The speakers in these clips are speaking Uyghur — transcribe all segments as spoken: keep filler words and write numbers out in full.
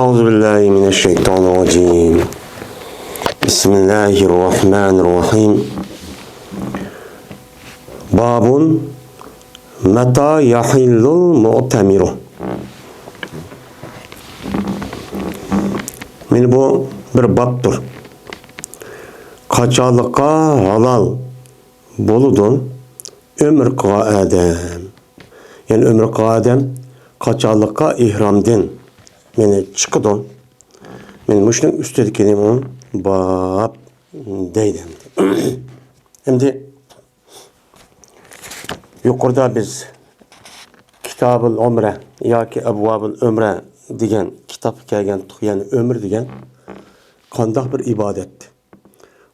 أعوذ بالله من الشيطان الرجيم. بسم الله الرحمن الرحيم. باب متى يحل المعتمر. مانا بۇ بىر بابتۇر. قاچانلىققا ھالال بولىدۇ ئۆمرە قىلغان ئادەم؟ يەنى ئۆمرە قىلغان ئادەم قاچانلىققا ئېھرامدىن، يەنى چىقىدۇ؟ مانا مۇشۇنىڭ ئۈستىدىكىنى باب دەيدۇ. ئەمدى يۇقىرىدا بىز كىتابۇل ئۆمرە ياكى ئەبۋابۇل ئۆمرە دېگەن كىتابقا كەلگەن، يەنى ئۆمرە دېگەن قانداق بىر ئىبادەت؟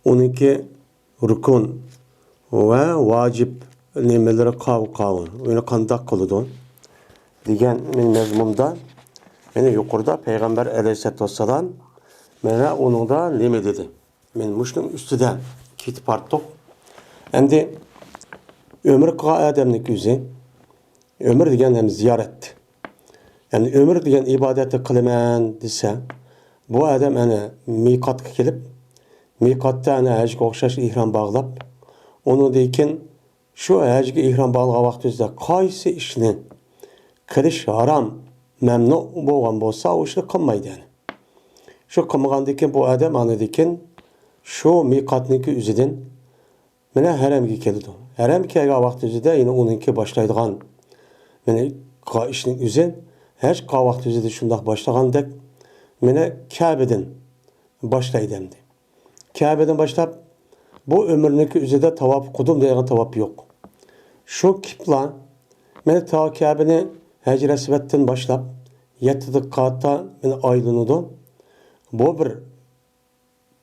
ئۇنىڭكى رۇكۇن ۋە ۋاجىپ نېمىلىرى قاۋۇ قاۋۇ، ئۇنى قانداق قىلىدۇ دېگەن مەزمۇندا، يەنى يۇقىرىدا پەيغەمبەر ئەلەيھىسسالاتۇ ۋەسسالام مانا ئۇنىڭدا نېمە دېدى؟ مانا مۇشۇنىڭ ئۈستىدە كېتىپ بارتۇق. ئەمدى ئۆمرە قىلغان ئادەمنىڭ ئۆزى، ئۆمرە دېگەن ھەم زىيارەت. يەنى ئۆمرە دېگەن ئىبادەتنى قىلىمەن دېسە، بۇ ئادەم ئەنە مىقاتقا كېلىپ، مىقاتتا ئەنە ھەجگە ئوخشاش ئېھرام باغلاپ، ئۇنىڭدىن كېيىن شۇ ھەجگە ئېھرام باغلىغان ۋاقتىمىزدا قايسى ئىشنى قىلىش ھارام، مەمنۇ بولغان بولسا، ئۇ ئىشنى قىلمايدۇ يەنى. شۇ قىلمىغاندىن كېيىن بۇ ئادەم ئاندىن كېيىن شۇ مىقاتنىڭكى ئۆزىدىن مانا ھەرەمگە كېلىدۇ. ھەرەمگە كەلگەن ۋاقتىمىزدا يەنە ئۇنىڭكى باشلايدىغان مانا قىلغان ئىشنىڭ ئۆزى ھەج قىلغان ۋاقتىمىزدا شۇنداق باشلىغاندەك مانا كەبىدىن باشلايدۇ ئەمدى. كەبىدىن باشلاپ، بۇ ئۆمرىنىڭكى ئۆزىدە تاۋاپ قۇدۇم دەيدىغان تاۋاپ يوق. شۇ كېلىپلا مانا تا كەبىنى ھەجرى ئەسۋەدتىن باشلاپ يەتتە قاتا مانا ئايلىنىدۇ. بۇ بىر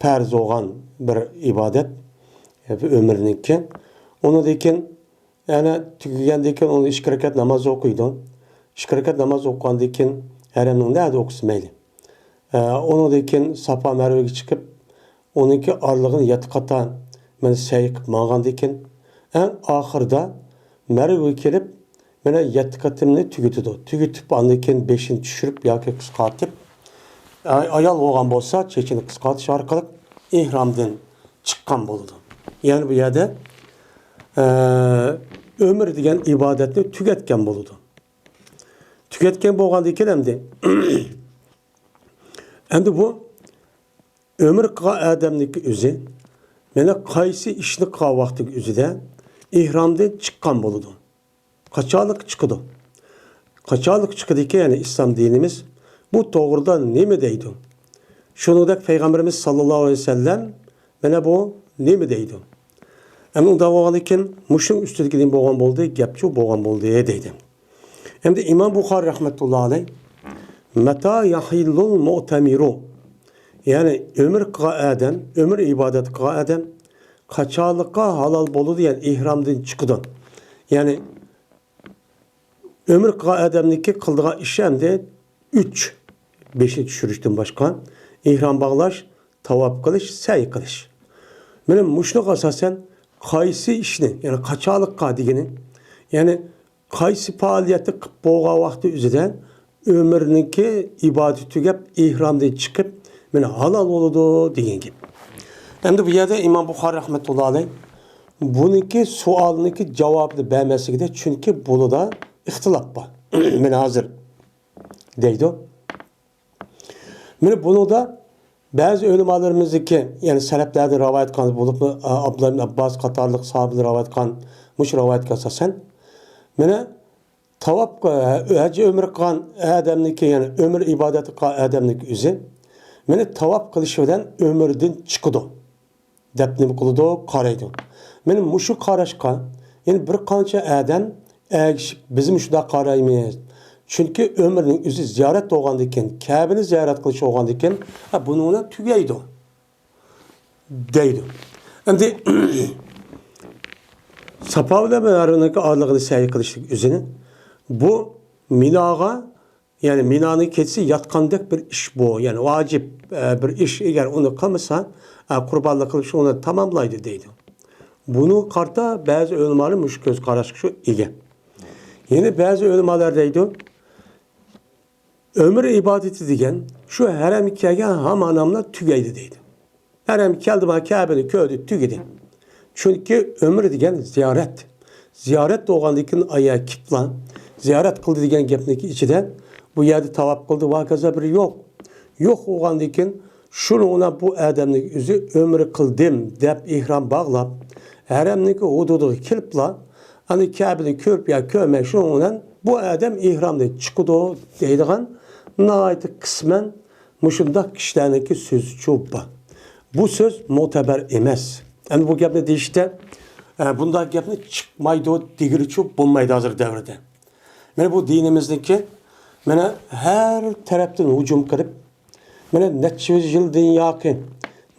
پەرز بولغان بىر ئىبادەت، بىر ئۆمرىنىڭكى. ئۇنىڭدىن كېيىن يەنە تۈگىگەندىن كېيىن ئۇنى ئىككى رەكەت ناماز ئوقۇيدۇ. ئىككى رەكەت ناماز ئوقۇغاندىن كېيىن ھەرەمنىڭ نەدە ئوقۇسا مەيلى. ئە، ئۇنىڭدىن كېيىن ساپا مەرۋىگە چىقىپ، ئۇنىڭكى ئارىلىقىنى يەتتە قاتا مانا سەي قىلىپ ماڭغاندىن كېيىن، ئەڭ ئاخىرىدا مەرۋىگە كېلىپ، مانا يەتتە قېتىمنى تۈگىتىدۇ. تۈگىتىپ، ئاندىن كېيىن بېشىنى چۈشۈرۈپ ياكى قىسقارتىپ، ئاي-، ئايال بولغان بولسا، چېچىنى قىسقارتىش ئارقىلىق ئېھرامدىن چىققان بولىدۇ. يەنى بۇ يەردە، ئە، ئۆمرە دېگەن ئىبادەتنى تۈگەتكەن بولىدۇ. تۈگەتكەن بولغاندىن كېيىن ئەمدى، ئەمدى بۇ ئۆمرە قىلغان ئادەمنىڭكى ئۆزى، مانا قايسى ئىشنى قىلغان ۋاقتىنىڭ ئۆزىدە ئېھرامدىن چىققان بولىدۇ. قاچانلىق چىقىدۇ؟ قاچانلىق چىقىدىكەن، يەنى ئىسلام دىنىمىز بۇ توغرىدا نېمە دەيدۇ؟ شۇنىڭدەك پەيغەمبىرىمىز ساللاللاھۇ ئەلەيھى ۋەسەللەم مانا بۇ نېمە دەيدۇ؟ ئەمدى ئۇنداق بولغاندىن كېيىن مۇشۇنىڭ ئۈستىدىكى نېمە بولغان بولدى؟ گەپچۇ بولغان بولدى دەيدۇ. ئەمدى ئىمام بۇخارى رەھمەتۇللا ئەلەيھ، مەتا يەھىللۇل مۇئتەمىرۇ، يەنى ئۆمرە قىلغان ئادەم، ئۆمرە ئىبادەت قىلغان ئادەم قاچانلىققا ھالال بولىدۇ، يەنى ئېھرامدىن چىقىدۇ. يەنى ئۆمرە قىلغان ئادەمنىڭكى قىلىدىغان ئىشى ئەمدى ئۈچ، بېشىنى چۈشۈرۈشتىن باشقا، ئېھرام باغلاش، تاۋاپ قىلىش، سەي قىلىش. مانا مۇشۇنىڭغا ئاساسەن قايسى ئىشنى، يەنى قاچانلىققا دېگىنى، يەنى قايسى پائالىيەتنى قىلىپ بولغان ۋاقتى ئۆزىدە ئۆمرىنىڭكى ئىبادىتى تۈگەپ، ئېھرامدىن چىقىپ، مانا ھالال بولىدۇ دېگەن گەپ. ئەمدى بۇ يەردە ئىمام بۇخارى رەھمەتۇللا ئەلەيھ بۇنىڭكى سوئالنىڭكى جاۋابىنى بەرمەسلىكىدە، چۈنكى بۇنىدا ئىختىلاپ بار. مانا ھازىر دەيدۇ. مانا بۇنىڭدا بەزى ئۆلىمالىرىمىزنىڭكى، يەنى سەلەپلەردىن رىۋايەت قىلغان بولۇپمۇ، ئابدۇللا ئىبن ئابباس قاتارلىق ساھابىلەر رىۋايەت قىلغان مۇشۇ رىۋايەتكە ئاساسەن، مانا تاۋاپ، ھەج ئۆمرە قىلغان ئادەمنىڭكى، يەنى ئۆمرە ئىبادەت قىلغان ئادەمنىڭكى ئۆزى، مانا تاۋاپ قىلىشى بىلەن ئۆمرىدىن چىقىدۇ. دەپ نېمە قىلىدۇ؟ قارايدۇ. مانا مۇشۇ قاراشقا يەنە بىر قانچە ئادەم ئەگىشىپ، بىزمۇ شۇنداق قارايمىز. چۈنكى ئۆمرىنىڭ ئۆزى زىيارەت بولغاندىكىن، كەبىنى زىيارەت قىلىش بولغاندىكىن، ھە، بۇنىڭ بىلەن تۈگەيدۇ، دەيدۇ. ئەمدى ساپا بىلەن مەرۋىنىڭكى ئارىلىقىنى سەي قىلىشلىق ئۆزىنى، بۇ مىناغا يەنى مىنانىڭ كېچىسى ياتقاندەك بىر ئىش بۇ. يەنى ۋاجىپ، ئە، بىر ئىش. ئەگەر ئۇنى قىلمىسا، ئە، قۇربانلىق قىلىپ شۇنى تاماملايدۇ دەيدۇ. بۇنىڭغا قارىتا بەزى ئۆلىمالار مۇشۇ كۆز قاراشقا شۇ ئىگە. يەنە بەزى ئۆلىمالار دەيدۇ، ئۆمرە ئىبادىتى دېگەن شۇ ھەرەمگە كەلگەن ھامان ئاناملا تۈگەيدۇ دەيدۇ. ھەرەمگە كەلدىما، كەبىنى كۆردى، تۈگىدى. چۈنكى ئۆمرە دېگەن زىيارەت. زىيارەت بولغاندىن كېيىن ئايا كىپلا زىيارەت قىلدى دېگەن گەپنىڭ ئىچىدە بۇ يەردە تاۋاپ قىلدى ۋاكازا بىر يوق. يوق بولغاندىن كېيىن شۇنىڭ بىلەن بۇ ئادەمنىڭ ئۆزى ئۆمرە قىلدىم دەپ ئېھرام باغلاپ، ھەرەمنىڭكى ھۇدۇدىغا كېلىپلا، ئەنە كەبىنى كۆرۈپ يا كۆرمەي، شۇنىڭ بىلەن بۇ ئادەم ئېھرامدىن چىقىدۇ دەيدىغان ناھايىتى قىسمەن مۇشۇنداق كىشىلەرنىڭكى سۆزىچۇ بار. بۇ سۆز مۆتەبەر ئەمەس. ئەمدى بۇ گەپنى دېيىشتە، ئە، بۇنداق گەپنى چىقمايدۇ دېگىلىچۇ بولمايدۇ ھازىر دەۋردە. مانا بۇ دىنىمىزنىڭكى، مانا ھەر تەرەپتىن ھۇجۇم قىلىپ، مانا نەچچە يۈز يىلدىن ياقى،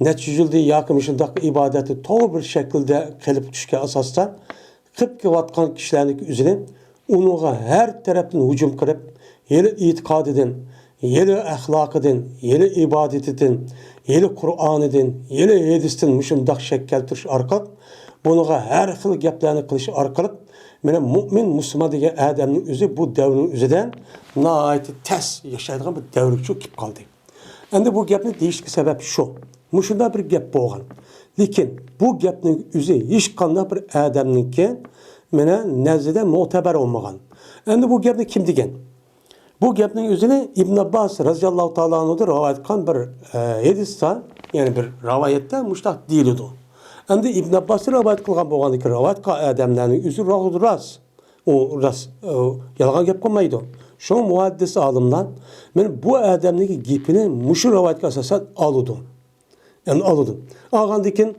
نەچچە يۈز يىلدىن ياقى مۇشۇنداق ئىبادەتنى توغرا بىر شەكىلدە قىلىپ ئۆتۈشكە ئاساستا، قىلىپ كېلىۋاتقان كىشىلەرنىڭكى ئۆزىنى ئۇنىڭغا ھەر تەرەپتىن ھۇجۇم قىلىپ، ھېلى ئېتىقادىدىن، ھېلى ئەخلاقىدىن، ھېلى ئىبادىتىدىن، ھېلى قۇرئانىدىن، ھېلى ھەدىستىن مۇشۇنداق شەك كەلتۈرۈش ئارقىلىق، بۇنىڭغا ھەر خىل گەپلەرنى قىلىش ئارقىلىق، مانا مۇئمىن مۇسۇلمان دېگەن ئادەمنىڭ ئۆزى بۇ دەۋرنىڭ ئۆزىدە ناھايىتى تەس ياشايدىغان بىر دەۋرگىچۇ كېلىپ قالدى. ئەمدى بۇ گەپنى دېيىشكە سەۋەب شۇ. مۇشۇنداق بىر گەپ بولغان. لېكىن بۇ گەپنىڭ ئۆزى ھېچقانداق بىر ئادەمنىڭكى مانا نەزىدە مۆتەبەر بولمىغان. ئەمدى بۇ گەپنى كىم دېگەن؟ بۇ گەپنىڭ ئۆزىنى ئىبن ئابباس رازىياللاھۇ تائالا ئانھۇدىن رىۋايەت قىلغان بىر، ئە، ھەدىستە، يەنى بىر رىۋايەتتە مۇشۇنداق دېيىلىدۇ. ئەمدى ئىبن ئابباستىن رىۋايەت قىلغان بولغاندىكىن رىۋايەت قىلغان ئادەملەرنىڭ ئۆزى راست. ئۇ راست، ئۇ يالغان گەپ قىلمايدۇ. شۇڭا مۇھەددىس ئالىملار مانا بۇ ئادەمنىڭ گېپىنى مۇشۇ رىۋايەتكە ئاساسەن ئالىدۇ. يەنى ئالىدۇ. ئالغاندىن كېيىن،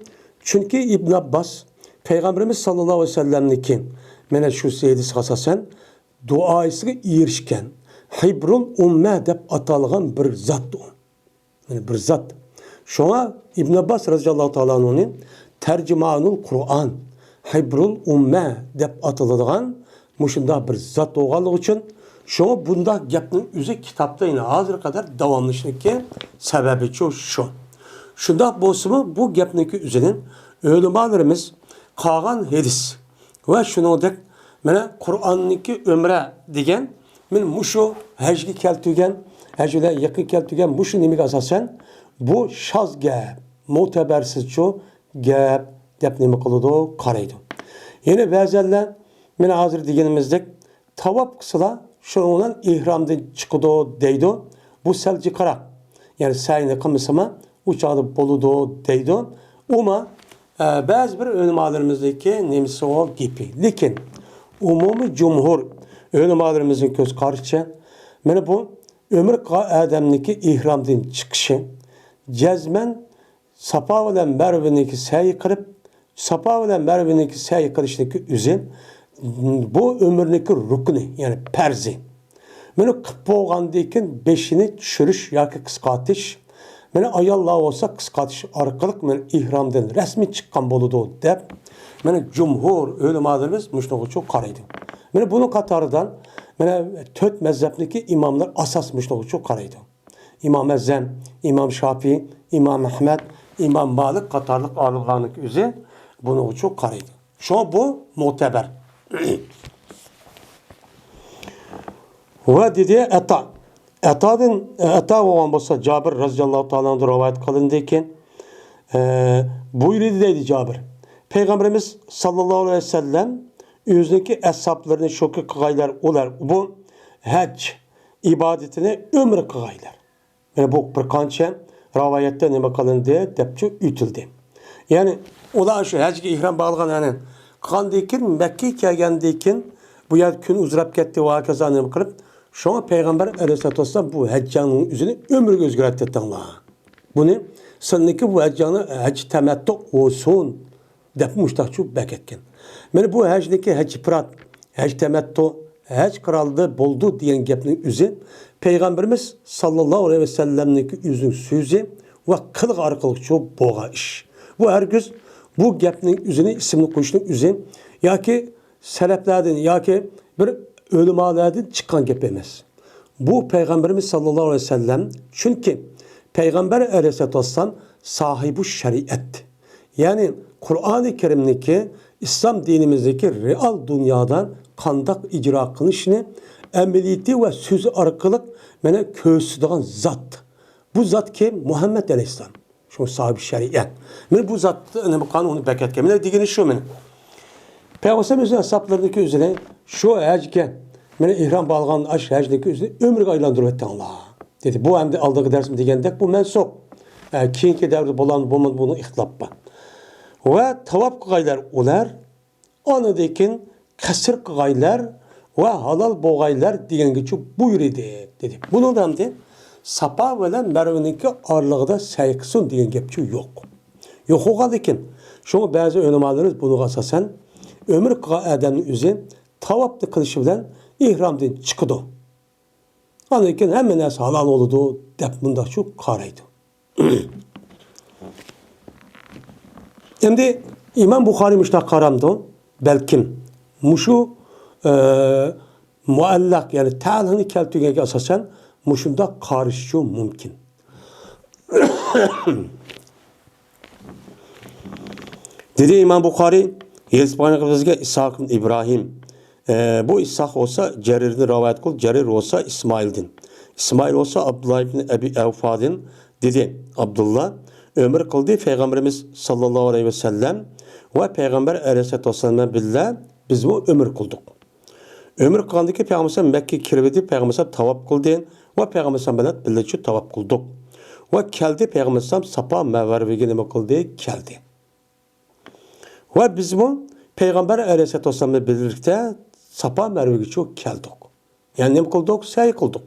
چۈنكى ئىبن ئابباس پەيغەمبىرىمىز ساللاللاھۇ ئەلەيھى ۋەسەللەمنىڭكى مانا شۇ ھەدىسىگە ئاساسەن دۇئاسىغا ئېرىشكەن، ھىبرۇل ئۇممە دەپ ئاتالغان بىر زات ئۇ. يەنى بىر زات. شۇڭا ئىبن ئابباس رازىياللاھۇ تائالا ئانھۇنى تەرجىمانۇل قۇرئان، ھىبرۇل ئۇممە دەپ ئاتىلىدىغان مۇشۇنداق بىر زات بولغانلىقى ئۈچۈن، شۇڭا بۇنداق گەپنىڭ ئۆزى كىتابتا يەنە ھازىرغا قەدەر داۋاملىشىشىنىڭكى سەۋەبىچۇ شۇ. شۇنداق بولسىمۇ، بۇ گەپنىڭكى ئۆزىنى ئۆلىمالىرىمىز قالغان ھەدىس ۋە شۇنىڭدەك مانا قۇرئاننىڭكى ئۆمرە دېگەن، مانا مۇشۇ ھەجگە كەلتۈرگەن، ھەج بىلەن يېقىن كەلتۈرگەن مۇشۇ نېمىگە ئاساسەن، بۇ شاز گەپ، مۆتەبەرسىزچۇ گەپ دەپ نېمە قىلىدۇ، قارايدۇ. يەنە بەزەنلەر، مانا ھازىر دېگىنىمىزدەك، تاۋاپ قىلسىلا، شۇنىڭ بىلەن ئېھرامدىن چىقىدۇ دەيدۇ. بۇ سەل جىقراق. يەنى سەينى قىلمىسىمۇ، ئۇ چاغدا بولىدۇ دەيدۇ. ئۇمۇ، ئە، بەزى بىر ئۆلىمالىرىمىزنىڭكى نېمىسى ئۇ گېپى. لېكىن ئومۇمىي جۇمھۇر ئۆلىمالىرىمىزنىڭ كۆز قارىشىچە، مانا بۇ ئۆمرە قىلغان ئادەمنىڭكى ئېھرامدىن چىقىشى جەزمەن ساپا بىلەن مەرۋىنىڭكى سەي قىلىپ، ساپا بىلەن مەرۋىنىڭكى سەي قىلىشنىڭكى ئۆزى، بۇ ئۆمرىنىڭكى رۇكنى، يەنى پەرزى. مانا قىلىپ بولغاندىن كېيىن بېشىنى چۈشۈرۈش ياكى قىسقارتىش، مانا ئاياللار بولسا قىسقارتىش ئارقىلىق مانا ئېھرامدىن رەسمىي چىققان بولىدۇ دەپ، مانا جۇمھۇر ئۆلىمالىرىمىز مۇشۇنىڭغىچۇ قارايدۇ. مانا بۇنىڭ قاتارىدا مانا تۆت مەزھەپنىڭكى ئىماملار ئاساس مۇشۇنىڭغىچۇ قارايدۇ. ئىمام ئەزەم، ئىمام شافىي، ئىمام ئەھمەد، ئىمام مالىك قاتارلىق ئالىملارنىڭ ئۆزى بۇنىڭغىچۇ قارايدۇ. شۇڭا بۇ مۆتەبەر. ۋە دېدى ئەتا. ئەتادىن، ئەتا بولغان بولسا، جابىر رەزىياللاھۇ تائالا ئەنھۇدىن رىۋايەت قىلىندىكى، ئە، بۇيرۇدى دەيدۇ جابىر. پەيغەمبىرىمىز ساللاللاھۇ ئەلەيھى ۋەسەللەم ئۆزىنىڭكى ئەسھابلىرىنى شۇكى قىلغايلار، ئۇلار بۇ ھەج ئىبادىتىنى ئۆمرە قىلغايلار. يەنى بۇ بىر قانچە رىۋايەتتە نېمە قىلىندى دەپچۇ ئۆتۈلدى. يەنى ئۇلار شۇ ھەجگە ئېھرام باغلىغان، يەنى قىلغاندىن كېيىن، مەككىگە كەلگەندىن كېيىن بۇ يەردە كۈن ئۇزىراپ كەتتى ۋە ھاكازا نېمە قىلىپ، شۇڭا پەيغەمبەر ئەلەيھىسسالاتۇ ۋەسسالام بۇ ھەججاڭنىڭ ئۆزىنى ئۆمرىگە ئۆزگەرتىۋەتتىڭلار. بۇنى سىلىنىڭكى بۇ ھەججاڭنى ھەج تەمەتتۇ بولسۇن دەپ مۇشتاقچۇ بەكەتكەن. مانا بۇ ھەجنىكى ھەج ئىپرات، ھەج تەمەتتۇ، ھەج قىرانلىرى بولىدۇ دېگەن گەپنىڭ ئۆزى پەيغەمبىرىمىز ساللاللاھۇ ئەلەيھى ۋەسەللەمنىڭكى ئۆزىنىڭ سۆزى ۋە قىلىقى ئارقىلىقچۇ بولغان ئىش. بۇ ھەرگىز بۇ گەپنىڭ ئۆزىنى ئىسىمنى قويۇشنىڭ ئۆزى ياكى سەلەپلەردىن ياكى بىر ئۆلىمالاردىن چىققان گەپ ئەمەس. بۇ پەيغەمبىرىمىز ساللاللاھۇ ئەلەيھى ۋەسەللەم، چۈنكى پەيغەمبەر ئەلەيھىسسالاتۇ ۋەسسالام ساھىبۇ شەرىئەت. يەنى قۇرئانى كەرىمنىكى، ئىسلام دىنىمىزدىكى رېئال دۇنيادا قانداق ئىجرا قىلىنىشىنى ئەمەلىيىتى ۋە سۆزى ئارقىلىق مانا كۆرسىتىدىغان زات. بۇ زات كىم؟ مۇھەممەد ئەلەيھىسسالام. شۇ ساھىبى شەرىئەت. مانا بۇ زات نېمە قىلغان، ئۇنى بەكەتكەن. مانا دېگىنى شۇ مانا. پەيغەمبەر ئۆزىنىڭ ئەسھابلىرىنىڭكى ئۆزىنى شۇ ھەجگە، مانا ئېھرام باغلىغان ئاش ھەجنىڭكى ئۆزىنى ئۆمرىگە ئايلاندۇرۇۋەتتىڭلار، دېدى. بۇ ئەمدى ئالدىنقى دەرسمۇ دېگەندەك، بۇ مەنسۇخ. ئە، كېيىنكى دەۋردە بولامدۇ، بولمامدۇ، بۇنىڭ ئىختىلاپ بار. ۋە تاۋاپ قىلغايلار ئۇلار، ئاندىن كېيىن قەسر قىلغايلار ۋە ھالال بولغايلار دېگەنگىچە بۇيرۇدى، دېدى. بۇنىڭدا ئەمدى ساپا بىلەن مەرۋىنىڭكى ئارىلىقىدا سەي قىلسۇن دېگەن گەپچۇ يوق. يوق بولغاندىكىن، شۇڭا بەزى ئۆلىمالىرىمىز بۇنىڭغا ئاساسەن، ئۆمرە قىلغان ئادەمنىڭ ئۆزى تاۋاپنى قىلىشى بىلەن ئېھرامدىن چىقىدۇ. ئاندىن كېيىن ھەممە نەرسە ھالال بولىدۇ، دەپ مۇنداقچۇ قارايدۇ. ئەمدى ئىمام بۇخارىي مۇشۇنداق قارامدۇ، بەلكىم مۇشۇ، ئە، مۇئەللەق، يەنى تەلىقنى كەلتۈرگەنگە ئاساسەن مۇشۇنداق قارىشىشى مۇمكىن. دېدى ئىمام بۇخارىي، ھېدىس بايان قىلىپ بىزگە ئىسھاق ئىبن ئىبراھىم. ئە، بۇ ئىسھاق بولسا جەرىردىن رىۋايەت قىلدى، جەرىر بولسا ئىسمائىلدىن. ئىسمائىل بولسا ئابدۇللا ئىبن ئەبى ئەۋفادىن. دېدى ئابدۇللا، ئۆمرە قىلدى پەيغەمبىرىمىز ساللاللاھۇ ئەلەيھى ۋەسەللەم ۋە پەيغەمبەر ئەلەيھىسسالاتۇ ۋەسسالام بىلەن بىللە بىزمۇ ئۆمرە قىلدۇق. ئۆمرە قىلغاندىن كېيىن پەيغەمبەر ئەلەيھىسسالام مەككىگە كىرىۋىدى، پەيغەمبەر ئەلەيھىسسالام تاۋاپ قىلدى ۋە پەيغەمبەر ئەلەيھىسسالام بىلەن بىللە شۇ تاۋاپ قىلدۇق. ۋە كەلدى، پەيغەمبەر ئەلەيھىسسالام ساپا مەرۋىگە نېمە قىلدى؟ كەلدى. ۋە بىزمۇ پەيغەمبەر ئەلەيھىسسالاتۇ ۋەسسالام بىلەن بىرلىكتە ساپا مەرۋىگىچۇ كەلدۇق. يەنى نېمە قىلدۇق؟ سەي قىلدۇق.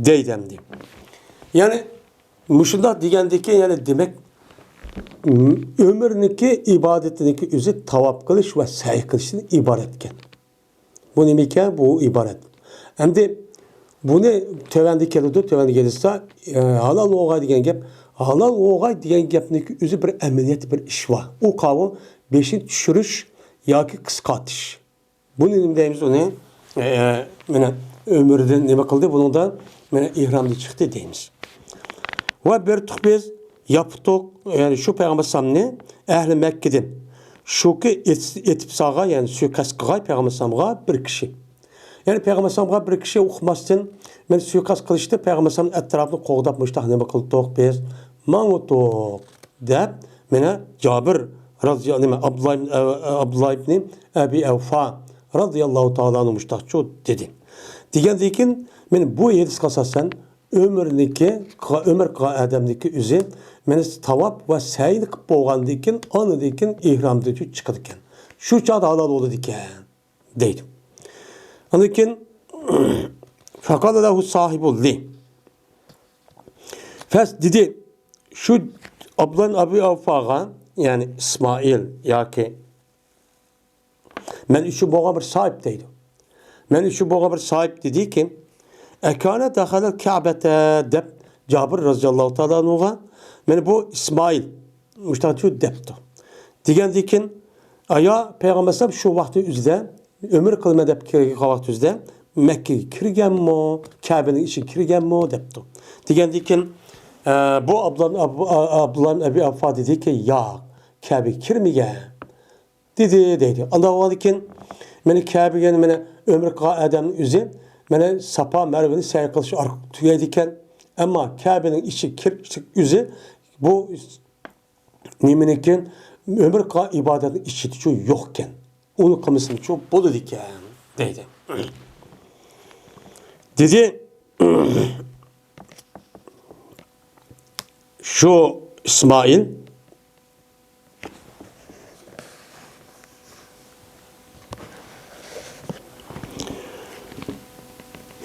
دەيدۇ ئەمدى. يەنى مۇشۇنداق دېگەندىكى، يەنى دېمەك، ئۆمرىنىڭكى ئىبادىتىنىڭكى ئۆزى تاۋاپ قىلىش ۋە سەي قىلىشتىن ئىبارەتكەن. بۇ نېمىكەن؟ بۇ ئىبارەت. ئەمدى بۇنى تۆۋەندە كېلىدۇ، تۆۋەندە كېلىشسا، ئە، ھالال بولغاي دېگەن گەپ، ھالال بولغاي دېگەن گەپنىڭكى ئۆزى بىر ئەمەلىيەت، بىر ئىش بار. ئۇ قاۋۇ بېشىنى چۈشۈرۈش ياكى قىسقارتىش. بۇنى نېمە دەيمىز ئۇنى؟ ئە، مانا ئۆمرىدىن نېمە قىلدى؟ بۇنىڭدا مانا ئېھرامدىن چىقتى دەيمىز. ۋە بېرىتتۇق بىز، ياپتۇق، يەنى شۇ پەيغەمبەر ئەلەيھىسسالامنى ئەھلى مەككىدىن. شۇكى ئېت-، ئېتىپ سالغان، يەنى سۇيىقەست قىلغان پەيغەمبەر ئەلەيھىسسالامغا بىر كىشى. يەنى پەيغەمبەر ئەلەيھىسسالامغا بىر كىشى ئۇقماستىن، مانا سۇيىقەست قىلىشتا پەيغەمبەر ئەلەيھىسسالام ئەتراپىنى قوغداپ مۇشۇنداق نېمە قىلدۇق بىز؟ ماڭغۇتۇق. دەپ، مەنە جابىر رازىيال-، نېمە، ئابدۇللا ئىبن، ئابدۇللا ئىبن ئەبى ئەۋفا رازىياللاھۇ تائالا ئەنھۇ مۇشتاقچۇ دېدى. دېگەندىن كېيىن، مەن بۇ ھەدىسكە ئاساسەن، ئۆمرىنىڭكى، ئۆمرە قىلغان ئادەمنىڭكى ئۆزى، مەنە تاۋاپ ۋە سەينى قىلىپ بولغاندىن كېيىن، ئاندىن كېيىن ئېھرامدىن چىقىدىكەن. شۇ چاغدا ھالال بولىدىكەن. دەيدۇ. ئاندىن كېيىن، فەقالە لەھۇ ساھىبۇ لى. فەس دېدى، شۇ ئابدۇللا ئەبى ئەۋفاغا، يەنى ئىسمائىل ياكى، مەن ئۈچۈن بولغان بىر ساھىب دەيدۇ. مەن ئۈچۈن بولغان بىر ساھىب دېدىكى، ئەكانە دەخەلەل كەبەتە دەپ جابىر رازىياللاھۇ تائالا ئەنھۇغا، مانا بۇ ئىسمائىل مۇشۇنداق دەپتۇ. دېگەندىن كېيىن، ئايا پەيغەمبەر ئەلەيھىسسالام شۇ ۋاقىتنىڭ ئۆزىدە، ئۆمرە قىلىمەن دەپ كىرگەن ۋاقىت ئۆزىدە مەككىگە كىرگەنمۇ، كەبىنىڭ ئىچىگە كىرگەنمۇ دەپتۇ. دېگەندىن كېيىن، ئە، بۇ ئابدۇللا، ئابدۇللا ئەبى ئەۋفا دېدىكى، ياق، كەبىگە كىرمىگەن. دېدى، دەيدۇ. ئانداق بولغاندىن كېيىن، مانا كەبىگە، مانا ئۆمرە قىلغان ئادەمنىڭ ئۆزى، مانا ساپا مەرۋىنى سەي قىلىش ئارقىلىق تۈگەيدىكەن. ئەمما كەبىنىڭ ئىچىگە كىرىشنىڭ ئۆزى بۇ نېمىنىڭكى، ئۆمرە قىلغان ئىبادەتنىڭ ئىچىدىچۇ يوقكەن. ئۇنى قىلمىسىمۇچۇ بولىدىكەن، دەيدۇ. دېدى، شۇ ئىسمائىل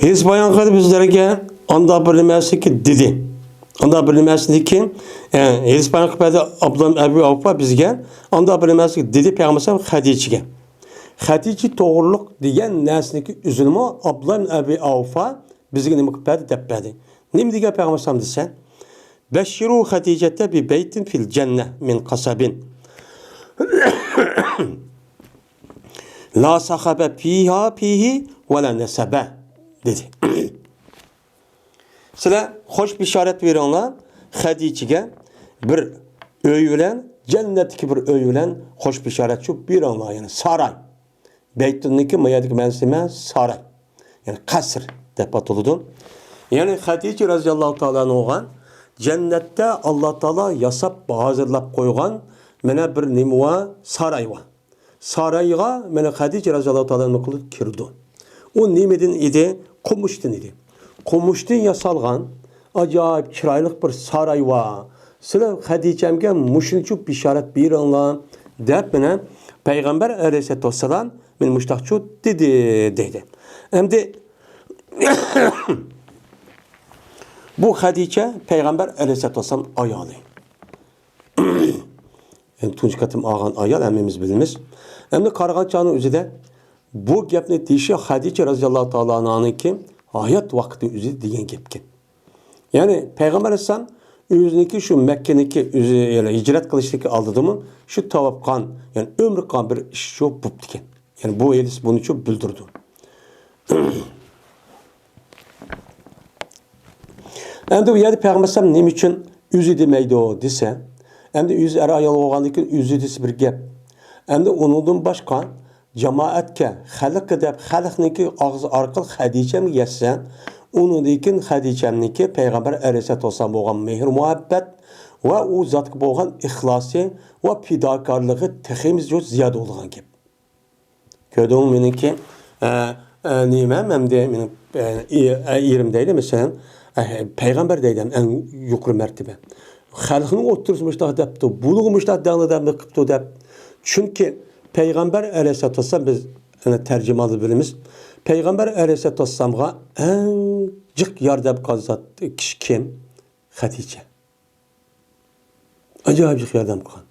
ھېدىس بايان قىلدى بىزلەرگە، ئانداق بىر نېمەسىكى دېدى. ئانداق بىر نېمەسىكى، ئە، ھېدىس بايان قىلىپ بەردى ئابدۇللا ئەبى ئەۋفا بىزگە، ئانداق بىر نېمەسىكى دېدى پەيغەمبەر خەدىچىگە. خەدىچە توغرۇلۇق دېگەن نەرسىنىڭكى ئۆزىنىمۇ ئابدۇللا ئەبى ئەۋفا بىزگە نېمە قىلىپ بەردى، دەپ بەردى. نېمە دېگەن پەيغەمبەر دېسە، بەششىرۇ خەدىجەتە بى بەيتىن فىل جەننە مىن قەسەبىن. لا سەخەبە فىھا فىھى ۋە لا نەسەبە، دېدى. سىلەر خوش بېشارەت بېرىڭلار خەدىچىگە، بىر ئۆي بىلەن، جەننەتتىكى بىر ئۆي بىلەن خوش بېشارەت شۇ بېرىڭلار، يەنى ساراي. بەيتۇننىڭكى ما يەردىكى مەنىسى نېمە؟ ساراي. يەنى قەسر دەپ ئاتىلىدۇ. يەنى خەدىچە رەزىياللاھۇ تائالا ئەنھۇغا جەننەتتە ئاللا تائالا ياساپ ھازىرلاپ قويغان مانا بىر نېمە بار، ساراي بار. سارايغا مانا خەدىچە رەزىياللاھۇ تائالا ئەنھۇ قىلىپ كىرىدۇ. ئۇ نېمىدىن ئىدى؟ قومۇشتىن ئىدى. قومۇشتىن ياسالغان ئاجايىپ چىرايلىق بىر ساراي بار. سىلەر خەدىچەمگە مۇشۇنچە بېشارەت بېرىڭلار دەپ مانا پەيغەمبەر ئەلەيھىسسالاتۇ ۋەسسالام مانا مۇشتاقچۇ دېدى دەيدۇ. ئەمدى بۇ خەدىچە پەيغەمبەر ئەلەيھىسسالاتۇ ۋەسسالام ئايالى. يەنى تۇنجى قېتىم ئالغان ئايال ھەممىمىز بىلىمىز. ئەمدى قارىغان چاغنىڭ ئۆزىدە بۇ گەپنى دېيىشى خەدىچە رەزىياللاھۇ تائالا ئەنھانىڭكى ھايات ۋاقتى ئۆزىدە دېگەن گەپكەن. يەنى پەيغەمبەر ئەلەيھىسسالام ئۆزىنىڭكى شۇ مەككىنىڭكى ئۆزى، يەنى ھىجرەت قىلىشتىكى ئالدىدىمۇ شۇ تاۋاپ قىلغان، يەنى ئۆمرە قىلغان بىر ئىش شۇ بوپتىكەن. يەنى بۇ ھەدىس بۇنى شۇ بىلدۈرىدۇ. ئەمدى بۇ يەردە پەيغەمبەر ئەلەيھىسسالام نېمە ئۈچۈن ئۆزى دېمەيدۇ دېسە، ئەمدى ئۆزى ئەر ئايال بولغاندىن كېيىن ئۆزى دېسە بىر گەپ. ئەمدى ئۇنىڭدىن باشقا جامائەتكە، خەلققە دەپ خەلقنىڭكى ئاغزى ئارقىلىق خەدىچەمگە يەتسە، ئۇنىڭدىن كېيىن خەدىچەمنىڭكى پەيغەمبەر ئەلەيھىسسالاتۇ ۋەسسالام بولغان مېھىر مۇھەببەت ۋە ئۇ زاتقا بولغان ئىخلاسى ۋە پىداكارلىقى تېخىمۇ زىيادە بولىدىغان گەپ. كۆردۈڭمۇ مېنىڭكى، ئە، ئە، نېمەم ئەمدى مېنىڭ، ئە، ئە، ئېرىم دەيلى، مەسىلەن، ئە، پەيغەمبەر دەيلى، ئەڭ يۇقىرى مەرتىبە. خەلقنىڭ ئوتتۇرىسىدا مۇشۇنداق دەپتۇ، بۇنىڭغا مۇشۇنداق دەڭلى دەپ قىپتۇ دەپ. چۈنكى پەيغەمبەر ئەلەيھىسسالاتۇ ۋەسسالام، بىز ئەنە تەرجىمىھالدا بىلىمىز، پەيغەمبەر ئەلەيھىسسالاتۇ ۋەسسالامغا ئەڭ جىق ياردەم قىلغان زات، كىشى كىم؟ خەدىچە. ئاجايىپ جىق ياردەم قىلغان.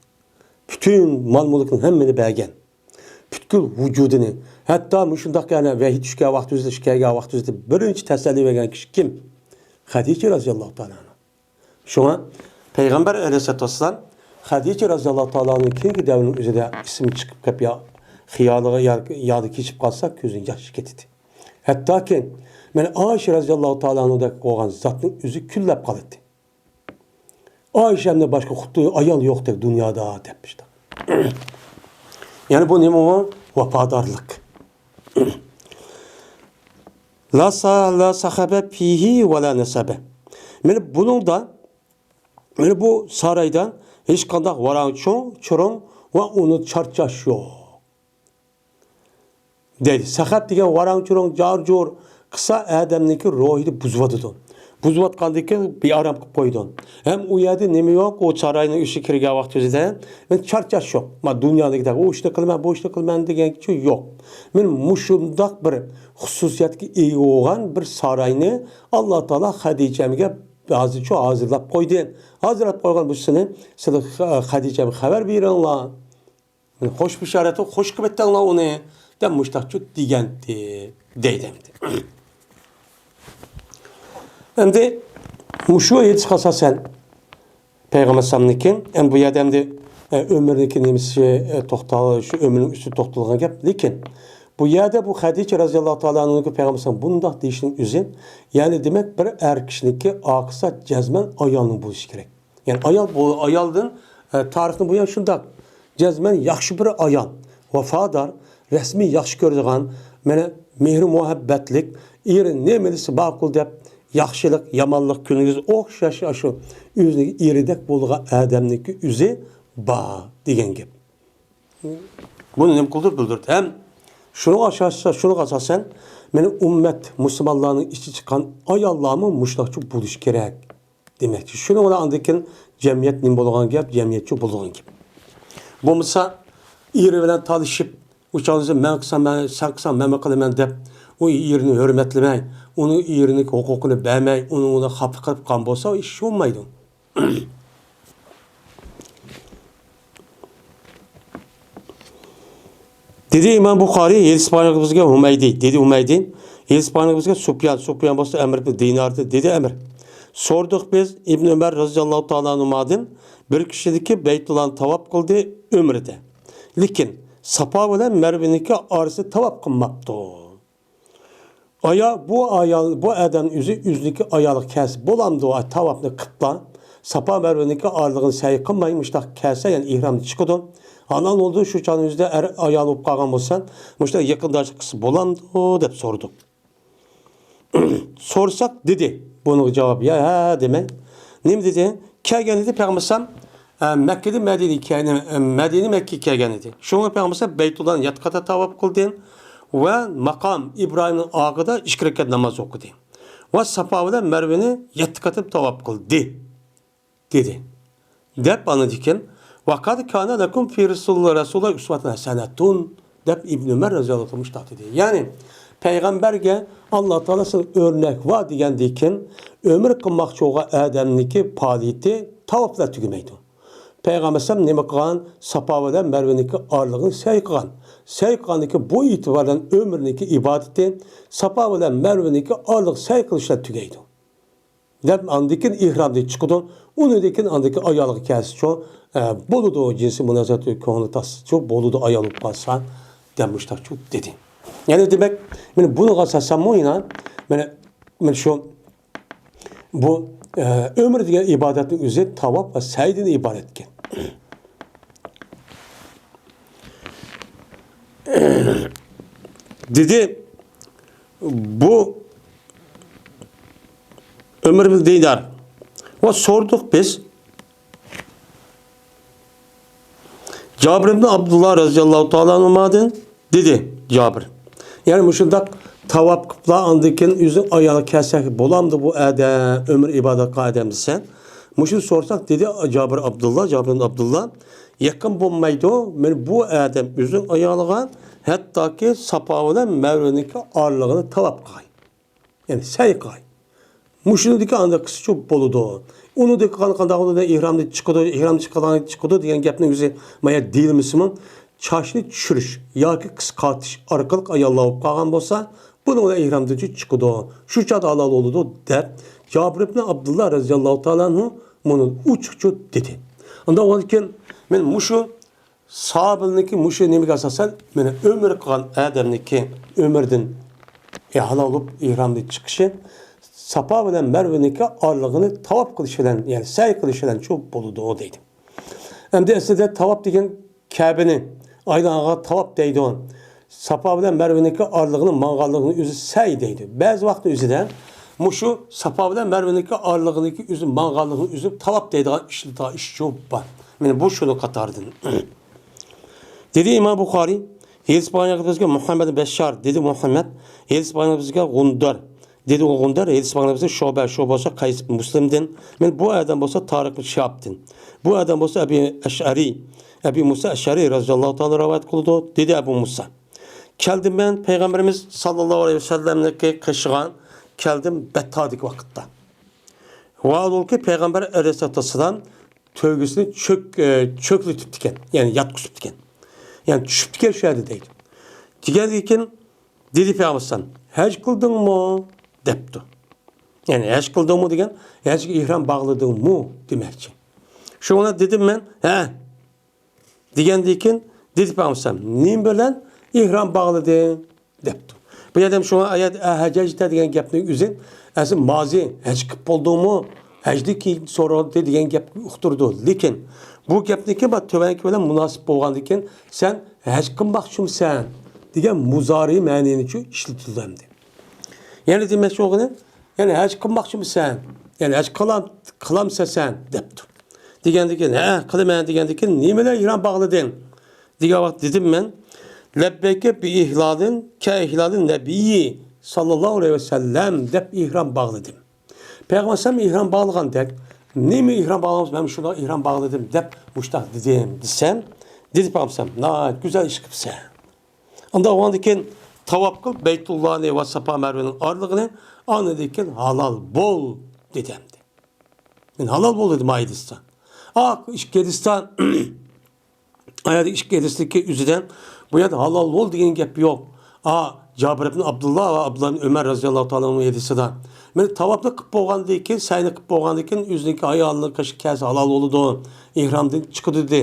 پۈتۈن مال-مۈلكىنىڭ ھەممىنى بەرگەن. پۈتكۈل ۋۇجۇدىنى، ھەتتا مۇشۇنداق يەنە ۋەھىي چۈشكەن ۋاقتىمىزدا، چۈشكەن ۋاقتىمىزدا بىرىنچى تەسەللى بەرگەن كىشى كىم؟ خەدىچە رەزىياللاھۇ تائالا ئەنھا. شۇڭا پەيغەمبەر ئەلەيھىسسالاتۇ ۋەسسالام خەدىچە رەزىياللاھۇ تائالا ئەنھانىڭ كېيىنكى دەۋرنىڭ ئۆزىدە ئىسمى چىقىپ كەپ يا خىيالىغا يا، يادا كېچىپ قالسا كۆزىدىن ياش كېتىدۇ. ھەتتاكى مانا ئائىشە رەزىياللاھۇ تائالا ئەنھادەك بولغان زاتنىڭ ئۆزى كۈنلەپ قالاتتى. ئائىشەمدىن باشقا خۇددى ئايال يوقتەك دۇنيادا دەپ ئىشتە. يەنى بۇ نېمە ئۇ؟ ۋاپادارلىق. لا سا-، لا سەخەبە فىھى ۋە لا نەسەبە. مانا بۇنىڭدا، مانا بۇ سارايدا ھېچقانداق ۋاراڭ-چۇرۇڭ، چۇرۇڭ ۋە ئۇنى چارچاش يوق. دەيدۇ. سەخەب دېگەن ۋاراڭ-چۇرۇڭ، جار-جۇر قىلسا ئادەمنىڭكى روھىنى بۇزۇۋاتىدۇ. بۇزۇۋاتقاندىن كېيىن بىئارام قىلىپ قويىدۇ. ھەم ئۇ يەردە نېمە يوق، ئۇ ساراينىڭ ئىچىگە كىرگەن ۋاقتىمىزدا مەن چارچاش يوق. مەن دۇنيادىكىدەك ئۇ ئىشنى قىلىمەن، بۇ ئىشنى قىلىمەن دېگەنچۇ يوق. مەن مۇشۇنداق بىر خۇسۇسىيەتكە ئىگە بولغان بىر ساراينى ئاللا تائالا خەدىچەمگە ھازىرچۇ ھازىرلاپ قويدى. ھازىرلاپ قويغان بۇ سىنى سىلەر خەدىچەمگە خەۋەر بېرىڭلار. خوش بېشارەت، خوش قىلىپ ئېيتىڭلار ئۇنى، دەپ مۇشتاقچۇ دېگەنتى، دەيدۇ ئەمدى. ئەمدى مۇشۇ ھەدىسكە ئاساسەن پەيغەمبەر ئەلەيھىسسالامنىڭكى، ئەمدى بۇ يەردە ئەمدى، ئە، ئۆمرىنىڭكى نېمىسى، ئە، توختال-، شۇ ئۆمرىنىڭ ئۈستىدە توختالغان گەپ. لېكىن بۇ يەردە بۇ خەدىچە رەزىياللاھۇ تائالا ئەنھانىڭكى پەيغەمبەر ئەلەيھىسسالام بۇنداق دېيىشىنىڭ ئۆزى، يەنى دېمەك، بىر ئەر كىشىنىڭكى ئارقىسى جەزمەن ئايالنىڭ بولۇشى كېرەك. يەنى ئايال بۇ، ئايالدىن، ئە، تارىخنى بۇيان شۇنداق. جەزمەن ياخشى بىر ئايال، ۋاپادار، رەسمىي ياخشى كۆرىدىغان، مانا مېھرى مۇھەببەتلىك، ئېرى نېمە دېسە ماقۇل دەپ، ياخشىلىق، يامانلىق كۈنىگىز ئوخشاش ئاشۇ ئۆزىنىڭ ئېرىدەك بولىدىغان ئادەمنىڭكى ئۆزى بار دېگەن گەپ. بۇنى نېمە قىلدۇرۇپ بىلدۈردى. ھەم شۇنىڭغا ئاساسەن، شۇنىڭغا ئاساسەن، مانا ئۈممەت، مۇسۇلمانلارنىڭ ئىچى چىققان ئاياللارمۇ مۇشۇنداقچە بولۇشى كېرەك. دېمەكچى، شۇنىڭ بىلەن ئاندىن كېيىن جەمئىيەت نېمە بولىدىغان گەپ، جەمئىيەتچۇ بولىدىغان گەپ. بولمىسا، ئېرى بىلەن تالىشىپ، ئۇ چاغدا مەن قىلسام، مەن، سەن قىلساڭ مەنمۇ قىلىمەن دەپ، ئۇ ئېرىنى ھۆرمەتلىمەي، ئۇنىڭ ئېرىنىڭ ھوقۇقىنى بەرمەي، ئۇنىڭ بىلەن خاپا قىلىپ قالغان بولسا، ئىش بولمايدۇ. دېدى ئىمام بۇخارىي، ھەدىس بايانىمىزگە ھۇمەيدى، دېدى ھۇمەيدى، ھەدىس بايانىمىزگە سۇپيان، سۇپيان بولسا ئەمر ئىبن دىناردىن، دېدى ئەمر. سورىدۇق بىز ئىبن ئۆمەر رەزىياللاھۇ تائالا ئەنھۇمادىن، بىر كىشىدىكى بەيتۇللانى تاۋاپ قىلدى ئۆمرىدە. لېكىن ساپا بىلەن مەرۋىنىڭكى ئارىسى تاۋاپ قىلماپتۇ. ئايا، بۇ ئايال، بۇ ئادەم ئۆزى، ئۆزىنىڭكى ئايالىغا كەلسە بولامدۇ؟ ئاي، تاۋاپنى قىپلا، ساپا مەرۋىنىڭكى ئارىلىقىنى سەي قىلماي، مۇشۇنداق كەلسە، يەنى ئېھرامدىن چىقىدۇ. ئانا ئولدى شۇ چاغنىڭ ئۆزىدە ئەر ئايال بولۇپ قالغان بولسا، مۇشۇنداق يېقىنداشلىق قىلسا بولامدۇ؟ دەپ سورىدۇق. سورىساق دېدى. بۇنىڭغا جاۋاب، يا، ھە، دېمەي. نېمە دېدى؟ كەلگەن ئىدى پەيغەمبەر ئەلەيھىسسالام، ئە، مەككىدىن مەدىنىگە كەلگەن، ئە، مەدىنە مەككىگە كەلگەن ئىدى. شۇڭا پەيغەمبەر ئەلەيھىسسالام بەيتۇللانى يەتتە قېتىم تاۋاپ قىلدى ۋە ماقام ئىبراھىمنىڭ ئاغىدا ئىككى رەكەت ناماز ئوقۇدى. ۋە ساپا بىلەن مەرۋىنى يەتتە قېتىم تاۋاپ قىلدى. دېدى. دەپ ئاندىن كېيىن، «ۋەقەد كانە لەكۇم فى رەسۇلىللاھ، رەسۇلىللاھ ئۇسۋەتۇن ھەسەنەتۇن» دەپ ئىبن ئۆمەر رەزىياللاھۇ ئەنھۇ مۇشۇنداق دېدى. يەنى پەيغەمبەرگە ئاللا تائالا سىزگە ئۆرنەك بار دېگەندىن كېيىن، ئۆمرە قىلماقچى بولغان ئادەمنىڭكى پائالىيىتى تاۋاپ بىلەن تۈگىمەيدۇ. پەيغەمبەر ئەلەيھىسسالام نېمە قىلغان؟ ساپا بىلەن مەرۋىنىڭكى ئارىلىقىنى سەي قىلغان. سەي قىلغاندىن كېيىن بۇ ئېتىبار بىلەن ئۆمرىنىڭكى ئىبادىتى ساپا بىلەن مەرۋىنىڭكى ئارىلىقى سەي قىلىش بىلەن تۈگەيدۇ. دەپ ئاندىن كېيىن ئېھرامدىن چىقىدۇ. ئۇنىڭدىن كېيىن ئاندىن كېيىن ئايالىغا كەلسىچۇ، ئە، بولىدۇ، جىنسىي مۇناسىۋەت كۆڭلى تاسسىچۇ، بولىدۇ، ئايال بولۇپ قالسا، دەپ مۇشتاقچۇ دېدى. يەنى دېمەك، مانا بۇنىڭغا ئاساسەنمۇ يەنە، مانا، مانا شۇ، بۇ، ئە، ئۆمرە دېگەن ئىبادەتنىڭ ئۆزى تاۋاپ ۋە سەيدىن ئىبارەتكەن. دېدى، بۇ ئۆمەر ئىبن دىنار. ۋە سورىدۇق بىز. جابىر ئىبن ئابدۇللا رەزىياللاھۇ تائالا ئەنھۇمادىن دېدى جابىر. يەنى مۇشۇنداق تاۋاپ قىپلا ئاندىن كېيىن ئۆزى ئايالى كەلسەك بولامدۇ بۇ ئادەم، ئۆمرە ئىبادەت قىلغان ئادەم دېسە. مۇشۇنى سورىساق دېدى جابىر ئابدۇللا، جابىر ئىبن ئابدۇللا. يېقىن بولمايدۇ. مانا بۇ ئادەم ئۆزىنىڭ ئايالىغا ھەتتاكى ساپا بىلەن مەرۋىنىڭكى ئارىلىقىنى تاۋاپ قىلغاي. يەنى سەي قىلغاي. مۇشۇنىڭدىكى ئاندىن قىسقىچە بولىدۇ. ئۇنىڭدىكى قان-، قانداق بولىدۇ؟ ئېھرامدىن چىقىدۇ، ئېھرامدىن چىقىدىغان، چىقىدۇ دېگەن گەپنىڭ ئۆزى مايا دېيىلمىسىمۇ، چاچنى چۈشۈرۈش ياكى قىسقارتىش ئارقىلىق ئاياللار بولۇپ قالغان بولسا، بۇنىڭ بىلەن ئېھرامدىن چىقىدۇ. شۇ چاغدا ھالال بولىدۇ دەپ، جابىر ئىبن ئابدۇللا رەزىياللاھۇ تائالا ئەنھۇ مۇنى ئوچۇقچە دېدى. ئاندىن كېيىن مەن مۇشۇ ساھابىنىڭكى مۇشۇ نېمىگە ئاساسەن، مانا ئۆمرە قىلغان ئادەمنىڭكى ئۆمرىدىن، ئە، ھالال بولۇپ ئېھرامدىن چىقىشى ساپا بىلەن مەرۋىنىڭكى ئارىلىقىنى تاۋاپ قىلىش بىلەن، يەنى سەي قىلىش بىلەن شۇ بولىدۇ دەيدۇ. ئەمدى ئەسلىدە تاۋاپ دېگەن كەبىنى ئايلانغانغا تاۋاپ دەيدۇ. ساپا بىلەن مەرۋىنىڭكى ئارىلىقىنى ماڭغانلىقىنى ئۆزى سەي دەيدۇ. بەزى ۋاقىتتا ئۆزىدە مۇشۇ ساپا بىلەن مەرۋىنىڭكى ئارىلىقىنىڭكى ئۆزى ماڭغانلىقىنى ئۆزى تاۋاپ دەيدىغان ئىشلىتىدىغان ئىش يوق بار. مانا بۇ شۇنىڭ قاتارىدىن. دېدى ئىمام بۇخارىي، ھەدىس بايان قىلغان بىزگە مۇھەممەد بەششار، دېدى مۇھەممەد، ھەدىس بايان قىلغان بىزگە غۇندار، دېدى ئۇ غۇندار، ھەدىس بايان قىلغان بىزگە شۇبە، شۇبە بولسا قەيس مۇسلىمدىن، مانا بۇ ئادەم بولسا تارىق شىھابتىن، بۇ ئادەم بولسا ئەبى ئەشئەرى، ئەبى مۇسا ئەشئەرى رەزىياللاھۇ تائالا رىۋايەت قىلىدۇ، دېدى ئەبۇ مۇسا. كەلدىم مەن پەيغەمبىرىمىز ساللاللاھۇ ئەلەيھى ۋەسەللەمنىڭكى قېشىغا، كەلدىم بەتتادىكى ۋاقىتتا. ۋاھالۇكى پەيغەمبەر ئەلەيھىسسالاتۇ ۋەسسالام تۆگىسىنى چۆك-، ئە، چۆكلىتىپتىكەن، يەنى ياتقۇزۇپتىكەن. يەنى چۈشۈپتىكەن شۇ يەردە دەيدۇ. دېگەندىن كېيىن دېدى پەيغەمبەر ئەلەيھىسسالام، «ھەج قىلدىڭمۇ؟» دەپتۇ. يەنى ھەج قىلدىڭمۇ دېگەن، ھەجگە ئېھرام باغلىدىڭمۇ دېمەكچى. شۇڭا دېدىم مەن، «ھە.» دېگەندىن كېيىن دېدى پەيغەمبەر ئەلەيھىسسالام، «نېمە بىلەن ئېھرام باغلىدىڭ؟» دەپتۇ. بۇ يەردە شۇڭا ئايەت، «ئەھەججەجتە» دېگەن گەپنىڭ ئۆزى ئەسلى مازى، ھەج قىلىپ بولدۇڭمۇ؟ ھەجدىن كېيىن سورىدى دېگەن گەپكە ئۇقتۇرىدۇ. لېكىن بۇ گەپنىكى بۇ تۆۋەنكى بىلەن مۇناسىپ بولغاندىكىن، سەن ھەج قىلماقچىمۇسەن دېگەن مۇزارى مەنىنى ئىشلىتىدۇ ئەمدى. يەنى دېمەكچى بولغىنى، يەنى ھەج قىلماقچىمۇسەن؟ يەنى ھەج قىلام-، قىلامسەن سەن؟ دەپتۇ. دېگەندىن كېيىن، ھە، قىلىمەن دېگەندىن كېيىن، نېمە بىلەن ئېھرام باغلىدىڭ؟ دېگەن ۋاقىت دېدىم مەن، لەببەيكە بىئىھلالىن كەئىھلالىن نەبىيي ساللاللاھۇ ئەلەيھى ۋەسەللەم دەپ ئېھرام باغلىدىم. پەيغەمبەر ئەلەيھىسسالام ئېھرام باغلىغاندەك، نېمە ئېھرام باغلىغان بولسا، مەن شۇنداق ئېھرام باغلىدىم دەپ مۇشۇنداق دېدىم دېسەم، دېدى پەيغەمبەر ئەلەيھىسسالام، ناھايىتى گۈزەل ئىش قىپسەن. ئاندىن ئۇنىڭدىن كېيىن تاۋاپ قىل، بەيتۇللانى ۋە ساپا مەرۋىنىڭ ئارىلىقىنى، ئاندىن كېيىن ھالال بول، دېدى ئەمدى. مەن ھالال بول دېدىم، ئايدى ئىستا. ئا، ئىككى ھەدىستە، ئايەتتە ئىككى ھەدىستىكى ئۆزىدە بۇ يەردە ھالال بول دېگەن گەپ يوق. ئا، جابىر ئىبن ئابدۇللا ۋە ئابدۇللا ئىبن ئۆمەر رەزىياللاھۇ تائالا ئەنھۇ ھەدىسىدە، مەن تاۋاپنى قىلىپ بولغاندىن كېيىن، سەينى قىلىپ بولغاندىن كېيىن ئۆزىنىڭكى ئايالىنىڭ قېشىغا كەلسە ھالال بولىدۇ، ئېھرامدىن چىقىدۇ دېدى.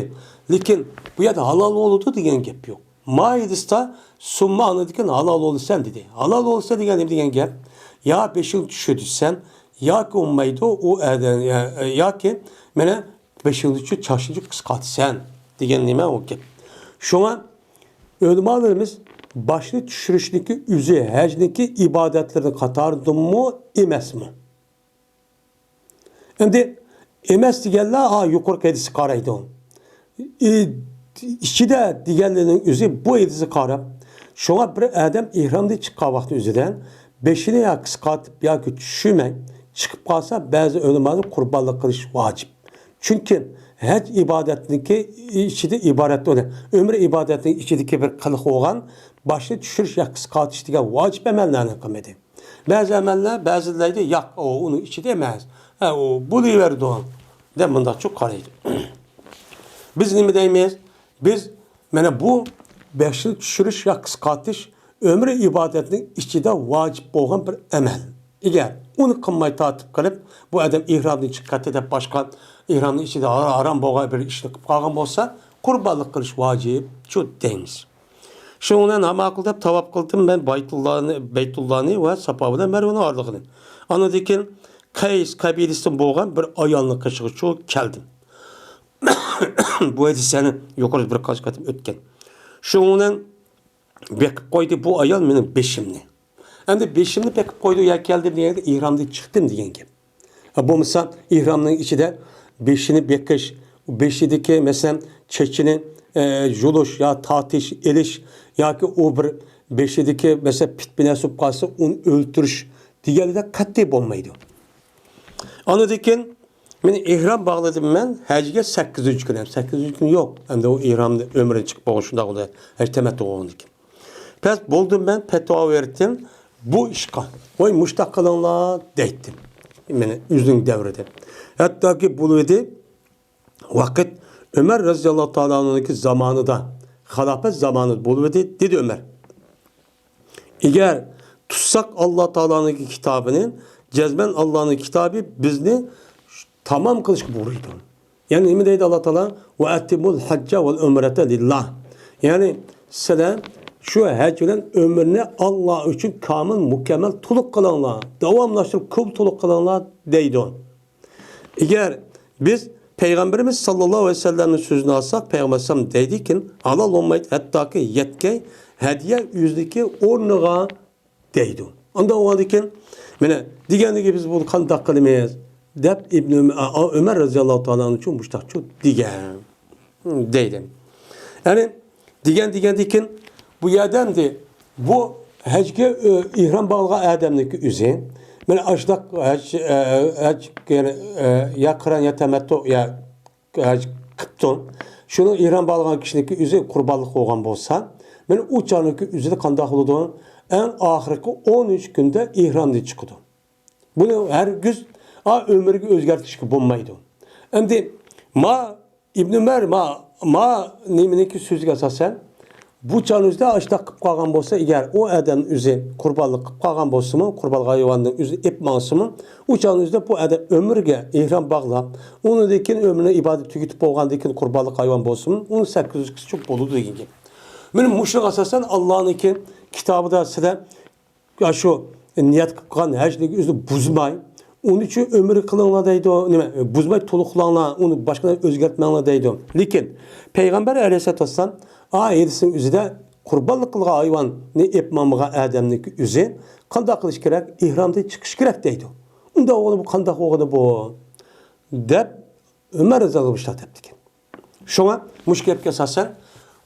لېكىن بۇ يەردە ھالال بولىدۇ دېگەن گەپ يوق. مايىدىستا سۇمما ئاندىن كېيىن ھالال بولىسەن دېدى. ھالال بولىسەن دېگەن نېمە دېگەن گەپ؟ يا بېشىڭنى چۈشۈرىسەن، ياكى بولمايدۇ، ئۇ ئادەم، يا-، ياكى مانا بېشىڭنى چۈشۈر، چاچنى قىسقارتىسەن دېگەن نېمە ئۇ گەپ. شۇڭا ئۆلىمالىرىمىز باشنى چۈشۈرۈشنىڭكى ئۆزى ھەجنىڭكى ئىبادەتلىرىنىڭ قاتارىدىمۇ ئەمەسمۇ؟ ئەمدى ئەمەس دېگەنلەر، ھا، يۇقىرىقى ھەدىسكە قارايدۇ. ئى-، ئىچىدە دېگەنلىرىنىڭ ئۆزى بۇ ھەدىسكە قاراپ، شۇڭا بىر ئادەم ئېھرامدىن چىققان ۋاقتى ئۆزىدە بېشىنى يا قىسقارتىپ ياكى چۈشۈرمەي چىقىپ قالسا، بەزى ئۆلىمالار قۇربانلىق قىلىش ۋاجىپ. چۈنكى ھەج ئىبادەتنىڭكى ئىچىدە ئىبارەت، ئۆمرە ئىبادەتنىڭ ئىچىدىكى بىر قىلىق بولغان، باشنى چۈشۈرۈش يا قىسقارتىش دېگەن ۋاجىپ ئەمەللەرنى قىلمىدى. بەزى ئەمەللەر، بەزىلەر دەيدۇ، ياق، ئۇ ئۇنىڭ ئىچىدە ئەمەس، ھە، ئۇ بولۇۋېرىدۇ، دەپ مۇنداقچۇ قارايدۇ. بىز نېمە دەيمىز؟ بىز مانا بۇ باشنى چۈشۈرۈش يا قىسقارتىش ئۆمرە ئىبادەتنىڭ ئىچىدە ۋاجىپ بولغان بىر ئەمەل. ئەگەر ئۇنى قىلماي تارتىپ قېلىپ، بۇ ئادەم ئېھرامدىن چىقىپ كەتتى دەپ باشقا ئېھرامنىڭ ئىچىدە ھارام بولغان بىر ئىشنى قىلىپ قالغان بولسا، قۇربانلىق قىلىش ۋاجىپچۇ دەيمىز. شۇنىڭ بىلەن ھاماقىل دەپ تاۋاپ قىلدىم مەن بەيتۇللانى، بەيتۇللانى ۋە ساپا بىلەن مەرۋىنىڭ ئارىلىقىنى. ئاندىن كېيىن قەيس قەبىلىسىدىن بولغان بىر ئايالنىڭ قېشىغىچۇ كەلدىم. بۇ ھەدىس يەنە يۇقىرىدا بىر قانچە قېتىم ئۆتكەن. شۇنىڭ بىلەن بېقىپ قويدى بۇ ئايال مېنىڭ بېشىمنى. ئەمدى بېشىمنى بېقىپ قويدى يا كەلدىم دېگەندە، ئېھرامدىن چىقتىم دېگەن گەپ. ئە، بولمىسا ئېھرامنىڭ ئىچىدە بېشىنى بېقىش، بېشىدىكى، مەسىلەن، چېچىنى، ئە، يۇلۇش يا تارتىش، ئېلىش ياكى ئۇ بىر بېشىدىكى، مەسىلەن، پىت بىر نەرسە بولۇپ قالسا، ئۇنى ئۆلتۈرۈش دېگەندەك قەتئىي بولمايدۇ. ئاندىن كېيىن مېنى ئېھرام باغلىدىم مەن ھەجگە سەككىزىنچى كۈنى. سەككىزىنچى كۈنى يوق. ئەمدى ئۇ ئېھرامدا ئۆمرىدىن چىقىپ بولغان شۇنداق بولدى. ھەج تەمەتتۇ بولغاندىن كېيىن. بەس بولدۇم مەن پەتىۋا بەردىم بۇ ئىشقا. ۋاي مۇشتاق قىلىڭلار دەيتتىم. مېنى ئۆزىنىڭ دەۋرىدە. ھەتتاكى بولۇۋىدى ۋاقىت ئۆمەر رەزىياللاھۇ تائالا ئەنھۇنىڭكى زامانىدا، خىلاپەت زامانىدا بولۇۋىدى، دېدى ئۆمەر. ئەگەر تۇتساق ئاللا تائالانىڭكى كىتابىنى، جەزمەن ئاللانىڭ كىتابى بىزنى تامام قىلىشقا بۇيرۇيدۇ. يەنى نېمە دەيدۇ ئاللا تائالا؟ «ۋە ئەتىممۇل ھەججە ۋەل ئۆمرەتە لىللا.» يەنى سىلەر شۇ ھەج بىلەن ئۆمرىنى ئاللا ئۈچۈن كامىل، مۇكەممەل، تولۇق قىلىڭلار. داۋاملاشتۇرۇپ كۆپ تولۇق قىلىڭلار دەيدۇ. ئەگەر بىز پەيغەمبىرىمىز ساللاللاھۇ ئەلەيھى ۋەسەللەمنىڭ سۆزىنى ئالساق، پەيغەمبەر ئەلەيھىسسالام دەيدىكىن، ھالال بولمايدۇ، ھەتتاكى يەتكەي ھەدىيە ئۆزىنىڭكى ئورنىغا دەيدۇ. ئاندىن ئۇ ئاندىكىن، مانا دېگەندىكى بىز بۇنى قانداق قىلىمىز؟ دەپ ئىبن ئۆمەر، ئا، ئا، ئۆمەر رەزىياللاھۇ تائالا ئەنھۇ مۇشتاقچۇ دېگەن. دەيدۇ. يەنى دېگەن، دېگەندىكىن بۇ يەردە ئەمدى بۇ ھەجگە، ئۆ، ئېھرام باغلىغان ئادەمنىڭكى ئۆزى، مانا ئاشۇنداق ھەج، ئە، ھەج، يەنى، ئە، يا قىران يا تەمەتتۇ يا ھەج قىپتۇ. شۇنىڭ ئېھرام باغلىغان كىشىنىڭكى ئۆزى قۇربانلىق بولغان بولسا، مانا ئۇ چاغنىڭكى ئۆزىدە قانداق بولىدۇ؟ ئەڭ ئاخىرقى ئون ئۈچ كۈندە ئېھرامدىن چىقىدۇ. بۇنى ھەرگىز، ئا، ئۆمرىگە ئۆزگەرتىشكە بولمايدۇ. ئەمدى ما ئىبن ئۆمەر، ما، ما نېمىنىڭكى سۆزىگە ئاساسەن، بۇ چاغنىڭ ئۆزىدە ئاشۇنداق قىلىپ قالغان بولسا، ئەگەر ئۇ ئادەم ئۆزى قۇربانلىق قىلىپ قالغان بولسىمۇ، قۇربانلىق ھايۋاننى ئۆزى ئېلىپ ماڭسىمۇ، ئۇ چاغنىڭ ئۆزىدە بۇ ئادەم ئۆمرىگە ئېھرام باغلاپ، ئۇنىڭدىن كېيىن ئۆمرىنىڭ ئىبادىتى تۈگىتىپ بولغاندىن كېيىن قۇربانلىق ھايۋان بولسىمۇ، ئۇنىڭ سەككىز يۈز قىسچۇق بولىدۇ دېگەن گەپ. مانا مۇشۇنىڭغا ئاساسەن ئاللانىڭكى كىتابىدا سىلەر يا شۇ نىيەت قىلىپ قىلغان ھەجنىڭ ئۆزىنى بۇزماي، ئۇنى ئۈچۈن ئۆمرە قىلىڭلار دەيدۇ. نېمە، بۇزماي تولۇق قىلىڭلار، ئۇنى باشقىلار ئۆزگەرتمەڭلار دەيدۇ. لېكىن پەيغەمبەر ئەلەيھىسسالاتۇ ۋەسسالام ئا ھەدىسنىڭ ئۆزىدە قۇربانلىق قىلغان ھايۋاننى ئېلىپ ماڭمىغان ئادەمنىڭكى ئۆزى قانداق قىلىش كېرەك؟ ئېھرامدىن چىقىش كېرەك دەيدۇ. ئۇنداق بولغىنى بۇ قانداق بولغىنى بۇ؟ دەپ ئۆمەر رەزىياللاھۇ مۇشۇنداق دەپتىكەن. شۇڭا مۇشۇ گەپكە ئاساسەن،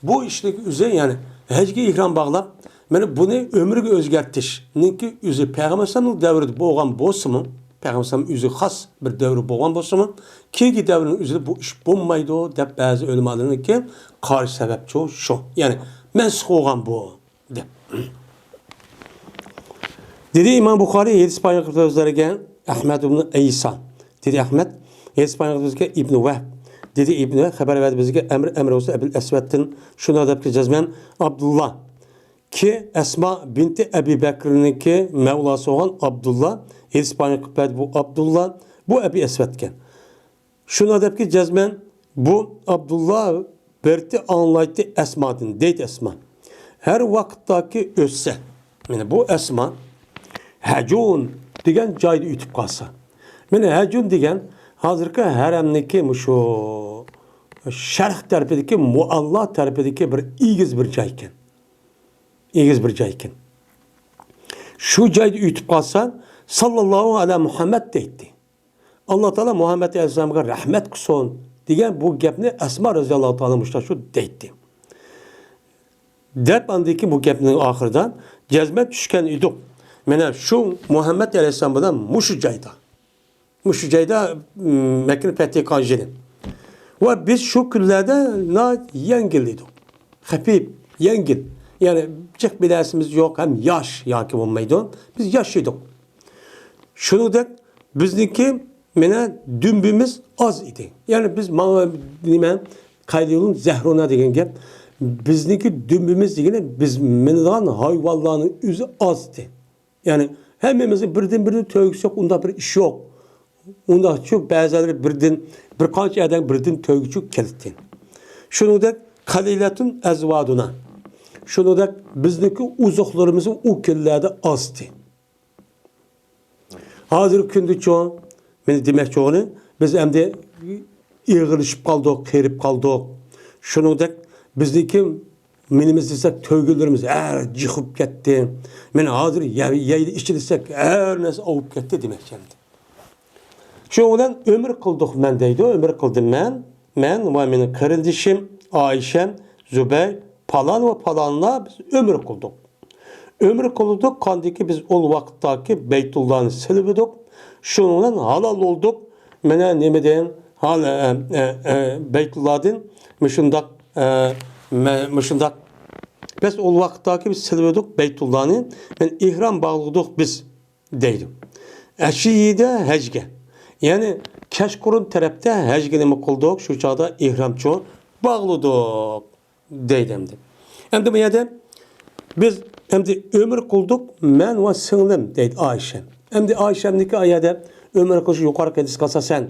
بۇ ئىشنىڭ ئۆزى، يەنى ھەجگە ئېھرام باغلاپ، مانا بۇنى ئۆمرىگە ئۆزگەرتىشنىڭكى ئۆزى پەيغەمبەر ئەلەيھىسسالامنىڭ دەۋرىدە بولغان بولسىمۇ، پەيغەمبەر ئەلەيھىسسالام ئۆزى خاس بىر دەۋرى بولغان بولسىمۇ، كېيىنكى دەۋرنىڭ ئۆزىدە بۇ ئىش بولمايدۇ دەپ بەزى ئۆلىمالارنىڭكى قارىشى سەۋەبچۇ شۇ. يەنى مەنسۇخ بولغان بۇ. دەپ. دېدى ئىمام بۇخارى، ھەدىس بايان قىلىپ بىزلەرگە ئەھمەد ئىبن ئەيسا. دېدى ئەھمەد، ھەدىس بايان قىلىپ بىزگە ئىبن ۋەھب. دېدى ئىبن ۋەھب خەۋەر بەردى بىزگە ئەمر، ئەمر بولسا ئەبىل ئەسۋەدتىن، شۇنداق دەپتۇ جەزمەن ئابدۇللا. كى ئەسما بىنتى ئەبى بەكرىنىڭكى مەۋلاسى بولغان ئابدۇللا، ھەدىس بايان قىلىپ بەردى بۇ ئابدۇللا، بۇ ئەبى ئەسۋەدكەن. شۇنداق دەپكى جەزمەن بۇ ئابدۇللا بەردى ئاڭلايتتى ئەسمادىن، دەيتتى ئەسما. ھەر ۋاقىتتاكى ئۆتسە، مانا بۇ ئەسما ھەجۇن دېگەن جايدا ئۆتۈپ قالسا. مانا ھەجۇن دېگەن ھازىرقى ھەرەمنىڭكى مۇشۇ شەرق تەرىپىدىكى، مۇئەللا تەرىپىدىكى بىر ئېگىز بىر جاي ئىكەن. ئېگىز بىر جاي ئىكەن. شۇ جايدا ئۆتۈپ قالسا، ساللاللاھۇ ئەلا مۇھەممەد دەيتتى. ئاللا تائالا مۇھەممەد ئەلەيھىسسالامغا رەھمەت قىلسۇن دېگەن بۇ گەپنى ئەسما رەزىياللاھۇ تائالا مۇشۇنداق شۇ دەيتتى. دەپ ئاندىن كېيىن بۇ گەپنىڭ ئاخىرىدا جەزمە چۈشكەن ئىدۇق. مانا شۇ مۇھەممەد ئەلەيھىسسالام بىلەن مۇشۇ جايدا. مۇشۇ جايدا، م، مەككىنى پەتھى قىلغان يىلى. ۋە بىز شۇ كۈنلەردە ناھايىتى يەڭگىل ئىدۇق. خەپىپ، يەڭگىل. يەنى جىق بىر نەرسىمىز يوق، ھەم ياش ياكى بولمايدۇ. بىز ياش ئىدۇق. شۇنىڭدەك بىزنىڭكى مانا دۈمبىمىز ئاز ئىدى. يەنى بىز ماڭا نېمە، قەيلۇلۇن زەھرۇنا دېگەن گەپ. بىزنىڭكى دۈمبىمىز دېگىنى بىز مىنىدىغان ھايۋانلارنىڭ ئۆزى ئاز ئىدى. يەنى ھەممىمىزنىڭ بىردىن-بىرىنى تۆگىسى يوق، ئۇنداق بىر ئىش يوق. ئۇنداقچۇ بەزىلىرى بىردىن، بىر قانچە ئادەم بىردىن تۆگىچۇ كەلتى. شۇنىڭدەك قەلىلەتۇن ئەزۋادۇنا. شۇنىڭدەك بىزنىڭكى ئوزۇقلىرىمىز ئۇ كۈنلەردە ئازدى. ھازىرقى كۈندىچۇ، مېنى دېمەكچى بولغىنى، بىز ئەمدى ئېغىرلىشىپ قالدۇق، قېرىپ قالدۇق. شۇنىڭدەك بىزنىڭكى مېنىمىز دېسەك، تۆگىلىرىمىز ھەر جىق بولۇپ كەتتى. مېنى ھازىر يەي-، يەيلى ئىچىلى دېسەك، ھەر نەرسە ئاۋۇپ كەتتى دېمەكچى ئەمدى. شۇنىڭ بىلەن ئۆمۈر قىلدۇق مەن دەيدۇ، ئۆمۈر قىلدىم مەن. مەن ۋە مېنىڭ قېرىندىشىم، ئائىشەم، زۇبەير، پالان ۋە پالانلار بىز ئۆمۈر قىلدۇق. ئۆمۈر قىلدۇق، قاندىكى بىز ئول ۋاقىتتاكى بەيتۇللانى سېلىۋىدۇق. شۇنىڭ بىلەن ھالال بولدۇق. مانا نېمىدىن؟ ھال-، ئە، ئە، ئە، بەيتۇللادىن مۇشۇنداق، ئە، مە-، مۇشۇنداق. بىز ئول ۋاقىتتاكى بىز سېلىۋىدۇق بەيتۇللانى. مەن ئېھرام باغلىدۇق بىز. دەيدۇ. ئەشىيىدە ھەجگە، يەنى كەچقۇرۇن تەرەپتە ھەجگە نېمە قىلدۇق؟ شۇ چاغدا ئېھرامچۇ باغلىدۇق دەيدۇ ئەمدى. ئەمدى بۇ يەردە بىز ئەمدى ئۆمۈر قىلدۇق، مەن ۋە سىڭلىم دەيدۇ ئائىشە. ئەمدى ئائىشەمنىڭكى ئايەدە ئۆمۈر قىلىش يۇقىرىقى ھەدىسكە ئاساسەن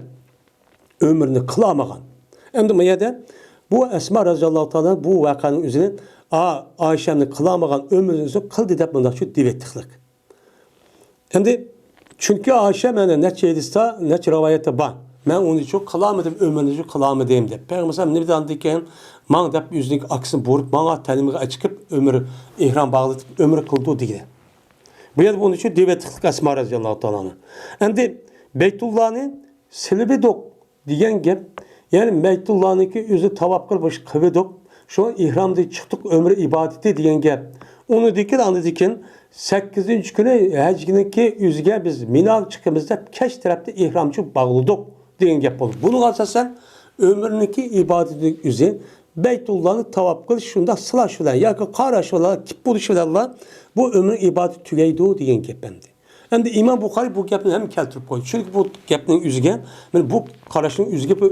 ئۆمرىنى قىلالمىغان. ئەمدى بۇ يەردە بۇ ئەسما رەزىياللاھۇ تائالا بۇ ۋەقەنىڭ ئۆزىنى ئا-، ئائىشەمنى قىلالمىغان ئۆمرىنى قىلدى دەپ مۇنداقچۇ دېۋەتتىخلىق. ئەمدى، چۈنكى ئائىشە مەندە نەچچە ھەدىستە، نەچچە رىۋايەتتە بار. مەن ئۇنى شۇ قىلالمىدىم، ئۆمرىنى شۇ قىلالمىدىم دەپ. پەيغەمبەر ئەلەيھىسسالام نېمە دېگەندىكىن، ماڭ دەپ ئۆزىنىڭ ئاكىسىنى بۇيرۇپ، ماڭا تەنىمگە ئەچىقىپ، ئۆمرى ئېھرام باغلىتىپ، ئۆمرى قىلدى دېگەن. بۇ يەردە بۇنى شۇ دېۋەتتىخلىق ئەسما رەزىياللاھۇ تائالا ئەنھا. ئەمدى بەيتۇللانى سېلىۋىدۇق دېگەن گەپ، يەنى بەيتۇللانىڭكى ئۆزى تاۋاپ قىلىپ، مۇشۇ قىلىۋىدۇق، شۇ ئېھرامدىن چىقتۇق، ئۆمرە ئىبادىتى دېگەن گەپ. ئۇنىڭدىن كېيىن، ئاندىن كېيىن سەككىزىنچى كۈنى ھەجنىڭكى ئۆزىگە بىز مىناغا چىقىمىز دەپ، كەچ تەرەپتە ئېھرامچۇ باغلىدۇق دېگەن گەپ بولدى. بۇنىڭغا ئاساسەن، ئۆمرىنىڭكى ئىبادىتىنىڭ ئۆزى بەيتۇللانى تاۋاپ قىلىش، شۇنداق سىلاش بىلەن ياكى قاراش بىلەن، كىپ بولۇش بىلەنلا بۇ ئۆمرە ئىبادىتى تۈگەيدۇ دېگەن گەپ ئەمدى. ئەمدى ئىمام بۇخارىي بۇ گەپنى ھەم كەلتۈرۈپ قويدى. چۈنكى بۇ گەپنىڭ ئۆزىگە، مانا بۇ قاراشنىڭ ئۆزىگە بۇ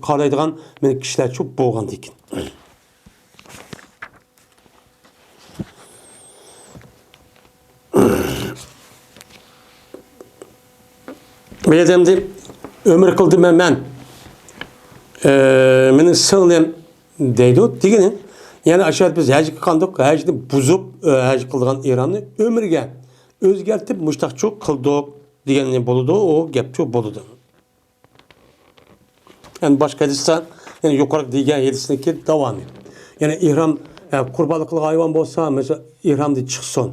قارايدىغان مانا كىشىلەر چوپ بولغاندىكىن. بۇ يەردە ئەمدى ئۆمرە قىلدىم مەن، مەن، ئە، مېنىڭ سىڭلىم دەيدۇ دېگىنى. يەنى ئاشۇ بىز ھەجگە قىلغاندۇق، ھەجنى بۇزۇپ، ئە، ھەج قىلغان ئېھرامنى ئۆمرىگە ئۆزگەرتىپ مۇشتاقچۇ قىلدۇق دېگەننى بولىدۇ، ئۇ گەپچۇ بولىدۇ. يەنى باشقا ھەدىستە، يەنى يۇقىرىقى دېگەن ھەدىسنىڭكى داۋامى. يەنى ئېھرام، ئە، قۇربانلىق قىلغان ھايۋان بولسا، مەسىلەن، ئېھرامدىن چىقسۇن.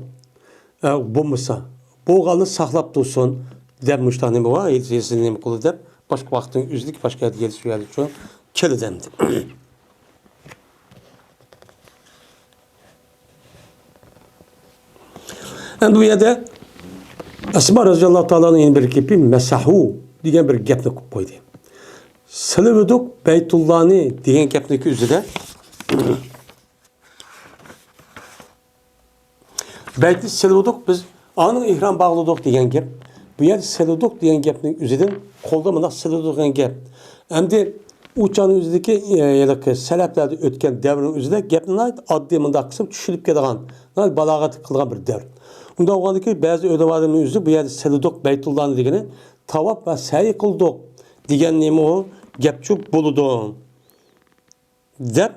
ئە، بولمىسا، بولغاننى ساقلاپ تۇرسۇن، دەپ مۇشۇنداق نېمە بار، ھەدىس، ھەدىسنى نېمە قىلدى دەپ، باشقا ۋاقىتنىڭ ئۆزىدىكى باشقا ھەدىس، ھەدىس شۇ يەردە شۇ كېلىدۇ ئەمدى. ئەمدى بۇ يەردە ئەسما رەزىياللاھۇ تائالانىڭ يەنە بىر گېپى، مەسەھۇ دېگەن بىر گەپنى قىلىپ قويدى. سىلىۋىدۇق بەيتۇللانى دېگەن گەپنىڭكى ئۆزىدە، بەيتنى سىلىۋىدۇق بىز، ئاندىن ئېھرام باغلىدۇق دېگەن گەپ. بۇ يەردە سىلىدۇق دېگەن گەپنىڭ ئۆزىدىن قولدا مۇنداق سىلىدۇق دېگەن گەپ. ئەمدى ئۇ چاغنىڭ ئۆزىدىكى، ئە، ھېلىقى سەلەفلەردە ئۆتكەن دەۋرنىڭ ئۆزىدە گەپنى ناھايىتى ئاددىي مۇنداق قىسىم چۈشىنىپ كېتىدىغان، ناھايىتى بالاغەت قىلىدىغان بىر دەۋر. ئۇنداق بولغاندىكىن بەزى ئۆلىمالارنىڭ ئۆزى بۇ يەردە سىلىدۇق بەيتۇللانى دېگىنى تاۋاپ ۋە سەي قىلدۇق دېگەن نېمە ئۇ گەپچۇ بولىدۇ. دەپ،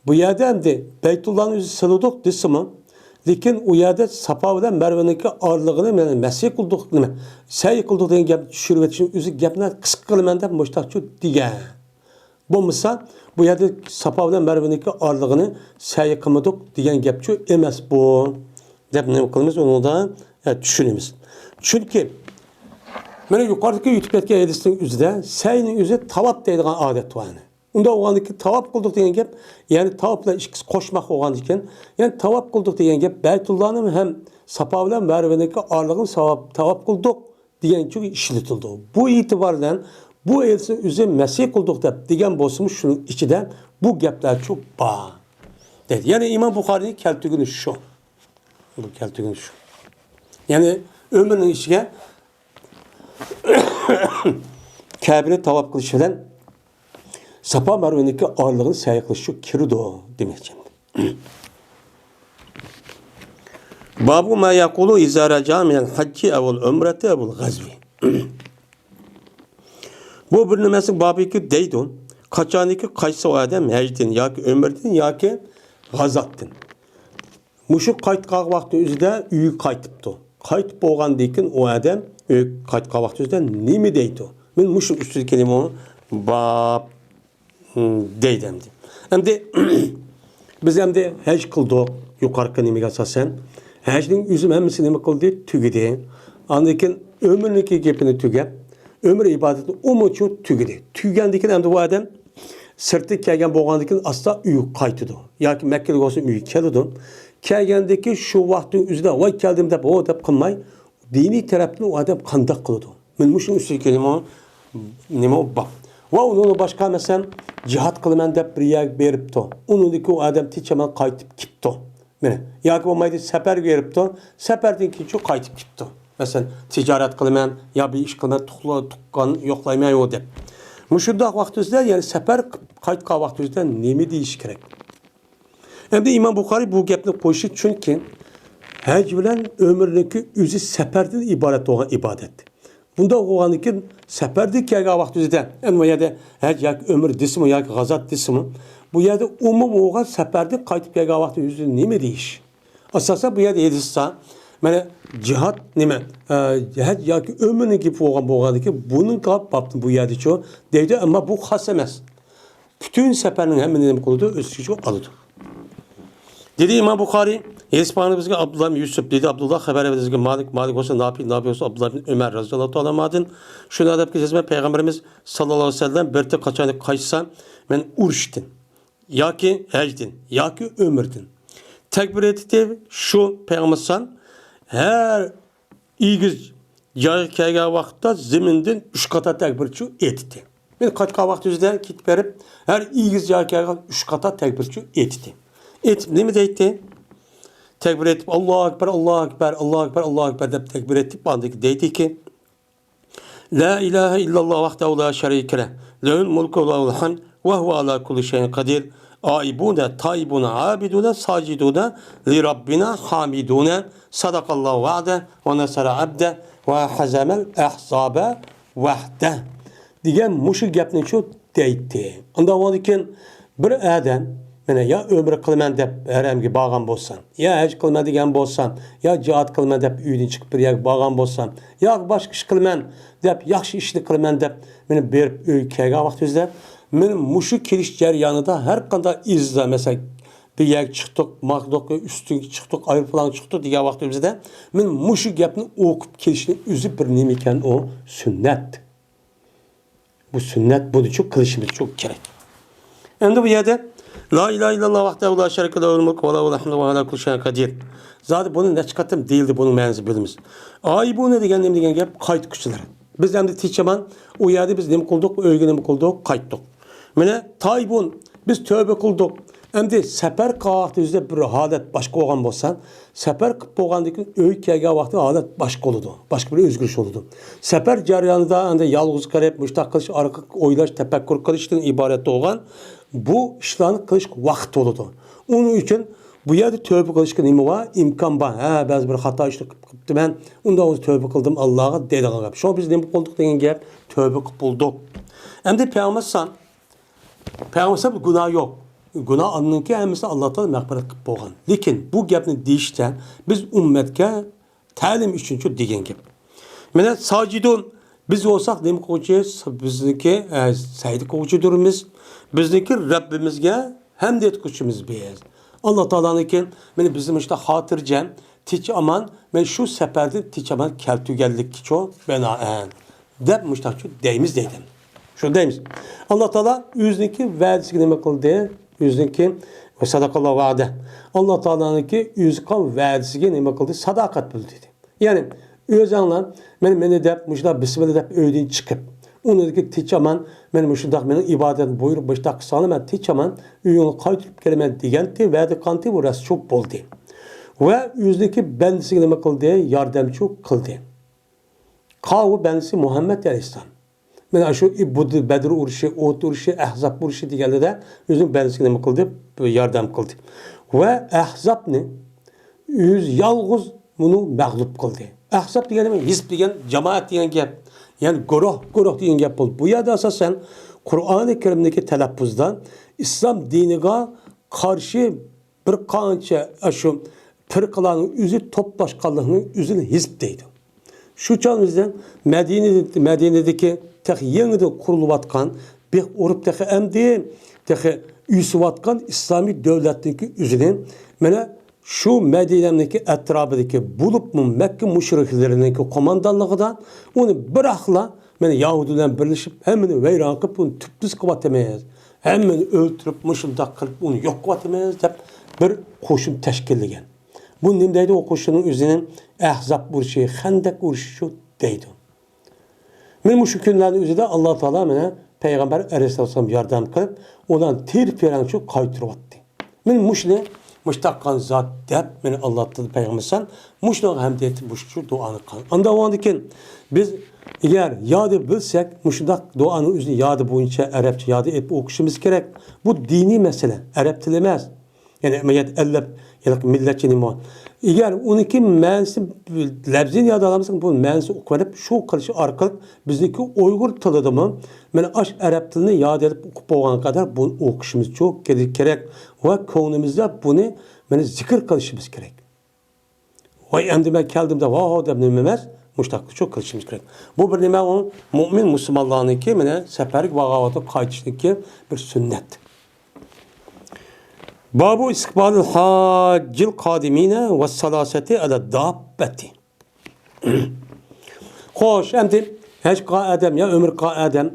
بۇ يەردە ئەمدى بەيتۇللانى ئۆزى سىلىدۇق دېسىمۇ، لېكىن ئۇ يەردە ساپا بىلەن مەرۋىنىڭكى ئارىلىقىنى مەسھى قىلدۇق، نېمە، سەي قىلدۇق دېگەن گەپنى چۈشۈرۈۋېتىشنىڭ ئۆزى گەپنى قىسقا قىلىمەن دەپ مۇشتاقچۇ دېگەن. بولمىسا، بۇ يەردە ساپا بىلەن مەرۋىنىڭكى ئارىلىقىنى سەي قىلمىدۇق دېگەن گەپچۇ ئەمەس بۇ. دەپ نېمە قىلىمىز؟ ئۇنىڭدا، ئە، چۈشىنىمىز. چۈنكى مانا يۇقىرىدىكى ئۆتۈپ كەتكەن ھەدىسنىڭ ئۆزىدە سەينىڭ ئۆزى تاۋاپ دەيدىغان ئادەت بار. ئۇنداق بولغاندىكىن تاۋاپ قىلدۇق دېگەن گەپ، يەنى تاۋاپ بىلەن ئىككىسى قوشماق بولغاندىكىن، يەنى تاۋاپ قىلدۇق دېگەن گەپ بەيتۇللانىڭ ھەم ساپا بىلەن مەرۋىنىڭكى ئارىلىقىنى ساۋاب-، تاۋاپ قىلدۇق دېگەن ئۈچۈن ئىشلىتىلىدۇ. بۇ ئېتىبار بىلەن بۇ ھەدىسنىڭ ئۆزى مەسىھ قىلدۇق دەپ دېگەن بولسىمۇ، شۇنىڭ ئىچىدە بۇ گەپلەرچۇ بار دەيدۇ. يەنى ئىمام بۇخارىنىڭ كەلتۈرگىنى شۇ. بۇ كەلتۈرگىنى شۇ. يەنى ئۆمرىنىڭ ئىچىگە كەبىنى تاۋاپ قىلىش بىلەن ساپا مەرۋىنىڭكى ئارىلىقىنى سەي قىلىشچۇ كىرىدۇ دېمەكچى. بابۇ ما يەقۇلۇ ئىزا رەجا مىنەل ھەججى ئەۋۇل ئۆمرەتى ئەۋۇل غەزۋى. بۇ بىر نېمىسى بابىكى دەيدۇ. قاچانكى قايتسا ئۇ ئادەم ھەجدىن ياكى ئۆمرىدىن ياكى غازاتتىن. مۇشۇ قايتقان ۋاقتى ئۆزىدە ئۆيگە قايتىپتۇ. قايتىپ بولغاندىن كېيىن ئۇ ئادەم ئۆيگە قايتقان ۋاقتى ئۆزىدە نېمە دەيدۇ؟ مەن مۇشۇ ئۈستىدە كېلىمۇ باب، م، دەيدۇ ئەمدى. ئەمدى بىز ئەمدى ھەج قىلدۇق، يۇقىرىقى نېمىگە ئاساسەن. ھەجنىڭ ئۆزى ھەممىسى نېمە قىلدى؟ تۈگىدى. ئاندىن كېيىن ئۆمرىنىڭكى گېپىنى تۈگەپ، ئۆمرە ئىبادىتىنى ئۇمۇچۇ تۈگىدى. تۈگىگەندىن كېيىن ئەمدى ئۇ ئادەم سىرتقا كەلگەن بولغاندىن كېيىن ئاستا ئۆيگە قايتىدۇ. ياكى مەككىدە بولسا ئۆيگە كېلىدۇ. كەلگەندىن كېيىن شۇ ۋاقىتنىڭ ئۆزىدە ۋاي كەلدىم دەپ، ھو دەپ قىلماي، دىنىي تەرەپتىن ئۇ ئادەم قانداق قىلىدۇ؟ مەن مۇشۇنىڭ ئۈستىگە كېلىمۇ، نېمە بار؟ ۋە ئۇنىڭدىن باشقا، مەسىلەن، جىھاد قىلىمەن دەپ بىر يەرگە بېرىپتۇ. ئۇنىڭدىن كېيىن ئۇ ئادەم تىنچ ئامان قايتىپ كېتىپتۇ. مانا، ياكى بولمايدۇ، سەپەرگە بېرىپتۇ، سەپەردىن كېيىنچۇ قايتىپ كېتىپتۇ. مەسىلەن، تىجارەت قىلىمەن، يا بىر ئىش قىلىمەن، تۇغقان يوقلايمەن يو دەپ. مۇشۇنداق ۋاقتىمىزدا، يەنى سەپەر قايتقان ۋاقتىمىزدا نېمە دېيىش كېرەك؟ ئەمدى ئىمام بۇخارىي بۇ گەپنى قويۇشى، چۈنكى ھەج بىلەن ئۆمرىنىڭكى ئۆزى سەپەردىن ئىبارەت بولغان ئىبادەت. بۇنداق بولغاندىن كېيىن سەپەردىن كەلگەن ۋاقتىمىزدا، ئەمما بۇ يەردە ھەج ياكى ئۆمرە دېسىمۇ ياكى غازات دېسىمۇ، بۇ يەردە ئومۇمىي بولغان سەپەردىن قايتىپ كەلگەن ۋاقتى ئۆزى نېمە دېيىش؟ ئاساسەن بۇ يەردە ھەدىستە، مانا، جىھاد نېمە، ئە، ھەج ياكى ئۆمرىنىڭ گېپى بولغان، بولغاندىكىن بۇنىڭغا بابتىن بۇ يەردىچۇ دەيدۇ، ئەمما بۇ خاس ئەمەس. پۈتۈن سەپەرنىڭ ھەممىنى نېمە قىلىدۇ؟ ئۆز ئىچىگە ئالىدۇ. دېدى ئىمام بۇخارىي، ھەدىس بىزگە ئابدۇللا بىن يۈسۈپ دېدى، ئابدۇللا خەۋەر بەردى بىزگە مالىك، مالىك بولسا نافىئ، نافىئ بولسا ئابدۇللا بىن ئۆمەر رەزىياللاھۇ تائالا ئانھۇدىن. شۇنى دەپ كېتىمىز، پەيغەمبىرىمىز ساللاللاھۇ ئەلەيھى ۋەسەللەم بىر قاچان قايتسا، مەن ئۇرۇشتىن ياكى ھەجدىن ياكى ئۆمرىدىن تەكبىر ئېيتتى. شۇ پەيغەمبەر ھەر ئېگىز جايغا كەلگەن ۋاقىتتا زېمىندىن ئۈچ قاتا تەكبىرچۇ ئېيتتى. مەن قايتقان ۋاقتىمىزدا كېتىپ بېرىپ، ھەر ئېگىز جايغا كەلگەن ئۈچ قاتا تەكبىرچۇ ئېيتتى. ئېيتىپ نېمە دەيتتى؟ تەكبىر ئېيتىپ، «ئاللاھۇ ئەكبەر، ئاللاھۇ ئەكبەر، ئاللاھۇ ئەكبەر، ئاللاھۇ ئەكبەر» دەپ تەكبىر ئېيتىپ، ئاندىن كېيىن دەيتتىكى، لا إله إلا الله وحده لا شريك له، له الملك وله الحمد وهو على كل شيء قدير. آئبون، تائبون، عابدون، ساجدون، لربنا حامدون. صدق الله وعده، ونصر عبده، وهزم الأحزاب وحده. دېگەن مۇشۇ گەپنىچۇ دەيتتى. ئاندىن ئاندىن كېيىن بىر ئادەم، مانا، يا ئۆمرە قىلىمەن دەپ ھەرەمگە بارغان بولسا، يا ھەج قىلىمەن دېگەن بولسا، يا جىھاد قىلىمەن دەپ ئۆيدىن چىقىپ بىر يەرگە بارغان بولسا، يا باشقا ئىش قىلىمەن دەپ، ياخشى ئىشنى قىلىمەن دەپ، مانا، بېرىپ ئۆيگە كەلگەن ۋاقتىمىزدا، مانا، مۇشۇ كېلىش جەريانىدا ھەر قانداق ئىزدا، مەسىلەن، بىر يەرگە چىقتۇق، ماقدۇق، ئۈستۈنگە چىقتۇق، ئايروپىلانغا چىقتۇق دېگەن ۋاقتىمىزدا، مانا، مۇشۇ گەپنى ئوقۇپ كېلىشنىڭ ئۆزى بىر نېمە ئىكەن، ئۇ سۈننەت. بۇ سۈننەت، بۇنىچۇ قىلىشىمىزچۇ كېرەك. ئەمدى بۇ يەردە لا ئىلاھە ئىللاللاھ ۋەھدەھۇ لا شەرىكە لەھۇل مۇلكۇ ۋە لەھۇل ھەمدۇ ۋە ھۇۋە ئالا كۇللى شەيئىن قەدىر. زادى بۇنى نەچچە قېتىم دېيىلدى، بۇنىڭ مەنىسى بىلىمىز. ئائىبۇن دېگەن نېمە دېگەن گەپ؟ قايتقۇچىلار. بىز ئەمدى تىنچ ئامان ئۇ يەردە بىز نېمە قىلدۇق؟ ئۆيگە نېمە قىلدۇق؟ قايتتۇق. مانا تائىبۇن، بىز تۆبە قىلدۇق. ئەمدى سەپەر قىلغان ۋاقتىمىزدا بىر ھالەت باشقا بولغان بولسا، سەپەر قىلىپ بولغاندىن كېيىن ئۆيگە كەلگەن ۋاقتى ھالەت باشقا بولىدۇ. باشقا بىر ئۆزگىرىش بولىدۇ. سەپەر جەريانىدا ئەمدى يالغۇز قېلىپ، مۇشۇنداق قىلىش، ئارقا ئويلاش، تەپەككۇر قىلىشتىن ئىبارەت بولغان بۇ ئىشلارنى قىلىش ۋاقتى بولىدۇ. ئۇنىڭ ئۈچۈن بۇ يەردە تۆبە قىلىشقا نېمە بار؟ ئىمكان بار. ھە، بەزى بىر خاتا ئىشنى قىلىپ قىپتىمەن. ئۇنداق بولسا تۆبە قىلدىم ئاللاغا دەيدىغان گەپ. شۇڭا بىز نېمە قىلدۇق دېگەن گەپ، تۆبە قىلىپ بولدۇق. ئەمدى پەيغەمبەر ئەلەيھىسسالام، پەيغەمبەر ئەلەيھىسسالام گۇناھ يوق. گۇناھ ئانىنىڭكى ھەممىسىنى ئاللا تائالا مەغپىرەت قىلىپ بولغان. لېكىن بۇ گەپنى دېيىشتە بىز ئۈممەتكە تەلىم ئۈچۈنچۇ دېگەن گەپ. مانا ساجىدۇن، بىز بولساق نېمە قىلغۇچى؟ بىزنىڭكى، ئە، سەجدە قىلغۇچىدۇرمىز. بىزنىڭكى رەببىمىزگە ھەمد ئېيتقۇچىمىز بىز. ئاللا تائالانىڭكى، مانا بىزنى مۇشۇنداق خاتىرجەم، تىنچ-ئامان، مەن شۇ سەپەردىن تىنچ-ئامان كەلتۈرگەنلىككىچۇ بىنائەن، دەپ مۇشۇنداقچۇ دەيمىز دەيدۇ. شۇ دەيمىز. ئاللا تائالا ئۆزىنىڭكى ۋەدىسىگە نېمە قىلدى؟ ئۆزىنىڭكى، ۋە سەدەقەللاھۇ ۋەئدەھ. ئاللا تائالانىڭكى ئۆزى قىلغان ۋەدىسىگە نېمە قىلدى؟ ساداقەت بىلدۈردى. يەنى ئۆزۈڭلار مانا مېنى دەپ، مۇشۇنداق بىسمىللا دەپ ئۆيدىن چىقىپ، ئۇنىڭدىكى تىنچ-ئامان، مانا مۇشۇنداق مېنىڭ ئىبادەتنى بۇيرۇپ، مۇشۇنداق قىلساڭلار، مەن تىنچ-ئامان ئۆيۈڭلارغا قايتۇرۇپ كېلىمەن دېگەنتى، ۋەدە قىلغانتى، بۇ راستچۇ بولدى. ۋە ئۆزىنىڭكى بەندىسىگە نېمە قىلدى؟ ياردەمچۇ قىلدى. قاۋۇ بەندىسى مۇھەممەد ئەلەيھىسسالام. مانا شۇ بۇ بەدر ئۇرۇشى، ئۇھۇد ئۇرۇشى، ئەھزاب ئۇرۇشى دېگەنلىرىدە ئۆزىنىڭ بەندىسىگە نېمە قىلدى؟ ياردەم قىلدى. ۋە ئەھزابنى ئۆزى يالغۇز بۇنى مەغلۇپ قىلدى. ئەھزاب دېگەن نېمە؟ ھىزب دېگەن، جامائەت دېگەن گەپ. يەنى گۇرۇھ، گۇرۇھ دېگەن گەپ بولدى. بۇ يەردە ئاساسەن قۇرئانى كەرىمدىكى تەلەپپۇزدا ئىسلام دىنىغا قارشى بىر قانچە ئاشۇ پىرقىلارنىڭ ئۆزى توپلاشقانلىقنى ئۆزىنى ھىزب دەيدۇ. شۇ چاغ بىزنىڭ مەدىنە، مەدىنىدىكى تېخى يېڭىدىن قۇرۇلۇۋاتقان، بىخ ئۇرۇپ تېخى ئەمدى تېخى ئۆسۈۋاتقان ئىسلامىي دۆلەتنىڭكى ئۆزىنى، مانا شۇ مەدىنەنىڭكى ئەتراپىدىكى، بولۇپمۇ مەككە مۇشرىكلىرىنىڭكى قوماندانلىقىدا ئۇنى بىراقلا، مانا يەھۇدىيلار بىلەن بىرلىشىپ، ھەممىنى ۋەيران قىلىپ، ئۇنى تۈپتۈز قىلىۋاتىمىز، ھەممىنى ئۆلتۈرۈپ، مۇشۇنداق قىلىپ ئۇنى يوق قىلىۋاتىمىز دەپ بىر قوشۇن تەشكىللىگەن. بۇ نېمە دەيدۇ؟ ئۇ قوشۇننىڭ ئۆزىنى ئەھزاب ئۇرۇشى، خەندەق ئۇرۇشىچۇ دەيدۇ. مانا مۇشۇ كۈنلەرنىڭ ئۆزىدە ئاللا تائالا مانا پەيغەمبەر ئەلەيھىسسالام ياردەم قىلىپ، ئۇلارنى تېرىپ يېرىڭچۇ قايتۇرۇۋەتتى. مانا مۇشۇنى مۇشتاق قىلغان زات دەپ، مانا ئاللا تائالا پەيغەمبەر ئەلەيھىسسالام مۇشۇنىڭغا ھەمدە ئېيتىپ مۇشۇ دۇئانى قىلغان. ئاندىن ئۇنىڭدىن كېيىن بىز ئەگەر يادى بىلسەك، مۇشۇنداق دۇئانىڭ ئۆزىنى يادى بويىچە ئەرەبچە يادى ئېلىپ ئوقۇشىمىز كېرەك. بۇ دىنىي مەسىلە، ئەرەب تىلى ئەمەس. يەنى ئەمەلىيەت ئەللەپ، يەنى مىللەتچە نېمە بار؟ ئەگەر ئۇنىڭكى مەنىسى، لەپزىنى ياد ئالالمىساق، بۇ مەنىسى ئوقۇۋېلىپ، شۇ قىلىش ئارقىلىق بىزنىڭكى ئۇيغۇر تىلىدىمۇ، مانا ئاش ئەرەب تىلىنى ياد ئېلىپ ئوقۇپ بولغان قەدەر بۇنى ئوقۇشىمىزچۇ كېرەك ۋە كۆڭلىمىزدە بۇنى، مانا، زىكىر قىلىشىمىز كېرەك. ۋاي، ئەمدى مەن كەلدىم دەپ، ھاۋ، ھاۋ دەپ نېمە ئەمەس، مۇشتاقچۇ قىلىشىمىز كېرەك. بۇ بىر نېمە، ئۇ مۇئمىن مۇسۇلمانلارنىڭكى، مانا، سەپەرگە بارغان ۋاقىتتا قايتىشنىڭكى بىر سۈننەت. بابۇ ئىستىقبالىل ھاججىل قادىمىنە ۋە سالاسەتى ئەلە داببەتى. خوش، ئەمدى ھەج قىلغان ئادەم يا ئۆمرە قىلغان ئادەم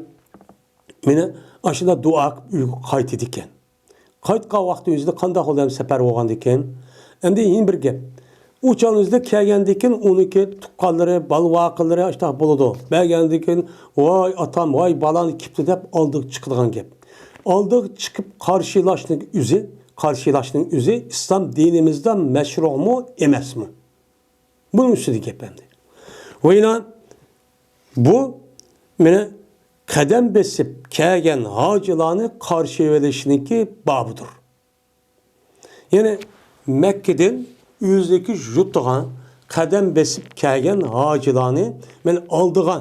مانا ئاشۇنداق دۇئا قىلىپ ئۆيىگە قايتىدىكەن. قايتقان ۋاقتى ئۆزىدە قانداق بولدى، ھەم سەپەر بولغاندىكىن. ئەمدى يەنە بىر گەپ. ئۇ چاغنىڭ ئۆزىدە كەلگەندىكىن ئۇنىڭكى تۇغقانلىرى، بالا-ۋاقىلىرى ئاشۇنداق بولىدۇ. بەرگەندىكىن، ۋاي ئاتام، ۋاي بالام كېپتۇ دەپ ئالدىغا چىقىدىغان گەپ. ئالدىغا چىقىپ قارشىلاشنىڭ ئۆزى، قارشىلاشنىڭ ئۆزى ئىسلام دىنىمىزدا مەشرۇمۇ ئەمەسمۇ؟ بۇنىڭ ئۈستىدە گەپ ئەمدى. ۋە يەنە بۇ مانا قەدەم بېسىپ كەلگەن ھاجىلارنى قارشى ئېلىشنىڭكى بابىدۇر. يەنى مەككىدىن ئۆزىنىڭكى يۇرتىغا قەدەم بېسىپ كەلگەن ھاجىلارنى مانا ئالدىغا،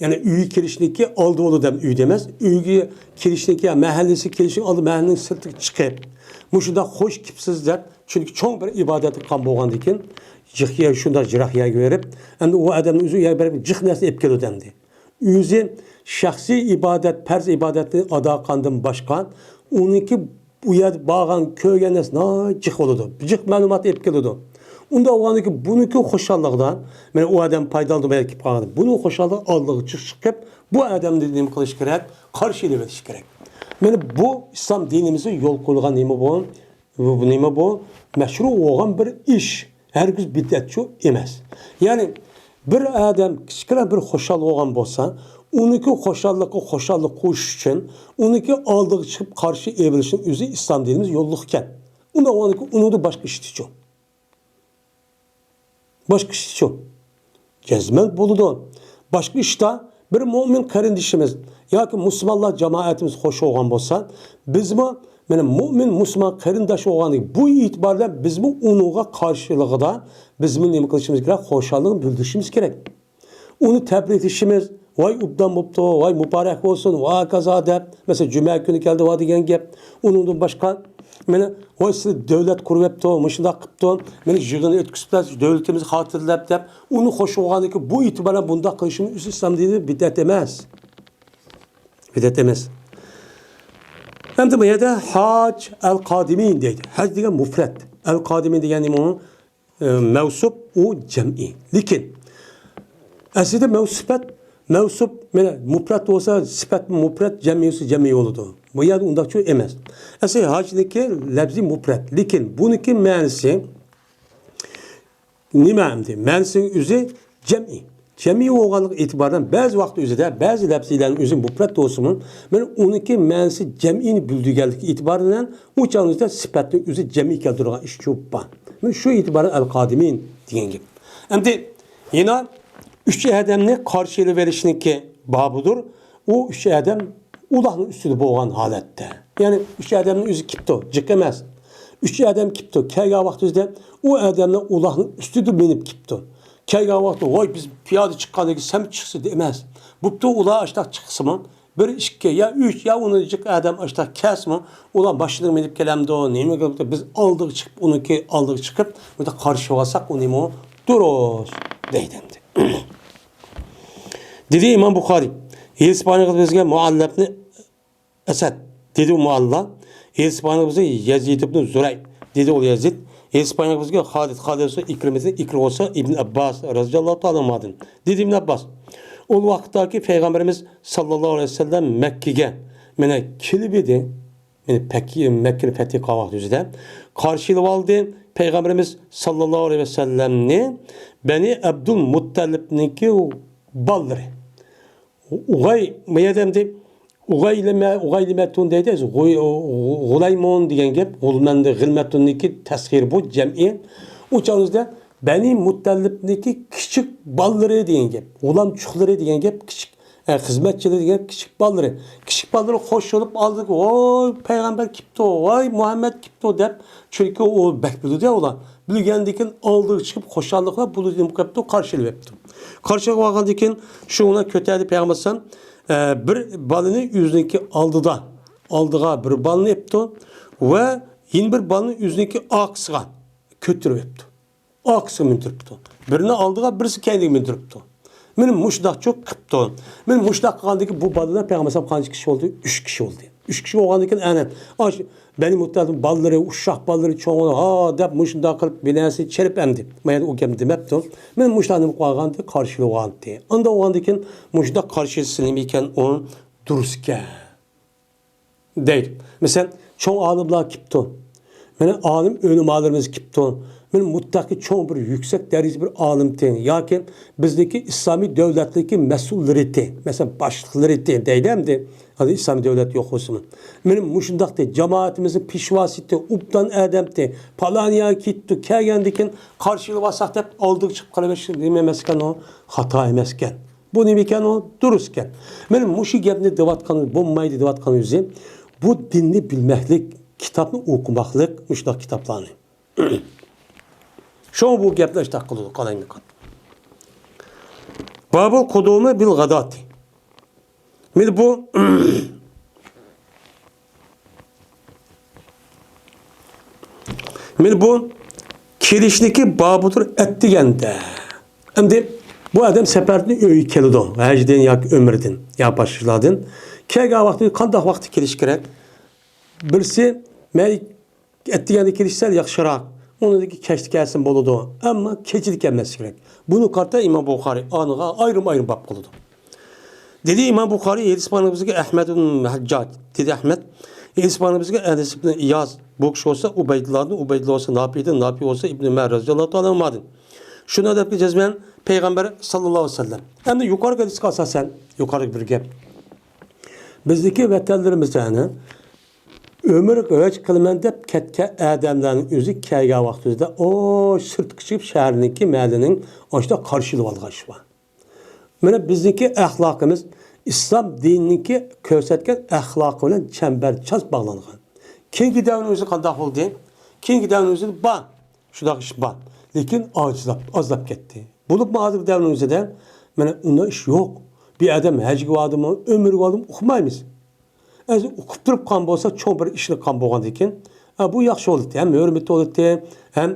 يەنى ئۆيگە كىرىشنىڭكى ئالدى بولىدۇ دەپ، ئۆيدە ئەمەس، ئۆيگە كىرىشنىڭكى، مەھەللىسىگە كېلىشنىڭ ئالدى، مەھەللىنىڭ سىرتىغا چىقىپ، مۇشۇنداق خوش كېپسىز دەپ، چۈنكى چوڭ بىر ئىبادەت قىلغان بولغاندىكىن، جىق يەر، شۇنداق جىراق يەرگە بېرىپ، ئەمدى ئۇ ئادەمنى ئۆزى ئۇ يەرگە بېرىپ جىق نەرسە ئېلىپ كېلىدۇ ئەمدى. ئۆزى شەخسىي ئىبادەت، پەرز ئىبادەتنى ئادا قىلغاندىن باشقا، ئۇنىڭكى ئۇ يەردە بارغان، كۆرگەن نەرسە ناھايىتى جىق بولىدۇ. جىق مەلۇمات ئېلىپ كېلىدۇ. ئۇنداق بولغاندىكىن بۇنىڭكى خۇشاللىقىدا، مانا ئۇ ئادەم پايدىلىنىدۇ، بۇ يەرگە كېلىپ قالغاندا، بۇنىڭ خۇشاللىقى ئالدىغا چىقىپ، بۇ ئادەمنى نېمە قىلىش كېرەك؟ قارشى ئېلىۋېلىش كېرەك. مانا بۇ ئىسلام دىنىمىزدا يول قويۇلغان نېمە بۇ؟ بۇ، بۇ نېمە بۇ؟ مەشرۇ بولغان بىر ئىش. ھەرگىز بىدئەتچۇ ئەمەس. يەنى بىر ئادەم كىچىككىنە بىر خۇشال بولغان بولسا، ئۇنىڭكى خۇشاللىقىغا خۇشاللىق قوشۇش ئۈچۈن ئۇنىڭكى ئالدىغا چىقىپ قارشى ئېلىۋېلىشنىڭ ئۆزى ئىسلام دىنىمىز يوللۇق ئىكەن. ئۇنداق بولغاندىكىن ئۇنىڭدا باشقا ئىشتىچۇ؟ باشقا ئىشتىچۇ؟ جەزمەن بولىدۇ. باشقا ئىشتا بىر مۆمىن قېرىندىشىمىز ياكى مۇسۇلمانلار جامائىتىمىز خوش بولغان بولسا، بىزمۇ، مانا، مۆمىن مۇسۇلمان قېرىنداش بولغاندىكىن بۇ ئېتىبار بىلەن بىزمۇ ئۇنىڭغا قارشىلىقىدا بىزمۇ نېمە قىلىشىمىز كېرەك؟ خۇشاللىقنى بىلدۈرۈشىمىز كېرەك. ئۇنى تەبرىكلىشىمىز، ۋاي ئوبدان بوپتۇ، ۋاي مۇبارەك بولسۇن، ۋاكازا دەپ، مەسىلەن، جۈمە كۈنى كەلدى ۋا دېگەن گەپ. ئۇنىڭدىن باشقا، مانا، ۋاي سىلەر دۆلەت قۇرۇۋەپتۇ، مۇشۇنداق قىپتۇ، مانا يىغىن ئۆتكۈزۈپتۇ، دۆلىتىمىز خاتىرىلەپ دەپ، ئۇنى خوش بولغاندىكىن بۇ ئېتىبار بىلەن بۇنداق قىلىشىمىز ئۆزى ئىسلام دىنى بىدئەت ئەمەس. بىدئەت ئەمەس. ئەمدى بۇ يەردە ھاج ئەل قادىمىن دەيدۇ. ھاج دېگەن مۇفرەت. ئەل قادىمىن دېگەن نېمە ئۇ؟ ئە، مەۋسۇپ ئۇ جەمئىي. لېكىن ئەسلىدە مەۋسۇپ سۈپەت، مەۋسۇپ مانا مۇپرەت بولسا سۈپەت مۇپرەت، جەمئىي بولسا جەمئىي بولىدۇ. بۇ يەردە ئۇنداقچۇ ئەمەس. ئەسلى ھاجنىڭكى لەپزى مۇپرەت. لېكىن بۇنىڭكى مەنىسى نېمە ئەمدى؟ مەنىسىنىڭ ئۆزى جەمئىي. جەمئىي بولغانلىقى ئېتىبارىدىن بەزى ۋاقىت ئۆزىدە بەزى لەپزىلەرنىڭ ئۆزى مۇپرەت بولسىمۇ، مانا ئۇنىڭكى مەنىسى جەمئىينى بىلدۈرگەنلىكى ئېتىبارىدىن ئۇ چاغنىڭدا سۈپەتنىڭ ئۆزى جەمئىي كەلتۈرىدىغان ئىش چوپ بار. مانا شۇ ئېتىبارى ئەل قادىمىن دېگەن گەپ. ئەمدى يەنە ئۈچ ئادەمنى قارشى ئېلىۋېلىشنىڭكى بابىدۇر. ئۇ ئۈچ ئادەم ئۇلاغنىڭ ئۈستىدە بولغان ھالەتتە. يەنى ئۈچ ئادەمنىڭ ئۆزى كېپتۇ، جىق ئەمەس. ئۈچ ئادەم كېپتۇ، كەلگەن ۋاقتىمىزدا ئۇ ئادەملەر ئۇلاغنىڭ ئۈستىدە مىنىپ كېپتۇ. كەلگەن ۋاقىتتا، ۋاي، بىز پىيادە چىققاندىن كېيىن سەن چىقسا ئەمەس. بوپتۇ، ئۇلار ئاشتاق چىقسىمۇ، بىر، ئىككى يا ئۈچ يا ئۇنىڭ جىق ئادەم ئاشتاق كەلسىمۇ، ئۇلار ماشىنىغا مىنىپ كەلەمدۇ، نېمە قىلىپتۇ، بىز ئالدىغا چىقىپ، ئۇنىڭكى ئالدىغا چىقىپ، بۇنداق قارشى ئالساق، ئۇ نېمە دۇرۇس دەيدۇ ئەمدى. دېدى ئىمام بۇخارىي، ھېلىسپانىيەگە بىزگە مۇئەللەپنى ئەسەد، دېدى ئۇ مۇئەللا. ھېلىسپانىيەگە بىزگە يەزىد ئىبنى زۇرەي، دېدى ئۇ يەزىد. ھېلىسپانىيەگە بىزگە خالىد، خالىد بولسا ئىكرىمىدىن، ئىكرىم بولسا ئىبن ئابباس رەزىياللاھۇ تائالا ئەنھۇدىن، دېدى ئىبن ئابباس. ئۇ ۋاقىتتاكى پەيغەمبىرىمىز ساللاللاھۇ ئەلەيھى ۋەسەللەم مەككىگە مانا كېلىپ ئىدى. مانا پەك-، مەككىنى پەتھى قىلغان ۋاقتى ئۆزىدە قارشى ئېلىۋالدى. پەيغەمبىرىمىز ساللاللاھۇ ئەلەيھى ۋەسەللەمنى بەنى ئابدۇل مۇتتەلىبنىڭكى بالىلىرى. ئۇغاي، ما يەردە ئەمدى ئۇغايلىمە، ئۇغايلىمەتۇن دەيدۇ، غۇي-، غۇ-، غۇلايمۇن دېگەن گەپ، غۇلمەندە غىلمەتۇننىڭكى تەسغىرى بۇ جەمئىي. ئۇ چاغدا بەنى مۇتتەلىبنىڭكى كىچىك بالىلىرى دېگەن گەپ، غۇلامچۇقلىرى دېگەن گەپ، كىچىك، ئە، خىزمەتچىلىرى دېگەن كىچىك بالىلىرى. كىچىك بالىلىرى قوشۇلۇپ ئالدىغا، ۋاي پەيغەمبەر كېپتۇ، ۋاي مۇھەممەد كېپتۇ دەپ، چۈنكى ئۇ بەك بىلىدۇ ئۇلار. بىلگەندىن كېيىن ئالدىغا چىقىپ خۇشاللىقلا بۇلىدىن قېپتۇ، قارشى ئېلىۋەپتۇ. قارشى ئالغاندىن كېيىن شۇ ئۇنى كۆتەردى پەيغەمبەر ئەلەيھىسسالام، ئە، بىر بالىنى ئۆزىنىڭكى ئالدىدا، ئالدىغا بىر بالىنى ئېپتۇ ۋە يەنە بىر بالىنى ئۆزىنىڭكى ئارقىسىغا كۆتۈرۈۋەپتۇ. ئارقىسىغا مىندۈرۈپتۇ. بىرىنى ئالدىغا، بىرسى كەينىگە مىندۈرۈپتۇ. مانا مۇشۇنداقچۇ قىپتۇ. مانا مۇشۇنداق قىلغاندىن كېيىن بۇ بالىلار پەيغەمبەر ئەلەيھىسسالام قانچە كىشى بولدى؟ ئۈچ كىشى بولدى. ئۈچ كىشى بولغاندىن كېيىن ئەنە ئاش بەنى مۇتتەلىپ بالىلىرى، ئۇششاق بالىلىرى، چوڭ ھا دەپ مۇشۇنداق قىلىپ بىر نەرسە چېلىپ ئەمدى. ما يەردە ئۇ گەپنى دېمەپتۇ. مانا مۇشۇنداق نېمە قىلغانتى؟ قارشى ئېلىۋالغانتى. ئاندا بولغاندىن كېيىن مۇشۇنداق قارشى ئېلىش نېمە ئىكەن؟ ئۇ دۇرۇس ئىكەن. دەيدۇ. مەسىلەن، چوڭ ئالىملار كېپتۇ. مانا ئالىم ئۆلىمالىرىمىز كېپتۇ. مانا مۇتتەقى چوڭ بىر يۈكسەك دەرىجە بىر ئالىمتى ياكى بىزنىڭكى ئىسلامىي دۆلەتلىكى مەسئۇللىرىتى، مەسىلەن، باشلىقلىرىتى دەيدۇ ئەمدى. ھازىر ئىسلامىي دۆلەت يوق بولسىمۇ. مانا مۇشۇنداقتى، جامائىتىمىزنىڭ پېشۋاسىتى، ئوبدان ئادەمتى، پالان يەرگە كېتىپتۇ، كەلگەندىن كېيىن قارشى ئېلىۋالساق دەپ ئالدىغا چىقىپ قېلىۋېرىش نېمە ئەمەس ئىكەن، ئۇ خاتا ئەمەس ئىكەن. بۇ نېمە ئىكەن؟ ئۇ دۇرۇس ئىكەن. مانا مۇشۇ گەپنى دەۋاتقان، بولمايدۇ دەۋاتقان ئۆزى، بۇ دىننى بىلمەكلىك، كىتابنى ئوقۇماقلىق، مۇشۇنداق كىتابلارنى. شۇڭا بۇ گەپنى ئاشتاق قىلىدۇ، قالايمىقان. بابۇل قۇدۇمى بىل غاداتى. مانا بۇ مانا بۇ كېلىشنىكى بابىدۇر ئەتىگەندە. ئەمدى بۇ ئادەم سەپەردىن ئۆيگە كېلىدۇ، ھەجدىن ياكى ئۆمرىدىن يا باشقىلاردىن. كەلگەن ۋاقتى قانداق ۋاقىتتا كېلىش كېرەك؟ بىرسى، مەن ئەتىگەندە كېلىش سەل ياخشىراق. ئۇنىڭدىن كېيىن كەچتە كەلسىمۇ بولىدۇ. ئەمما كېچىدە كەلمەسلىك كېرەك. بۇنى قارىتا ئىمام بۇخارىي ئانىغا ئايرىم-ئايرىم باب قىلىدۇ. دېدى ئىمام بۇخارىي، ھېدىس بارنىڭ بىزگە ئەھمەد ئىبن ھەججاج. دېدى ئەھمەد، ھېدىس بارنىڭ بىزگە ئەنەس ئىبن ئىياز. بۇ كىشى بولسا ئۇبەيدۇللادىن، ئۇبەيدۇللا بولسا ناپىدىن، ناپى بولسا ئىبن ئۆمەر رەزىياللاھۇ تائالا ئەنھۇمادىن. شۇنى دەپتۇ جەزمەن پەيغەمبەر ساللاللاھۇ ئەلەيھى ۋەسەللەم. ئەمدى يۇقىرىقى ھەدىسكە ئاساسەن، يۇقىرىقى بىر گەپ. بىزدىكى ۋەتەنلىرىمىزدە ئەنە ئۆمرىگە ھەج قىلىمەن دەپ كەتكەن ئادەملەرنىڭ ئۆزى كەلگەن ۋاقتىمىزدا، ئو، سىرتقا چىقىپ شەھەرنىڭكى، مەھەللىنىڭ ئاشۇنداق قارشى ئېلىۋالغان ئىش بار. مانا بىزنىڭكى ئەخلاقىمىز ئىسلام دىنىنىڭكى كۆرسەتكەن ئەخلاقى بىلەن چەمبەرچاس باغلانغان. كېيىنكى دەۋرنىڭ ئۆزى قانداق بولدى؟ كېيىنكى دەۋرنىڭ ئۆزىدە بار. شۇنداق ئىش بار. لېكىن ئاجىزلاپ، ئازلاپ كەتتى. بولۇپمۇ ھازىرقى دەۋرنىڭ ئۆزىدە مانا ئۇنداق ئىش يوق. بىر ئادەم ھەجگە باردىمۇ، ئۆمرىگە باردىمۇ ئۇقمايمىز. ئەگەر ئۇقۇپ تۇرۇپ قالغان بولسا، چوڭ بىر ئىشنى قىلغان بولغاندىكىن، ئە، بۇ ياخشى بولاتتى. ھەم ھۆرمىتى بولاتتى، ھەم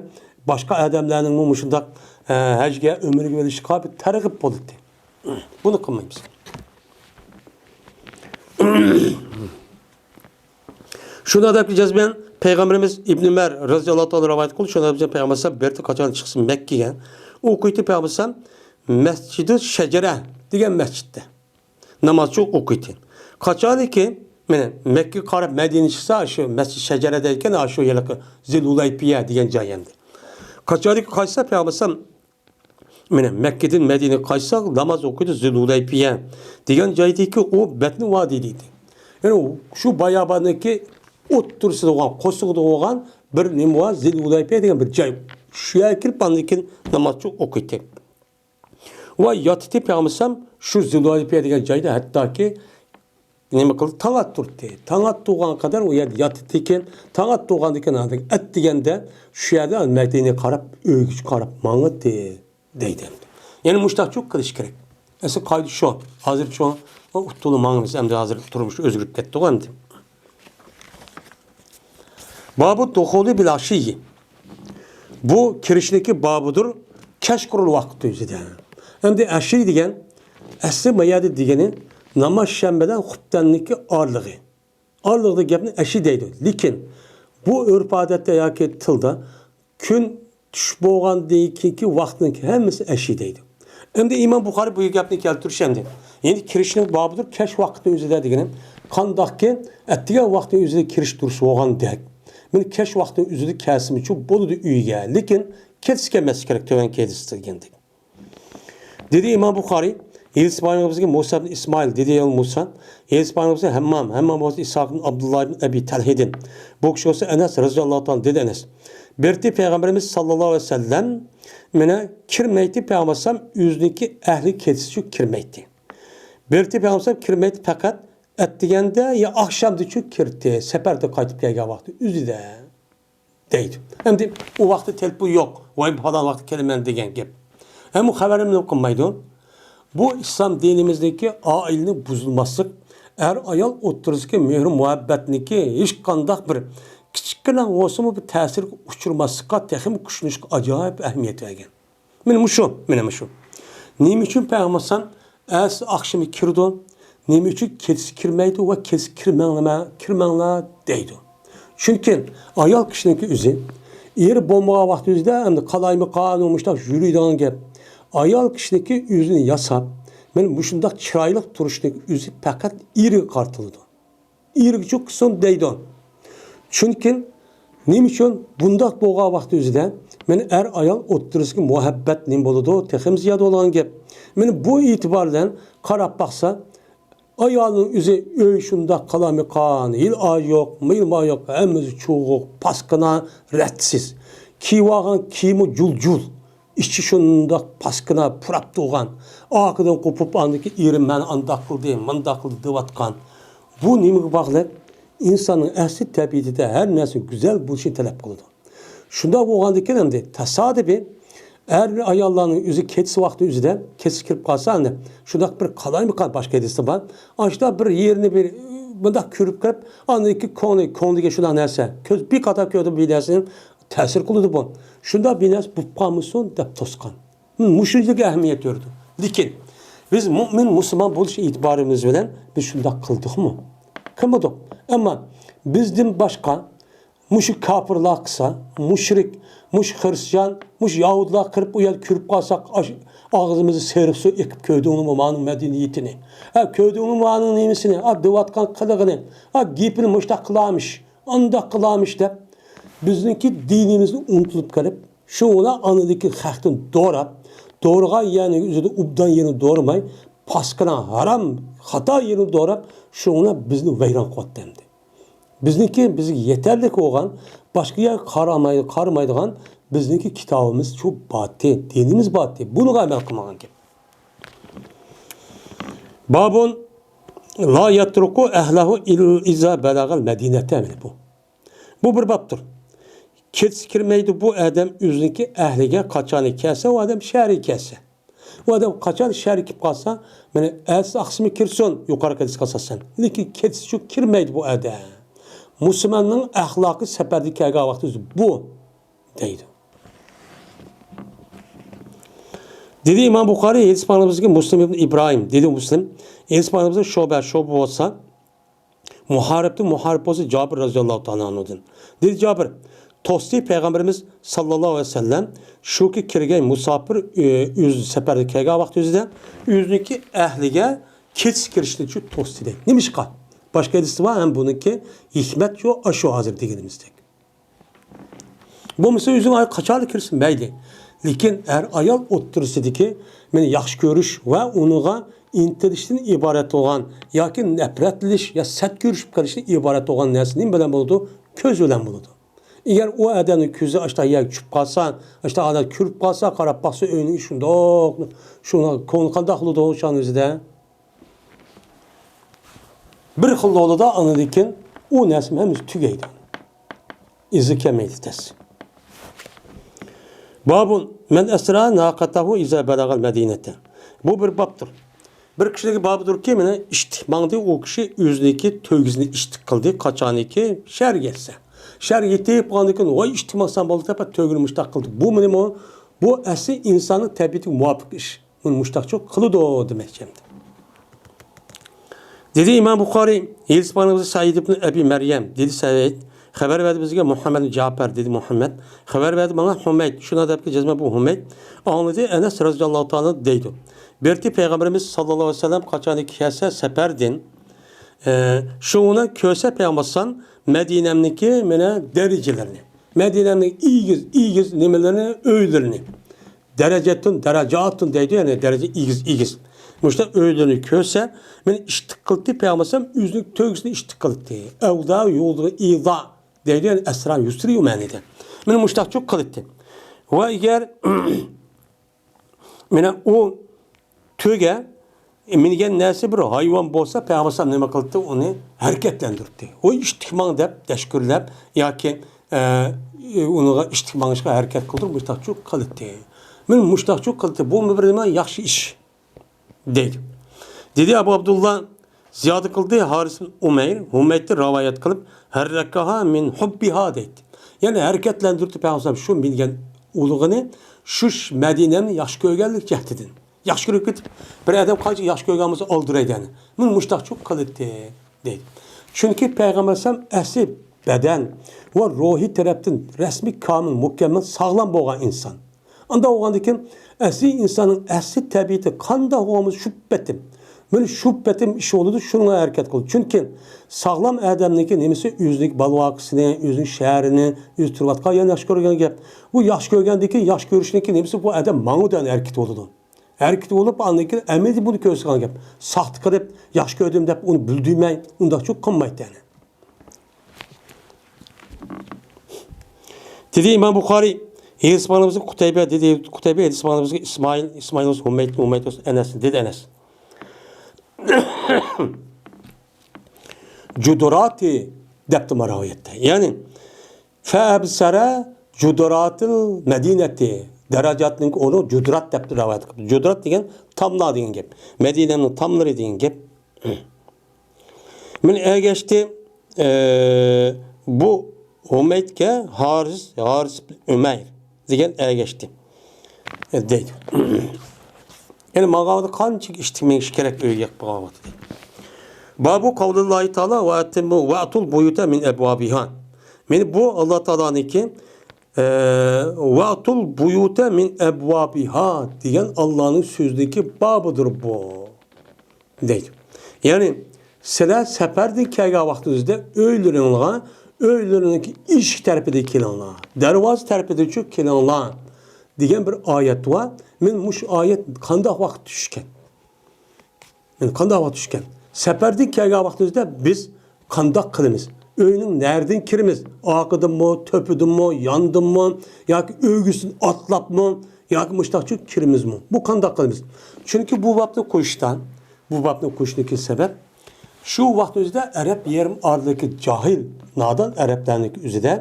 باشقا ئادەملەرنىڭمۇ مۇشۇنداق، ئە، ھەجگە ئۆمرىگە بېرىشقا بىر تەرغىب بولاتتى. بۇنى قىلمايمىز. شۇنى دەپ جەزمەن پەيغەمبىرىمىز ئىبن ئۆمەر رەزىياللاھۇ تائالا رىۋايەت قىلدى، شۇنىڭ بىلەن پەيغەمبەر ئەلەيھىسسالام بىر قاچان چىقسا مەككىگە، ئۇ كۈيتى پەيغەمبەر ئەلەيھىسسالام مەسجىدۇ شەجەرە دېگەن مەسجىدتە ناماز ئوقۇيتتى. قاچانكى، مانا، مەككىگە قاراپ مەدىنە چىقسا، شۇ مەسجىد شەجەرە دەيدىكەن، شۇ ھېلىقى زىل ھۇلەيپىيە دېگەن جاي ئەمدى. قاچانكى قايتسا، پەيغەمبەر ئەلەيھىسسالام، مانا، مەككىدىن مەدىنىگە قايتسا، ناماز ئوقۇيدۇ زىل ھۇلەيپىيە دېگەن جايدىكى ئۇ بەتنى ۋادى دەيدۇ. يەنى شۇ باياباندىكى ئوتتۇرىسىدا بولغان، قورسىقىدا بولغان بىر نېمە بار، زىل ھۇلەيپىيە دېگەن بىر جاي. شۇ يەرگە كىرىپ، ئاندىن كېيىن ناماز ئوقۇيتتى. ۋە ياتىتى پەيغەمبەر ئەلەيھىسسالام شۇ زىلۋالىپىيە دېگەن جايدا، ھەتتاكى نېمە قىلدى؟ تاڭ ئاتتۇرتتى. تاڭ ئاتتۇرغان قەدەر ئۇ يەردە ياتىتتىكەن. تاڭ ئاتتۇرغاندىكىن ئەتىگەندە شۇ يەردە مەدىنىگە قاراپ، ئۆيىگە قاراپ ماڭىتتى دەيدۇ. يەنى مۇشتاقچۇ قىلىش كېرەك. ئەسلى قائىدە شۇ. ھازىرچۇ ئۇتۇلۇپ ماڭىمىز، ئەمدى ھازىر تۇرمۇش ئۆزگىرىپ كەتتىغۇ ئەمدى. بابۇ دۇخۇلى بىل ئەشىيي. بۇ كىرىشنىكى بابىدۇر، كەچقۇرۇن ۋاقتى ئۆزىدە. ئەمدى ئەشىي دېگەن، ئەسلى ما يەردە دېگىنى ناماز شەنبە بىلەن خۇپتەننىكى ئارىلىقى. ئارىلىقىدا گەپنى ئەشىي دەيدۇ. لېكىن بۇ ئۆرپ-ئادەتتە ياكى تىلدا كۈن چۈش بولغاندىن كېيىنكى ۋاقىتنىڭ ھەممىسى ئەشىي دەيدۇ. ئەمدى ئىمام بۇخارىي بۇ گەپنى كەلتۈرۈش ئەمدى. يەنى كىرىشنىڭ بابىدۇر، كەچ ۋاقىتنىڭ ئۆزىدە دېگىنى قانداقكى ئەتىگەن ۋاقىتنىڭ ئۆزىدە كىرىش دۇرۇس بولغاندەك. مانا كەچ ۋاقىتنىڭ ئۆزىدە كەلسىمۇچۇ بولىدۇ ئۆيگە، لېكىن كەچسە كەلمەسلىكى كېرەك، تۆۋەنكى ھەدىستە دېگەندەك. دېدى ئىمام بۇخارىي، ھېلىقى پەيغەمبىرىمىزگە مۇسا ئىبن ئىسمائىل، دېدى يا مۇسا، ھېلىقى پەيغەمبىرىمىزگە ھەممام، ھەممام بولسا ئىسھاق ئىبن ئابدۇللا ئىبن ئەبى تەلھىدىن. بۇ كىشى بولسا ئەنەس رەزىياللاھۇ تائالا، دېدى ئەنەس. بىرتى پەيغەمبىرىمىز ساللاللاھۇ ئەلەيھى ۋەسەللەم مانا كىرمەيتتى، پەيغەمبەر ئەلەيھىسسالام ئۆزىنىڭكى ئەھلى كەچسىچۇ كىرمەيتتى. بىرتى پەيغەمبەر ئەلەيھىسسالام كىرمەيتتى، پەقەت ئەتىگەندە يا ئاخشامدىچۇ كىرتى، سەپەردىن قايتىپ كەلگەن ۋاقتى ئۆزىدە. دەيدۇ. ئەمدى ئۇ ۋاقىتتا تېلېفون يوق، ۋاي، پالان ۋاقىتتا كېلىمەن دېگەن گەپ. ھەم ئۇ خەۋەرنى نېمە قىلمايدۇ؟ بۇ ئىسلام دىنىمىزدىكى ئائىلىنى بۇزۇلماسلىق، ئەر-ئايال ئوتتۇرىسىدىكى مېھرى-مۇھەببەتنىكى ھېچقانداق بىر كىچىككىنە بولسىمۇ بىر تەسىرگە ئۇچرىماسلىققا تېخىمۇ كۈچىنىشكە ئاجايىپ ئەھمىيەت بەرگەن. مانا مۇشۇ، مانا مۇشۇ. نېمە ئۈچۈن پەيغەمبەر ئەلەيھىسسالام ئەتىسى ئاخشىمى كىرىدۇ، نېمە ئۈچۈن كەچسى كىرمەيدۇ ۋە كەچسى كىرمەڭلار، كىرمەڭلار دەيدۇ؟ چۈنكى ئايال كىشىنىڭكى ئۆزى، ئېرى بولمىغان ۋاقتى ئۆزىدە ئەمدى قالايمىقان، مۇشۇنداق يۈرىدىغان گەپ. ئايال كىشىنىڭكى ئۆزىنى ياساپ، مانا مۇشۇنداق چىرايلىق تۇرۇشنىڭ ئۆزى پەقەت ئېرىگە قارىتىلىدۇ. ئېرىگىچۇ قىلسۇن دەيدۇ. چۈنكى نېمە ئۈچۈن بۇنداق بولغان ۋاقتى ئۆزىدە مانا ئەر-ئايال ئوتتۇرىسىدىكى مۇھەببەت نېمە بولىدۇ؟ تېخىمۇ زىيادە بولىدىغان گەپ. مانا بۇ ئېتىبار بىلەن قاراپ باقسا، ئايالنىڭ ئۆزى ئۆي شۇنداق قالايمىقان، ھېلى ئاي يوق، مېلىماي يوق، ھەممىسى چۇۋۇق، پاسكىنا، رەتسىز. كىيىۋالغان كىيىمى جۇل-جۇل. ئىچى شۇنداق پاسكىنا پۇراپ تۇرغان، ئارقىدىن قوپۇپ، ئاندىكى ئېرىم مەن ئانداق قىلدى، مۇنداق قىلدى دەۋاتقان. بۇ نېمىگە باغلىق؟ ئىنساننىڭ ئەسلى تەبىئىتىدە ھەر نەرسە گۈزەل بولۇشنى تەلەپ قىلىدۇ. شۇنداق بولغاندىكىن ئەمدى تاسادىپىي ئەر ئاياللارنىڭ ئۆزى كەچسى ۋاقتى ئۆزىدە كەچسى كىرىپ قالسا، ئەمدى شۇنداق بىر قالايمىقان باشقا ھەدىستە بار. ئاشۇنداق بىر يېرىنى بىر مۇنداق كۆرۈپ كىرىپ، ئاندىن كېيىن كۆڭلى، كۆڭلىگە شۇنداق نەرسە، كۆز بىر قاتار كۆردۈم بىر نەرسىنى، تەسىر قىلىدۇ بۇ. شۇنداق بىر نەرسە بولۇپ قالمىسۇن دەپ توسقان. مۇشۇنچىلىك ئەھمىيەت بېرىدۇ. لېكىن بىز مۆمىن مۇسۇلمان بولۇش ئېتىبارىمىز بىلەن بىز شۇنداق قىلدۇقمۇ؟ قىلمىدۇق. ئەمما بىزدىن باشقا مۇشۇ كاپىرلار قىلسا، مۇشرىك، مۇشۇ خىرىستىيان، مۇشۇ يەھۇدىيلار قىلىپ، ئۇ يەردە كۆرۈپ قالساق، ئاش-، ئاغزىمىزدا سېرىق سۇ ئېقىپ، كۆردۈڭمۇ مانىڭ مەدەنىيىتىنى؟ ھە، كۆردۈڭمۇ مانىڭ نېمىسىنى؟ ھە، دەۋاتقان قىلىقىنى؟ ھە، گېپىنى مۇشتاق قىلارمىش، ئانداق قىلارمىش دەپ، بىزنىڭكى دىنىمىزنى ئۇنتۇلۇپ قېلىپ، شۇڭا ئانىدىكى خەقتىن دوراپ، دورىغان يەرنى ئۆزىدە ئوبدان يېرىنى دورىماي، پاسكىنا، ھارام، خاتا يېرىنى دوراپ، شۇڭا بىزنى ۋەيران قىلىۋاتتى ئەمدى. بىزنىڭكى، بىزگە يېتەرلىك بولغان، باشقا يەرگە قارىماي-، قارىمايدىغان بىزنىڭكى كىتابىمىز شۇ باتتى، دىنىمىز باتتى. بۇنىڭغا ئەمەل قىلمىغان گەپ. بابۇن لا يەترۇكۇ ئەھلەھۇ ئىل-، ئىزا بەلەغەل مەدىنەتە، مانا بۇ. بۇ بىر بابتۇر. كەچسى كىرمەيدۇ بۇ ئادەم ئۆزىنىڭكى ئەھلىگە، قاچانى كەلسە، ئۇ ئادەم شەھەرگە كەلسە. ئۇ ئادەم قاچان شەھەرگە كېلىپ قالسا، مانا ئەتىسى ئاخشىمى كىرسۇن، يۇقىرىقى ھەدىسكە ئاساسەن. لېكىن كەچسىچۇ كىرمەيدۇ بۇ ئادەم. مۇسۇلماننىڭ ئەخلاقى سەپەردە كەلگەن ۋاقتى بۇ، دەيدۇ. دېدى ئىمام بۇخارىي، ھەدىس پەيغەمبىرىمىزگە مۇسلىم ئىبن ئىبراھىم، دېدى مۇسلىم، ھەدىس پەيغەمبىرىمىزگە شۇبە، شۇبە بولسا، مۇھارىبتىن مۇھارىب بولسا جابىر رەزىياللاھۇ تائالا ئەنھۇدىن. دېدى جابىر، توستى پەيغەمبىرىمىز ساللاللاھۇ ئەلەيھى ۋەسەللەم شۇكى كىرگەن مۇساپىر، ئۆ-، ئۆزى سەپەردە كەلگەن ۋاقتى ئۆزىدە ئۆزىنىڭكى ئەھلىگە كېچىسى كىرىشنى شۇ توستى دەيدۇ. نېمىشقا؟ باشقا ھەدىستە بار، ھەم بۇنىڭكى ھېكمەت شۇ، ئاشۇ ھازىر دېگىنىمىزدەك. بولمىسا ئۆزۈڭ ئاي قاچانلا كىرسۇن مەيلى. لېكىن ئەر-ئايال ئوتتۇرىسىدىكى مېنى ياخشى كۆرۈش ۋە ئۇنىڭغا ئىنتىلىشتىن ئىبارەت بولغان ياكى نەپرەتلىنىش يا سەت كۆرۈشۈپ قېلىشتىن ئىبارەت بولغان نەرسە نېمە بىلەن بولىدۇ؟ كۆز بىلەن بولىدۇ. ئەگەر ئۇ ئادەمنىڭ كۆزى ئاشتا يەرگە چۈشۈپ قالسا، ئاشتا ئادەم كۆرۈپ قالسا، قاراپ باقسا، ئۆينىڭ ئىشى شۇنداق، شۇنىڭ كۆڭلى قانداق بولىدۇ شۇنىڭ ئۆزىدە؟ بىر خىل بولىدۇ، ئاندىن كېيىن ئۇ نەرسە ھەممىسى تۈگەيدۇ. ئىزى كەلمەيدۇ تېز. بابۇن مەن ئەسرا ناقەتەھۇ ئىزا بەلەغەل مەدىنەتە. بۇ بىر بابتۇر. بىر كىشىلىك بابىدۇركى، مانا ئىتتىك ماڭدى، ئۇ كىشى ئۆزىنىڭكى تۆگىسىنى ئىتتىك قىلدى، قاچانكى شەھەرگە يەتسە. شەھەرگە يېتىپ بولغاندىن كېيىن، ۋاي ئىتتىك ماڭسام بولدى دەپ، تۆگىنى مۇشتاق قىلدى. بۇ نېمە؟ بۇ ئەسلى ئىنساننىڭ تەبىئىتىگە مۇۋاپىق ئىش. بۇنى مۇشتاقچۇ قىلىدۇ دېمەكچى ئەمدى. دېدى ئىمام بۇخارىي، ھېدىس بارىمىزدا سەئىد ئىبن ئەبى مەريەم، دېدى سەئىد، خەۋەر بەردى بىزگە مۇھەممەد جاپەر، دېدى مۇھەممەد، خەۋەر بەردى ماڭا ھۇمەيد، شۇنداق دەپتۇ جەزمەن بۇ ھۇمەيد، ئاڭلىدى ئەنەس رەزىياللاھۇ تائالا دەيدۇ. بىرتى پەيغەمبىرىمىز ساللاللاھۇ ئەلەيھى ۋەسەللەم قاچانكى كەلسە سەپەردىن، ئە، شۇڭىنى كۆرسە پەيغەمبەر ئەلەيھىسسالام مەدىنەمنىڭكى مانا دەرىجىلىرىنى، مەدىنەمنىڭ ئېگىز، ئېگىز نېمىلىرىنى، ئۆيلىرىنى، دەرەجەتۇن، دەرەجاتۇن دەيدۇ، يەنى دەرىجە ئېگىز، ئېگىز. مۇشۇنداق ئۆيلىرىنى كۆرسە، مېنى ئىتتىك قىلدى، پەيغەمبەر ئەلەيھىسسالام ئۆزىنىڭ تۆگىسىنى ئىتتىك قىلدى. ئەۋدا يولىغا ئىدا دەيدۇ، يەنى ئەسرا يۇسرى مەنىدە. مېنى مۇشۇنداقچۇ قىلدى. ۋە ئەگەر مانا ئۇ تۆگە مىنگەن نەرسە بىر ھايۋان بولسا، پەيغەمبەر ئەلەيھىسسالام نېمە قىلدى؟ ئۇنى ھەرىكەتلەندۈردى. ۋاي ئىتتىك ماڭ دەپ، دەشكۈرلەپ ياكى، ئە، ئۇنىڭغا ئىتتىك ماڭىشقا ھەرىكەت قىلدۇرۇپ، مۇشتاقچۇ قىلدى. مېنى مۇشتاقچۇ قىلدى. بۇمۇ بىر نېمە ياخشى ئىش دەيدۇ. دېدى ئەبۇ ئابدۇللا زىيادە قىلدى، ھارىس ئۇمەير ھۇمەيدتىن رىۋايەت قىلىپ، ھەررەكەھا مىن ھۇببىھا دەيدۇ. يەنى ھەرىكەتلەندۈردى پەيغەمبەر شۇ مىنگەن ئۇلۇغىنى شۇ مەدىنەمنى ياخشى كۆرگەنلىك جەھىتىدىن. ياخشى كۆرۈپ كېتىپ، بىر ئادەم قانچە ياخشى كۆرگەن بولسا ئالدىرايدۇ يەنى. مېنى مۇشتاقچۇ قىلدى دەيدۇ. چۈنكى پەيغەمبەر ئەلەيھىسسالام ئەسلى بەدەن ۋە روھىي تەرەپتىن رەسمىي كامىل، مۇكەممەل، ساغلام بولغان ئىنسان. ئانداق بولغاندىكىن، ئەسلى ئىنساننىڭ ئەسلى تەبىئىتى قانداق بولغان بولسا شۇ پېتىم. مانا شۇ پېتىم ئىش بولىدۇ، شۇنىڭغا ھەرىكەت قىلىدۇ. چۈنكى ساغلام ئادەمنىڭكى نېمىسى ئۆزىنىڭكى بالىۋاكىسىنى، ئۆزىنىڭ شەھىرىنى، ئۆزى تۇرۇۋاتقان يەرنى ياخشى كۆرگەن گەپ. بۇ ياخشى كۆرگەندىكى، ياخشى كۆرۈشنىڭكى نېمىسى بۇ ئادەم ماڭىدۇ، ھەرىكىتى بولىدۇ. ھەرىكىتى بولۇپ، ئاندىن كېيىن ئەمەلىي بۇنى كۆرسىتىدىغان گەپ. ساختا قىلىپ، ياخشى كۆردۈم دەپ ئۇنى بىلدۈرمەي، ئۇنداقچۇ قىلمايدۇ يەنى. دېدى ئىمام بۇخارىي، ھېدىس بارىمىزغا قۇتەيبە، دېدى قۇتەيبە، ھېدىس بارىمىزغا ئىسمائىل، ئىسمائىل بولسا ھۇمەيد، ھۇمەيد بولسا ئەنەس، دېدى ئەنەس. جۇدۇراتى دەپتۇ مانا رىۋايەتتە. يەنى، فەئەبسەرە جۇدۇراتىل مەدىنەتى. دەرەجاتنىڭ ئورنى جۇدۇرات دەپتۇ رىۋايەت قىلىپ. جۇدۇرات دېگەن تاملار دېگەن گەپ. مەدىنەنىڭ تاملىرى دېگەن گەپ. مېنى ئەگەشتى، ئە، بۇ ھۇمەيدكە ھارىس، ھارىس ئۈمەير دېگەن ئەگەشتى، ئە، دەيدۇ. يەنى ماڭغاندا قانچىلىك ئىشتىك مېڭىش كېرەك ئۆيگە بارغان ۋاقتىدا. بابۇ قەۋلىللاھى تائالا ۋە ئەتىممۇ ۋەئتۇل بۇيۇتە مىن ئەبۋابىھا. مېنى بۇ ئاللا تائالانىڭكى، ئە، ۋەئتۇل بۇيۇتە مىن ئەبۋابىھا دېگەن ئاللانىڭ سۆزىنىڭكى بابىدۇر بۇ. دەيدۇ. يەنى، سىلەر سەپەردىن كەلگەن ۋاقتىڭىزدا ئۆيلىرىڭلارغا، ئۆيلىرىڭنىڭكى ئىشىك تەرىپىدىن كېلىڭلار، دەرۋازا تەرىپىدىنچۇ كېلىڭلار دېگەن بىر ئايەت بار. مېنى مۇشۇ ئايەت قانداق ۋاقىت چۈشكەن؟ مېنى قانداق ۋاقىت چۈشكەن؟ سەپەردىن كەلگەن ۋاقتىمىزدا بىز قانداق قىلىمىز؟ ئۆينىڭ نەرىدىن كىرىمىز؟ ئارقىدىنمۇ، تۆپىدىنمۇ، ياندىنمۇ ياكى ئۆگزىسىدىن ئاتلاپمۇ ياكى مۇشۇنداقچۇ كىرىمىزمۇ؟ بۇ قانداق قىلىمىز؟ چۈنكى بۇ بابنى قويۇشتا، بۇ بابنى قويۇشنىڭكى سەۋەب، شۇ ۋاقىتنىڭ ئۆزىدە ئەرەب يېرىم ئارىلىدىكى جاھىل، نادان ئەرەبلەرنىڭكى ئۆزىدە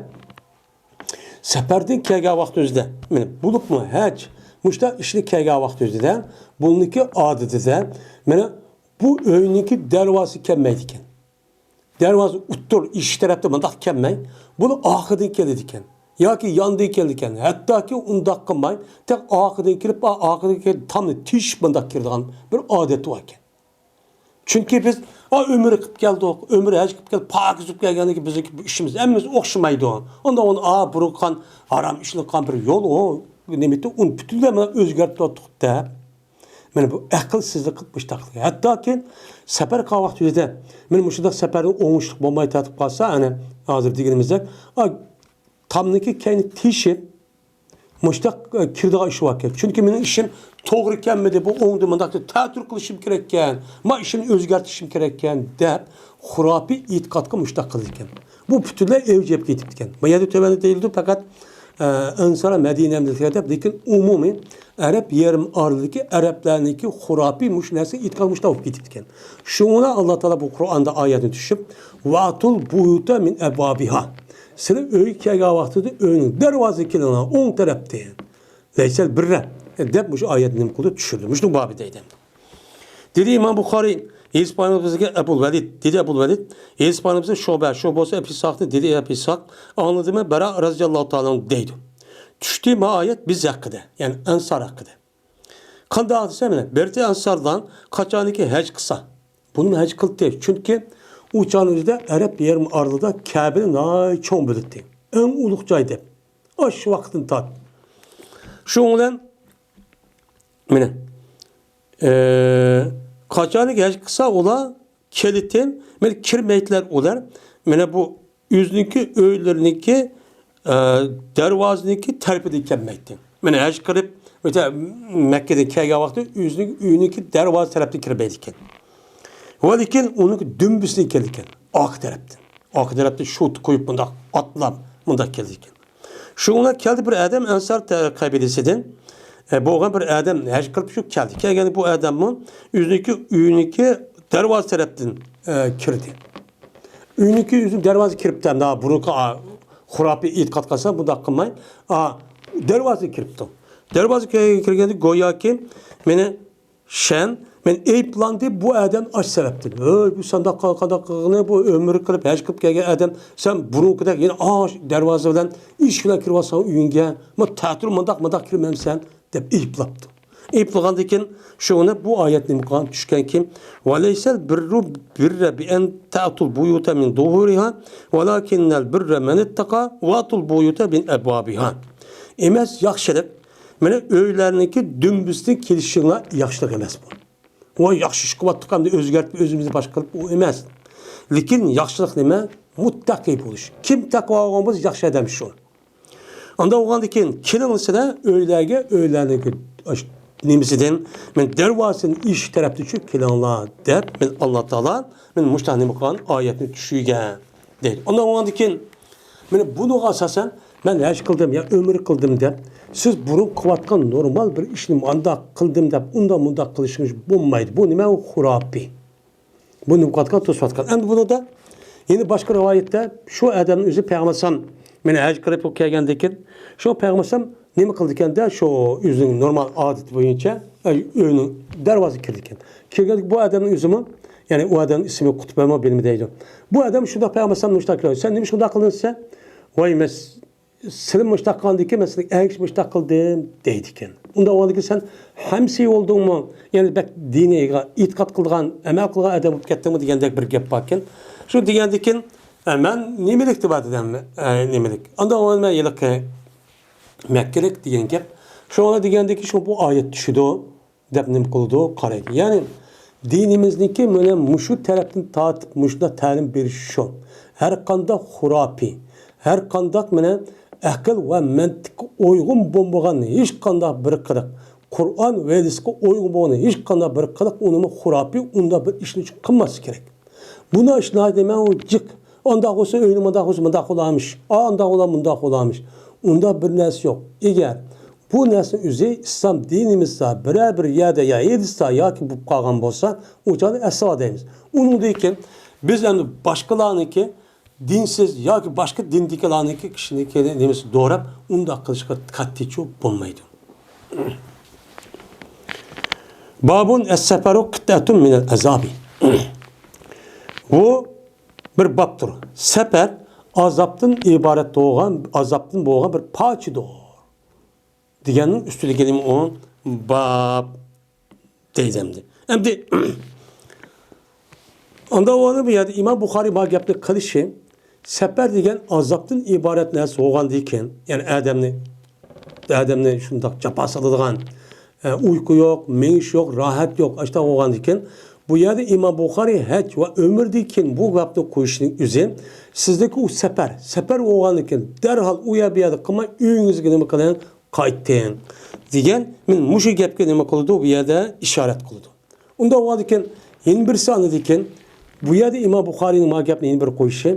سەپەردىن كەلگەن ۋاقىت ئۆزىدە، مانا بولۇپمۇ ھەج، مۇشۇنداق ئىشنى كەلگەن ۋاقىت ئۆزىدە، بۇنىڭكى ئادىتىدە، مانا بۇ ئۆينىڭكى دەرۋازىسى كەلمەيدىكەن. دەرۋازا ئۇتتۇر ئىشىك تەرەپتە مۇنداق كەلمەي، بۇنى ئارقىدىن كېلىدىكەن. ياكى ياندىن كېلىدىكەن. ھەتتاكى ئۇنداق قىلماي، تېخى ئارقىدىن كېلىپ، ئا-، ئارقىدىن كېلىپ، تامنى تېشىپ مۇنداق كىرىدىغان بىر ئادەت بار ئىكەن. چۈنكى بىز ئا، ئۆمرە قىلىپ كەلدۇق، ئۆمرە ھەج قىلىپ كەلدۇق، پاكىز بولۇپ كەلگەندىن كېيىن بىزنىڭكى بۇ ئىشىمىز ھەممىسى ئوخشىمايدۇ. ئۇندا ئۇنى، ئا، بۇرۇن قىلغان ھارام ئىشنى قىلغان بىر يول، ئۇ نېمە ئۇنى پۈتۈنلەي مانا ئۆزگەرتىۋاتتۇق دەپ، مانا بۇ ئەقىلسىزلىك قىلىپ مۇشۇنداق قىلغان. ھەتتاكى سەپەر قىلغان ۋاقتىمىزدا، مانا مۇشۇنداق سەپەرنىڭ ئوڭۇشلۇق بولماي تارتىپ قالسا، ئەنە ھازىر دېگىنىمىزدەك، ئا، تامنىڭكى كەينى تېشىپ، مۇشتاق، ئە، كىرىدىغان ئىش باركەن. چۈنكى مېنىڭ ئىشىم توغرا كەلمىدى، بۇ ئوڭدى، مۇنداق دەپ تەتۈر قىلىشىم كېرەككەن، ما ئىشىمنى ئۆزگەرتىشىم كېرەككەن دەپ، خۇراپىي ئېتىقادقا مۇشتاق قىلىدىكەن. بۇ پۈتۈنلەي ئەۋج ئېلىپ كېتىپتىكەن. بۇ يەردە تۆۋەندە دېيىلىدۇ، پەقەت، ئە، ئەنسار مەدىنە دەپ، لېكىن ئومۇمىي ئەرەب يېرىم ئارىلىدىكى ئەرەبلەرنىڭكى خۇراپىي مۇشۇ نەرسە ئېتىقاد مۇشتاق بولۇپ كېتىپتىكەن. شۇڭا ئاللا تائالا بۇ قۇرئاندا ئايەتنى چۈشۈرۈپ، «ۋەئتۇل بۇيۇتە مىن ئەبۋابىھا.» سىلەر ئۆيگە كەلگەن ۋاقتىدا ئۆينىڭ دەرۋازىسىغا كېلىڭلار، ئوڭ تەرەپتىن. «لەيسەل بىررە» دەپ مۇشۇ ئايەتنى نېمە قىلدى؟ چۈشۈردى. مۇشۇنىڭ بابى دەيدۇ. دېدى ئىمام بۇخارىي، ھەدىس پايىمىزغا ئەبۇل ۋەلىد، دېدى ئەبۇل ۋەلىد، ھەدىس پايىمىزغا شۇبە، شۇ بولسا ئەبى ئىسھاقنى، دېدى ئەبى ئىسھاق، ئاڭلىدىمۇ بەرا رەزىياللاھۇ تائالا ئەنھۇ دەيدۇ. چۈشتى ما ئايەت بىز ھەققىدە، يەنى ئەنسار ھەققىدە. قانداق دېسە، مانا، بىرتى ئەنسارلار قاچانكى ھەج قىلسا، بۇنىمۇ ھەج قىلدى. چۈنكى ئۇ چاغنىڭ ئۆزىدە ئەرەب يېرىم ئارىلىدا كەبىنى ناھايىتى چوڭ بىلەتتى. ئەڭ ئۇلۇغ جاي دەپ. ئاشۇ ۋاقىتتىن تارتىپ. شۇنىڭ بىلەن، مانا، ئە، قاچانكى ھەج قىلسا ئۇلار كېلىتىن، مانا، كىرمەيتتىلەر ئۇلار. مانا بۇ ئۆزىنىڭكى ئۆيلىرىنىڭكى، ئە، دەرۋازىنىڭكى تەرىپىدىن كەلمەيتتى. مانا ھەج قىلىپ، مەسىلەن، مەككىدىن كەلگەن ۋاقتى ئۆزىنىڭ ئۆيىنىڭكى دەرۋازا تەرەپتىن كىرمەيدىكەن. ۋە لېكىن ئۇنىڭ دۈمبىسىدىن كېلىدىكەن، ئارقا تەرەپتىن. ئارقا تەرەپتىن شۇت قويۇپ مۇنداق ئاتلاپ مۇنداق كېلىدىكەن. شۇنىڭ بىلەن كەلدى بىر ئادەم ئەنسار تە-، قەبىلىسىدىن، ئە، بولغان بىر ئادەم ھەج قىلىپ شۇ كەلدى. كەلگەندە بۇ ئادەممۇ ئۆزىنىڭكى ئۆيىنىڭكى دەرۋازا تەرەپتىن، ئە، كىردى. ئۆيىنىڭكى ئۆزىنىڭ دەرۋازا كىرىپتۇ. ھەمدە بۇرۇنقى، ئا، خۇراپىي ئېتىقاد قىلسا بۇنداق قىلماي، ئا، دەرۋازا كىرىپتۇ. دەرۋازا كىر-، كىرگەندە گوياكى مېنى شەن، مەن ئەيىبلاندى بۇ ئادەم ئاش سەۋەبتىن. ھۆي، بۇ سەنداق قىلغان، قانداق قىلغىنى، بۇ ئۆمرە قىلىپ ھەج قىلىپ كەلگەن ئادەم، سەن بۇرۇنقىدەك يەنە ئاش دەرۋازا بىلەن ئىش بىلەن كىرىۋالساڭ ئۆيۈڭگە، ما تەتۈر مۇنداق، مۇنداق كىرمەمسەن دەپ ئەيىبلاپتۇ. ئەيىبلىغاندىن كېيىن شۇنى بۇ ئايەت نېمە قىلغان چۈشكەنكى، «ۋەلەيسەل بىررۇ بىررە بىئەن تەئتۇل بۇيۇتە مىن زۇھۇرىھا، ۋەلاكىننەل بىررە مەنىتتەقا ۋەئتۇل بۇيۇتە مىن ئەبۋابىھا.» ئەمەس ياخشىلىق، مانا ئۆيلەرنىڭكى دۈمبىسىدىن كېلىشىڭلار ياخشىلىق ئەمەس بۇ. ۋاي، ياخشى ئىش قىلىۋاتتۇق، ئەمدى ئۆزگەرتىپ ئۆزىمىزنى باشقا قىلىپ، ئۇ ئەمەس. لېكىن ياخشىلىق نېمە؟ مۇتتەقى بولۇش. كىم تەقۋا بولغان بولسا، ياخشى ئادەم شۇ. ئانداق بولغاندىن كېيىن، كېلىڭلار سىلەر ئۆيلەرگە، ئۆيلەرنىڭكى ئاش-، نېمىسىدىن، مەن دەرۋازىسىدىن ئىشىك تەرەپتىن چۈشۈپ كېلىڭلار دەپ، مەن ئاللا تائالا، مەن مۇشۇنداق نېمە قىلغان ئايەتنى چۈشۈرگەن دەيدۇ. ئانداق بولغاندىن كېيىن، مانا بۇنىڭغا ئاساسەن، مەن ھەج قىلدىم يا ئۆمرە قىلدىم دەپ، سىز بۇرۇن قىلىۋاتقان نورمال بىر ئىشنى مانداق قىلدىم دەپ، ئۇنداق مۇنداق قىلىشىڭىز بولمايدۇ. بۇ نېمە؟ ئۇ خۇراپىي. بۇ نېمە قىلىۋاتقان؟ توسۇۋاتقان. ئەمدى بۇنىڭدا يەنە باشقا رىۋايەتتە شۇ ئادەمنىڭ ئۆزى پەيغەمبەر ئەلەيھىسسالام، مانا ھەج قىلىپ كەلگەندىن كېيىن، شۇ پەيغەمبەر ئەلەيھىسسالام نېمە قىلىدىكەندە، شۇ ئۆزىنىڭ نورمال ئادىتى بويىچە، ئە، ئۆينىڭ دەرۋازىسىغا كىردىكەن. كىرگەندىكىن بۇ ئادەمنىڭ ئۆزىمۇ، يەنى ئۇ ئادەمنىڭ ئىسمى قۇتبەمۇ بىلمە دەيدۇ. بۇ ئادەم شۇنداق پەيغەمبەر ئەلەيھىسسالام مۇشۇنداق كىرىۋاتىدۇ. سەن نېمە شۇنداق قىلدىڭ دېسە، ۋاي، مەن سىلىم مۇشتاق قىلغاندىكىن، مەن سىلىگە ئەگىشىپ مۇشتاق قىلدىم دەيدىكەن. ئۇنداق بولغاندىكىن سەن ھەمسىيە بولدۇڭمۇ؟ يەنى بەك دىنىيغا ئېتىقاد قىلىدىغان، ئەمەل قىلىدىغان ئادەم بولۇپ كەتتىڭمۇ دېگەندەك بىر گەپ باركەن. شۇ دېگەندىكىن، ئە، مەن نېمىلىك دەپ ئادەم، ئە، نېمىلىك؟ ئانداق بولغاندا مەن ھېلىقى مەككىلىك دېگەن گەپ. شۇڭا دېگەندىكىن شۇ بۇ ئايەت چۈشىدۇ. دەپ نېمە قىلىدۇ؟ قارايدۇ. يەنى دىنىمىزنىڭكى مانا مۇشۇ تەرەپتىن تارتىپ مۇشۇنداق تەلىم بېرىش شۇ. ھەر قانداق خۇراپىي، ھەر قانداق مانا ئەقىل ۋە مەنتىققە ئۇيغۇن بولمىغان ھېچقانداق بىر قىلىق، قۇرئان ۋە ھەدىسكە ئۇيغۇن بولغان ھېچقانداق بىر قىلىق، ئۇنىمۇ خۇراپىي، ئۇنداق بىر ئىشنى قىلماسلىق كېرەك. بۇنىڭ ئىشى ناھايىتى نېمە ئۇ جىق. ئانداق بولسا ئۆينى مۇنداق قىلسا مۇنداق بولارمىش. ئا، ئانداق بولا، مۇنداق بولارمىش. ئۇنداق بىر نەرسە يوق. ئەگەر بۇ نەرسىنىڭ ئۆزى ئىسلام دىنىمىزدا بىرەر بىر يەردە يا ھەدىستە ياكى بولۇپ قالغان بولسا، ئۇ چاغدا ئەسۋا دەيمىز. ئۇنىڭدىن كېيىن بىز ئەمدى باشقىلارنىڭكى دىنسىز ياكى باشقا دىندىكىلارنىڭكى كىشىنىڭكى نېمىسى دوراپ، ئۇنداق قىلىشقا قەتئىيچۇ بولمايدۇ. بابۇن ئەس-سەپەرۇ قىتئەتۇن مىنەل ئەزابى. بۇ بىر بابتۇر. سەپەر ئازابتىن ئىبارەت بولغان، ئازابتىن بولغان بىر پارچىدۇر دېگەننىڭ ئۈستىدىكى نېمە ئۇ؟ باب دەيدۇ ئەمدى. ئەمدى، ئاندا ئۇنى بۇ يەردە ئىمام بۇخارىي ما گەپنى قىلىشى، سەپەر دېگەن ئازابتىن ئىبارەت نەرسە بولغاندىكىن، يەنى ئادەمنى، ئادەمنى شۇنداق جاپا سالىدىغان، ئە، ئۇيقۇ يوق، مېڭىش يوق، راھەت يوق، ئاشۇنداق بولغاندىكىن، بۇ يەردە ئىمام بۇخارىي ھەج ۋە ئۆمرىدىن كېيىن بۇ گەپنى قويۇشنىڭ ئۆزى، سىزدىكى ئۇ سەپەر، سەپەر بولغاندىكىن، دەرھال ئۇ يەر بۇ يەردە قىلماي، ئۆيىڭىزگە نېمە قىلىڭ، قايتىڭ، دېگەن، مېنى مۇشۇ گەپكە نېمە قىلىدۇ، بۇ يەردە ئىشارەت قىلىدۇ. ئۇنداق بولغاندىكىن، يەنە بىرسى ئاندىكىن، بۇ يەردە ئىمام بۇخارىينىڭ ما گەپنى يەنە بىر قويۇشى،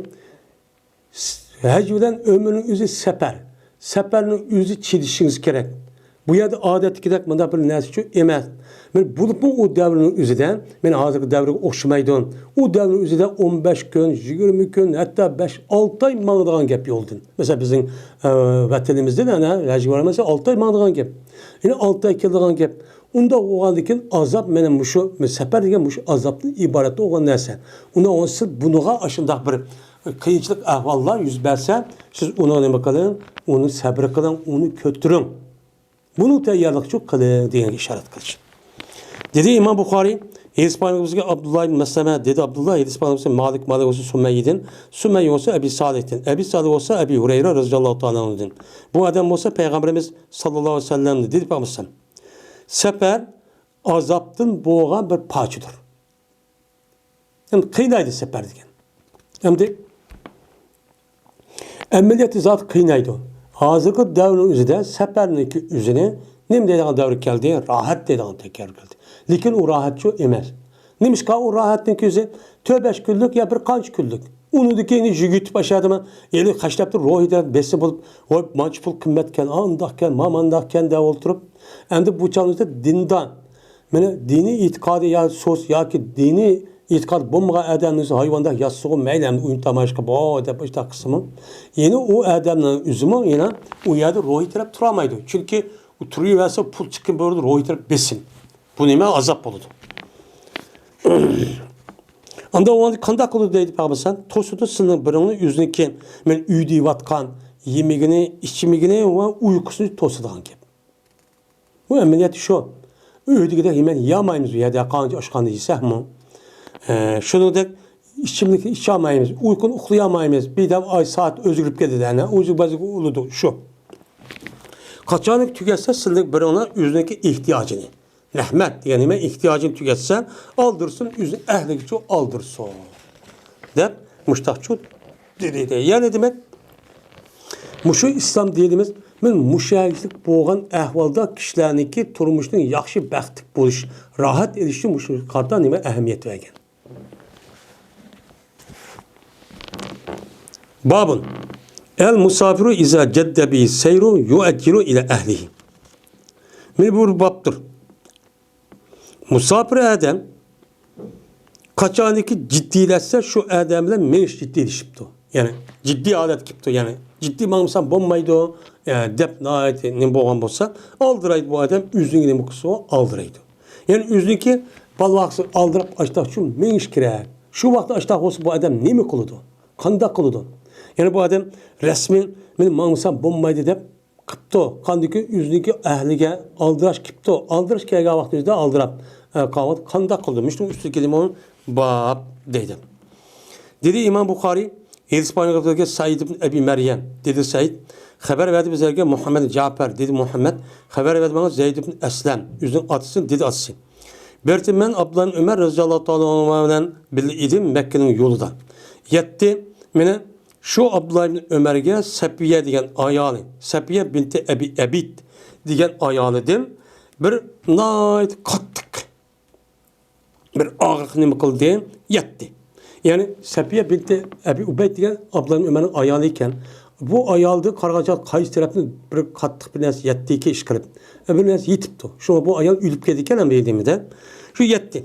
ھەج بىلەن ئۆمرىنىڭ ئۆزى سەپەر. سەپەرنىڭ ئۆزى چىدىشىڭىز كېرەك. بۇ يەردە ئادەتتىكىدەك مۇنداق بىر نەرسىچۇ ئەمەس. مەن بولۇپمۇ ئۇ دەۋرنىڭ ئۆزىدە، مەن ھازىرقى دەۋرگە ئوخشىمايدۇ. ئۇ دەۋرنىڭ ئۆزىدە ئون بەش كۈن، يىگىرمە كۈن، ھەتتا بەش، ئالتە ئاي ماڭىدىغان گەپ يولدىن. مەسىلەن، بىزنىڭ، ئە، ۋەتىنىمىزدە ئەنە ھەجگە بارمىسا ئالتە ئاي ماڭىدىغان گەپ. يەنە ئالتە ئاي كېلىدىغان گەپ. ئۇنداق بولغاندىكىن ئازاب مانا مۇشۇ سەپەر دېگەن مۇشۇ ئازابتىن ئىبارەت بولغان نەرسە. ئۇنىڭ ئۈستىگە بۇنىڭغا ئاشۇنداق بىر قىيىنچىلىق ئەھۋاللار يۈز بەرسە، سىز ئۇنىڭغا نېمە قىلىڭ؟ ئۇنى سەبرى قىلىڭ، ئۇنى كۆتۈرۈڭ. بۇنىڭ تەييارلىقىنى قىلىڭ دېگەنگە ئىشارەت قىلىش. دېدى ئىمام بۇخارىي، ھەدىس پەيغەمبىرىمىزگە ئابدۇللا ئىبن مەسلەمە دېدى، ئابدۇللا ھەدىس پەيغەمبىرىمىزگە مالىك، مالىك بولسا سۇمەييىدىن، سۇمەييە بولسا ئەبى سالىھتىن، ئەبى سالىھ بولسا ئەبى ھۇرەيرە رەزىياللاھۇ تائالا ئەنھۇدىن. بۇ ئادەم بولسا پەيغەمبىرىمىز ساللاللاھۇ ئەلەيھى ۋەسەللەمدىن دېدى پەيغەمبىرىمىز. سەپەر ئازابتىن بولغان بىر پارچىدۇر. ئەمدى قىينايدۇ سەپەر دېگەن. ئەمدى ئەمەلىيەتتە زادى قىينايدۇ. ھازىرقى دەۋرنىڭ ئۆزىدە سەپەرنىڭكى ئۆزىنى نېمە دەيدىغان دەۋر كەلدى؟ راھەت دەيدىغان دەۋر كەلدى. لېكىن ئۇ راھەتچۇ ئەمەس. نېمىشقا ئۇ راھەتنىڭكى ئۆزى تۆت بەش كۈنلۈك يا بىر قانچە كۈنلۈك. ئۇنىڭدىن كېيىن يۈگۈتۈپ ئاشادىمۇ، يەنى خەشلەپتە روھى تەرەپ بېسىم بولۇپ، ۋاي، مانچە پۇل قىممەتكەن، ئانداقكەن، مامانداقكەن دەپ ئولتۇرۇپ، ئەمدى بۇ چاغدا دىندا، مانا دىنىي ئېتىقادى يا سوس ياكى دىنىي ئېتىقادى بولمىغان ئادەمنى ھايۋاندەك ياسىغۇ مەيلى، ئەمدى ئويۇن تاماشا قىلىپ، ۋاي دەپ ئاشۇنداق قىلسىمۇ، يەنى ئۇ ئادەمنىڭ ئۆزىمۇ يەنە ئۇ يەردە روھى تەرەپ تۇرالمايدۇ. چۈنكى ئۇ تۇرۇۋەرسە پۇل چىققىن بولىدۇ، روھى تەرەپ بېسىم. بۇ نېمە ئازاب بولىدۇ. ئاندا ئۇ قانداق قىلىدۇ دەيدۇ پەيغەمبەر، توسىدۇ سىلىنىڭ بىرىڭنى ئۆزىنىڭكى، مەن ئۆيدە يەۋاتقان يېمىگىنى، ئىچمىگىنى ۋە ئۇيقۇسىنى توسىدىغان گەپ. بۇ ئەمەلىيەتتە شۇ. ئۆيدىكىدەك يېمەك يېيەلمەيمىز، ئۇ يەردە قانچە ئاشخانىدا يېسەكمۇ. ئە، شۇنىڭدەك ئىچىملىكنى ئىچەلمەيمىز، ئۇيقۇنى ئۇخلىيالمايمىز. بىردەم ئاي سائەت ئۆزگىرىپ كېتىدۇ، ئەنە، ئۆزى بەزىگە ئۇلىدۇ، شۇ. قاچانكى تۈگەتسە، سىلىنىڭ بىرىڭلار ئۆزىنىڭكى ئېھتىياجىنى، رەھمەت دېگەن نېمە؟ ئېھتىياجىنى تۈگەتسە، ئالدىرسۇن، ئۆزىنىڭ ئەھلىگىچۇ ئالدىرسۇن، دەپ مۇشتاقچۇ دېدى. يەنى دېمەك، مۇشۇ ئىسلام دىنىمىز مەن مۇشۇ يەرلىك بولغان ئەھۋالدا كىشىلەرنىڭكى تۇرمۇشىنىڭ ياخشى، بەختلىك بولۇش، راھەت ئېلىشى مۇشۇ قارىتا نېمە ئەھمىيەت بەرگەن. بابۇن. ئەل مۇسافىرۇ ئىزا جەددە بىھى سەيرۇ يۇئەججىلۇ ئىلە ئەھلىھى. مانا بۇ بىر بابتۇر. مۇساپىر ئادەم قاچانكى جىددىيلەشسە، شۇ ئادەم بىلەن مېڭىش جىددىيلىشىپتۇ. يەنى جىددىي ھالەتكە كېلىپتۇ. يەنى جىددىي ماڭمىسام بولمايدۇ، ئە، دەپ ناھايىتى نېمە بولغان بولسا، ئالدىرايدۇ بۇ ئادەم. ئۆزىنىڭ نېمە قىلسا ئالدىرايدۇ. يەنى ئۆزىنىڭكى بالىلارغا ئالدىراپ ئاشتاقچۇ مېڭىش كېرەك. شۇ ۋاقىتتا ئاشتاق بولسا بۇ ئادەم نېمە قىلىدۇ؟ قانداق قىلىدۇ؟ يەنى بۇ ئادەم رەسمىي مېنى ماڭمىسام بولمايدۇ دەپ قىپتۇ. قاندىكى ئۆزىنىڭكى ئەھلىگە ئالدىراش قىپتۇ. ئالدىراش كەلگەن ۋاقتىمىزدا ئالدىراپ، ئە، قالغان قانداق قىلىدۇ؟ مۇشۇنىڭ ئۈستىدىكى نېمە بار دەيدۇ. دېدى ئىمام بۇخارىي، ھەدىس بايان قىلغان سەئىد ئىبن ئەبى مەريەم. دېدى سەئىد، خەۋەر بەردى بىزلەرگە مۇھەممەد جەپەر. دېدى مۇھەممەد، خەۋەر بەردى ماڭا زەيد ئىبن ئەسلەم. ئۆزىنىڭ ئاتىسى، دېدى ئاتىسى. بىر مەن ئابدۇللا ئىبن ئۆمەر رەزىياللاھۇ تائالا ئەنھۇما بىلەن بىللە ئىدىم مەككىنىڭ يولىدا. يەتتى، مېنى شۇ ئابدۇللا ئىبن ئۆمەرگە سەپىيە دېگەن ئايالى، سەپىيە بىنتى ئەبى ئەبىد دېگەن ئايالىدىن بىر ناھايىتى قاتتىق بىر ئاغرىق نېمە قىلدى؟ يەتتى. يەنى سەپىيە بىنتى ئەبى ئۇبەيد دېگەن ئابدۇللا ئىبن ئۆمەرنىڭ ئايالى ئىكەن. بۇ ئايالدىن قارىغانچە قايسى تەرەپتىن بىر قاتتىق بىر نەرسە يەتتىكى ئىشقىلىپ. بىر نەرسە يېتىپتۇ. شۇڭا بۇ ئايال ئۆلۈپ كەتكەن ھەم دېمىدە. شۇ يەتتى.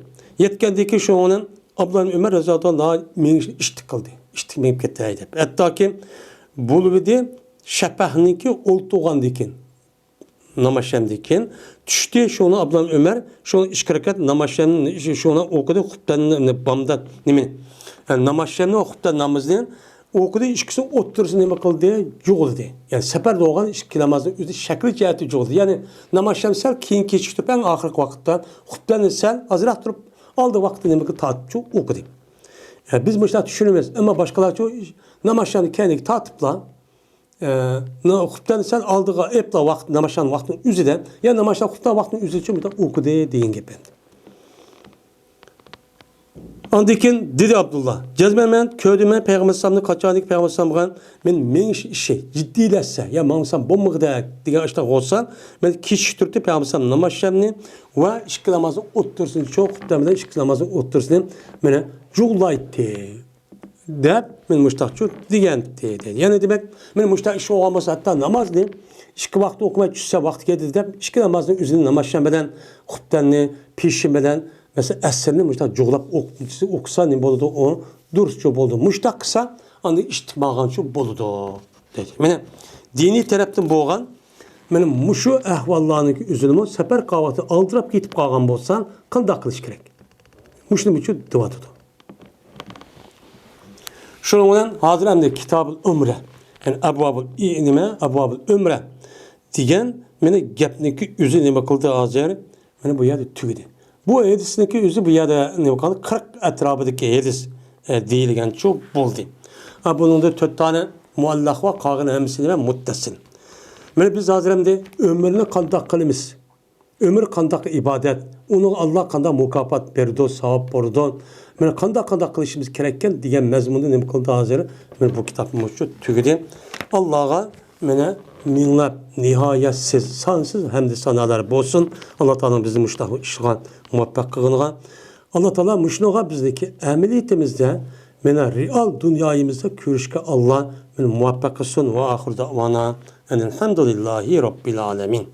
يەتكەندىن كېيىن شۇنىڭ بىلەن ئابدۇللا ئىبن ئۆمەر رەزىياللاھۇ تائالا مېڭىشنى ئىشتىك قىلدى. ئىشتىك مېڭىپ كەتتى ھەيدەپ. ھەتتاكى بولۇۋىدى شەپەقنىڭكى ئولتۇرغاندىن كېيىن. ناماز شەمدىن كېيىن چۈشتى. شۇنى ئابدۇللا ئۆمەر شۇنى ئىككى رەكەت ناماز شەمنى شۇنى ئوقۇدى. خۇپتەننى بامدات نېمىنى؟ ئە، ناماز شەمنى، خۇپتەن نامىزىنى ئوقۇدى. ئىككىسىنى ئوتتۇرىسىنى نېمە قىلدى؟ جۇغلىدى. يەنى سەپەردە بولغان ئىككى نامازنىڭ ئۆزى شەكلى جەھەتتە جۇغلىدى. يەنى ناماز شەم سەل كېيىن كېچىكتۈرۈپ، ئەڭ ئاخىرقى ۋاقىتتا خۇپتەننى سەل ئازراق تۇرۇپ، ئالدى ۋاقىتتا نېمىگە تارتىپچۇ ئوقۇدى. ھە، بىز مۇشۇنداق چۈشىنىمىز، ئەمما باشقىلارچۇ نامازشامنى كەينىگە تارتىپلا، ئە، نا-، خۇپتەننى سەل ئالدىغا ئېلىپلا ۋاقىت، نامازشام ۋاقتىنىڭ ئۆزىدە، يا نامازشام خۇپتەن ۋاقتىنىڭ ئۆزىدىچۇ مۇنداق ئوقۇدى دېگەن گەپ ئەمدى. ئاندىن كېيىن دېدى ئابدۇللا، جەزمەن مەن كۆردۈم، مەن پەيغەمبەر ئەلەيھىسسالامنى قاچانكى پەيغەمبەر ئەلەيھىسسالامغا مەن مېڭىش ئىشى جىددىيلەشسە، يا ماڭسام بولمىغۇدەك دېگەن ئاشتاق بولسا، مەن كېچىكتۈرتۈپ پەيغەمبەر ئەلەيھىسسالام نامازشامنى ۋە ئىككى نامازنىڭ ئوتتۇرىسىنى، چوڭ خۇپتەن بىلەن ئىككى نامازنىڭ ئوتتۇرىسىنى مېنى جۇغلايتتى. دەپ، مەن مۇشتاقچۇ دېگەنتى، دەيدۇ. يەنى دېمەك، مەن مۇشتاق ئىش بولغان بولسا، ھەتتا نامازنى ئىككى ۋاقىت ئوقۇماي چۈشسە ۋاقتى كەتتى دەپ، ئىككى نامازنى ئۆزىنى نامازشام بىلەن، خۇپتەننى، پېشىن بىلەن، مەسىلەن، ئەسىرنى مۇشتاق جۇغلاپ ئوق-، ئوقۇسا نېمە بولىدۇ؟ ئۇ دۇرۇسچۇ بولىدۇ. مۇشتاق قىلسا، ئاندىن ئىشتىك ماڭغانچۇ بولىدۇ، دەيدۇ. مانا، دىنىي تەرەپتىن بولغان، مانا مۇشۇ ئەھۋاللارنىڭ ئۆزىنىمۇ سەپەر قىلغان ۋاقتىدا ئالدىراپ كېتىپ قالغان بولسا، قانداق قىلىش كېرەك؟ مۇشۇنىڭ ئۈچۈن دېۋاتىدۇ. شۇنىڭ بىلەن ھازىر ئەمدى كىتابۇل ئۇمرە، يەنى ئەبۋابۇل ئى-، نېمە؟ ئەبۋابۇل ئۇمرە دېگەن مېنى گەپنىڭكى ئۆزى نېمە قىلدى ھازىر؟ مانا بۇ يەردە تۈگىدى. بۇ ھەدىسنىڭكى ئۆزى بۇ يەردە نېمە قىلدى؟ قىرىق ئەتراپىدىكى ھەدىس، ئە، دېيىلگەنچۇ بولدى. ئە، بۇنىڭدا تۆت دانە مۇئەللەق بار، قالغىنى ھەممىسى نېمە؟ مۇتتەسىل. مانا بىز ھازىر ئەمدى ئۆمرىنى قانداق قىلىمىز؟ ئۆمۈر قانداق ئىبادەت؟ ئۇنىڭغا ئاللا قانداق مۇكاپات بېرىدۇ، ساۋاب بېرىدۇ؟ مانا قانداق، قانداق قىلىشىمىز كېرەككەن دېگەن مەزمۇندا نېمە قىلدى ھازىر؟ مانا بۇ كىتاب مۇشۇ تۈگىدى. ئاللاغا مانا مىڭلاپ، نىھايەتسىز، سانسىز ھەمدۇ سانالار بولسۇن. ئاللا تائالا بىزنى مۇشۇنداق ئىشقا مۇۋەپپەق قىلغىنىغا، ئاللا تائالا مۇشۇنىڭغا بىزنىڭكى ئەمەلىيىتىمىزدە، مانا رېئال دۇنيايىمىزدا كۆرۈشكە ئاللا مېنى مۇۋەپپەق قىلسۇن. ۋە ئاخىر دەۋانا ئەنىلھەمدۇلىللاھى رەببىل ئالەمىن.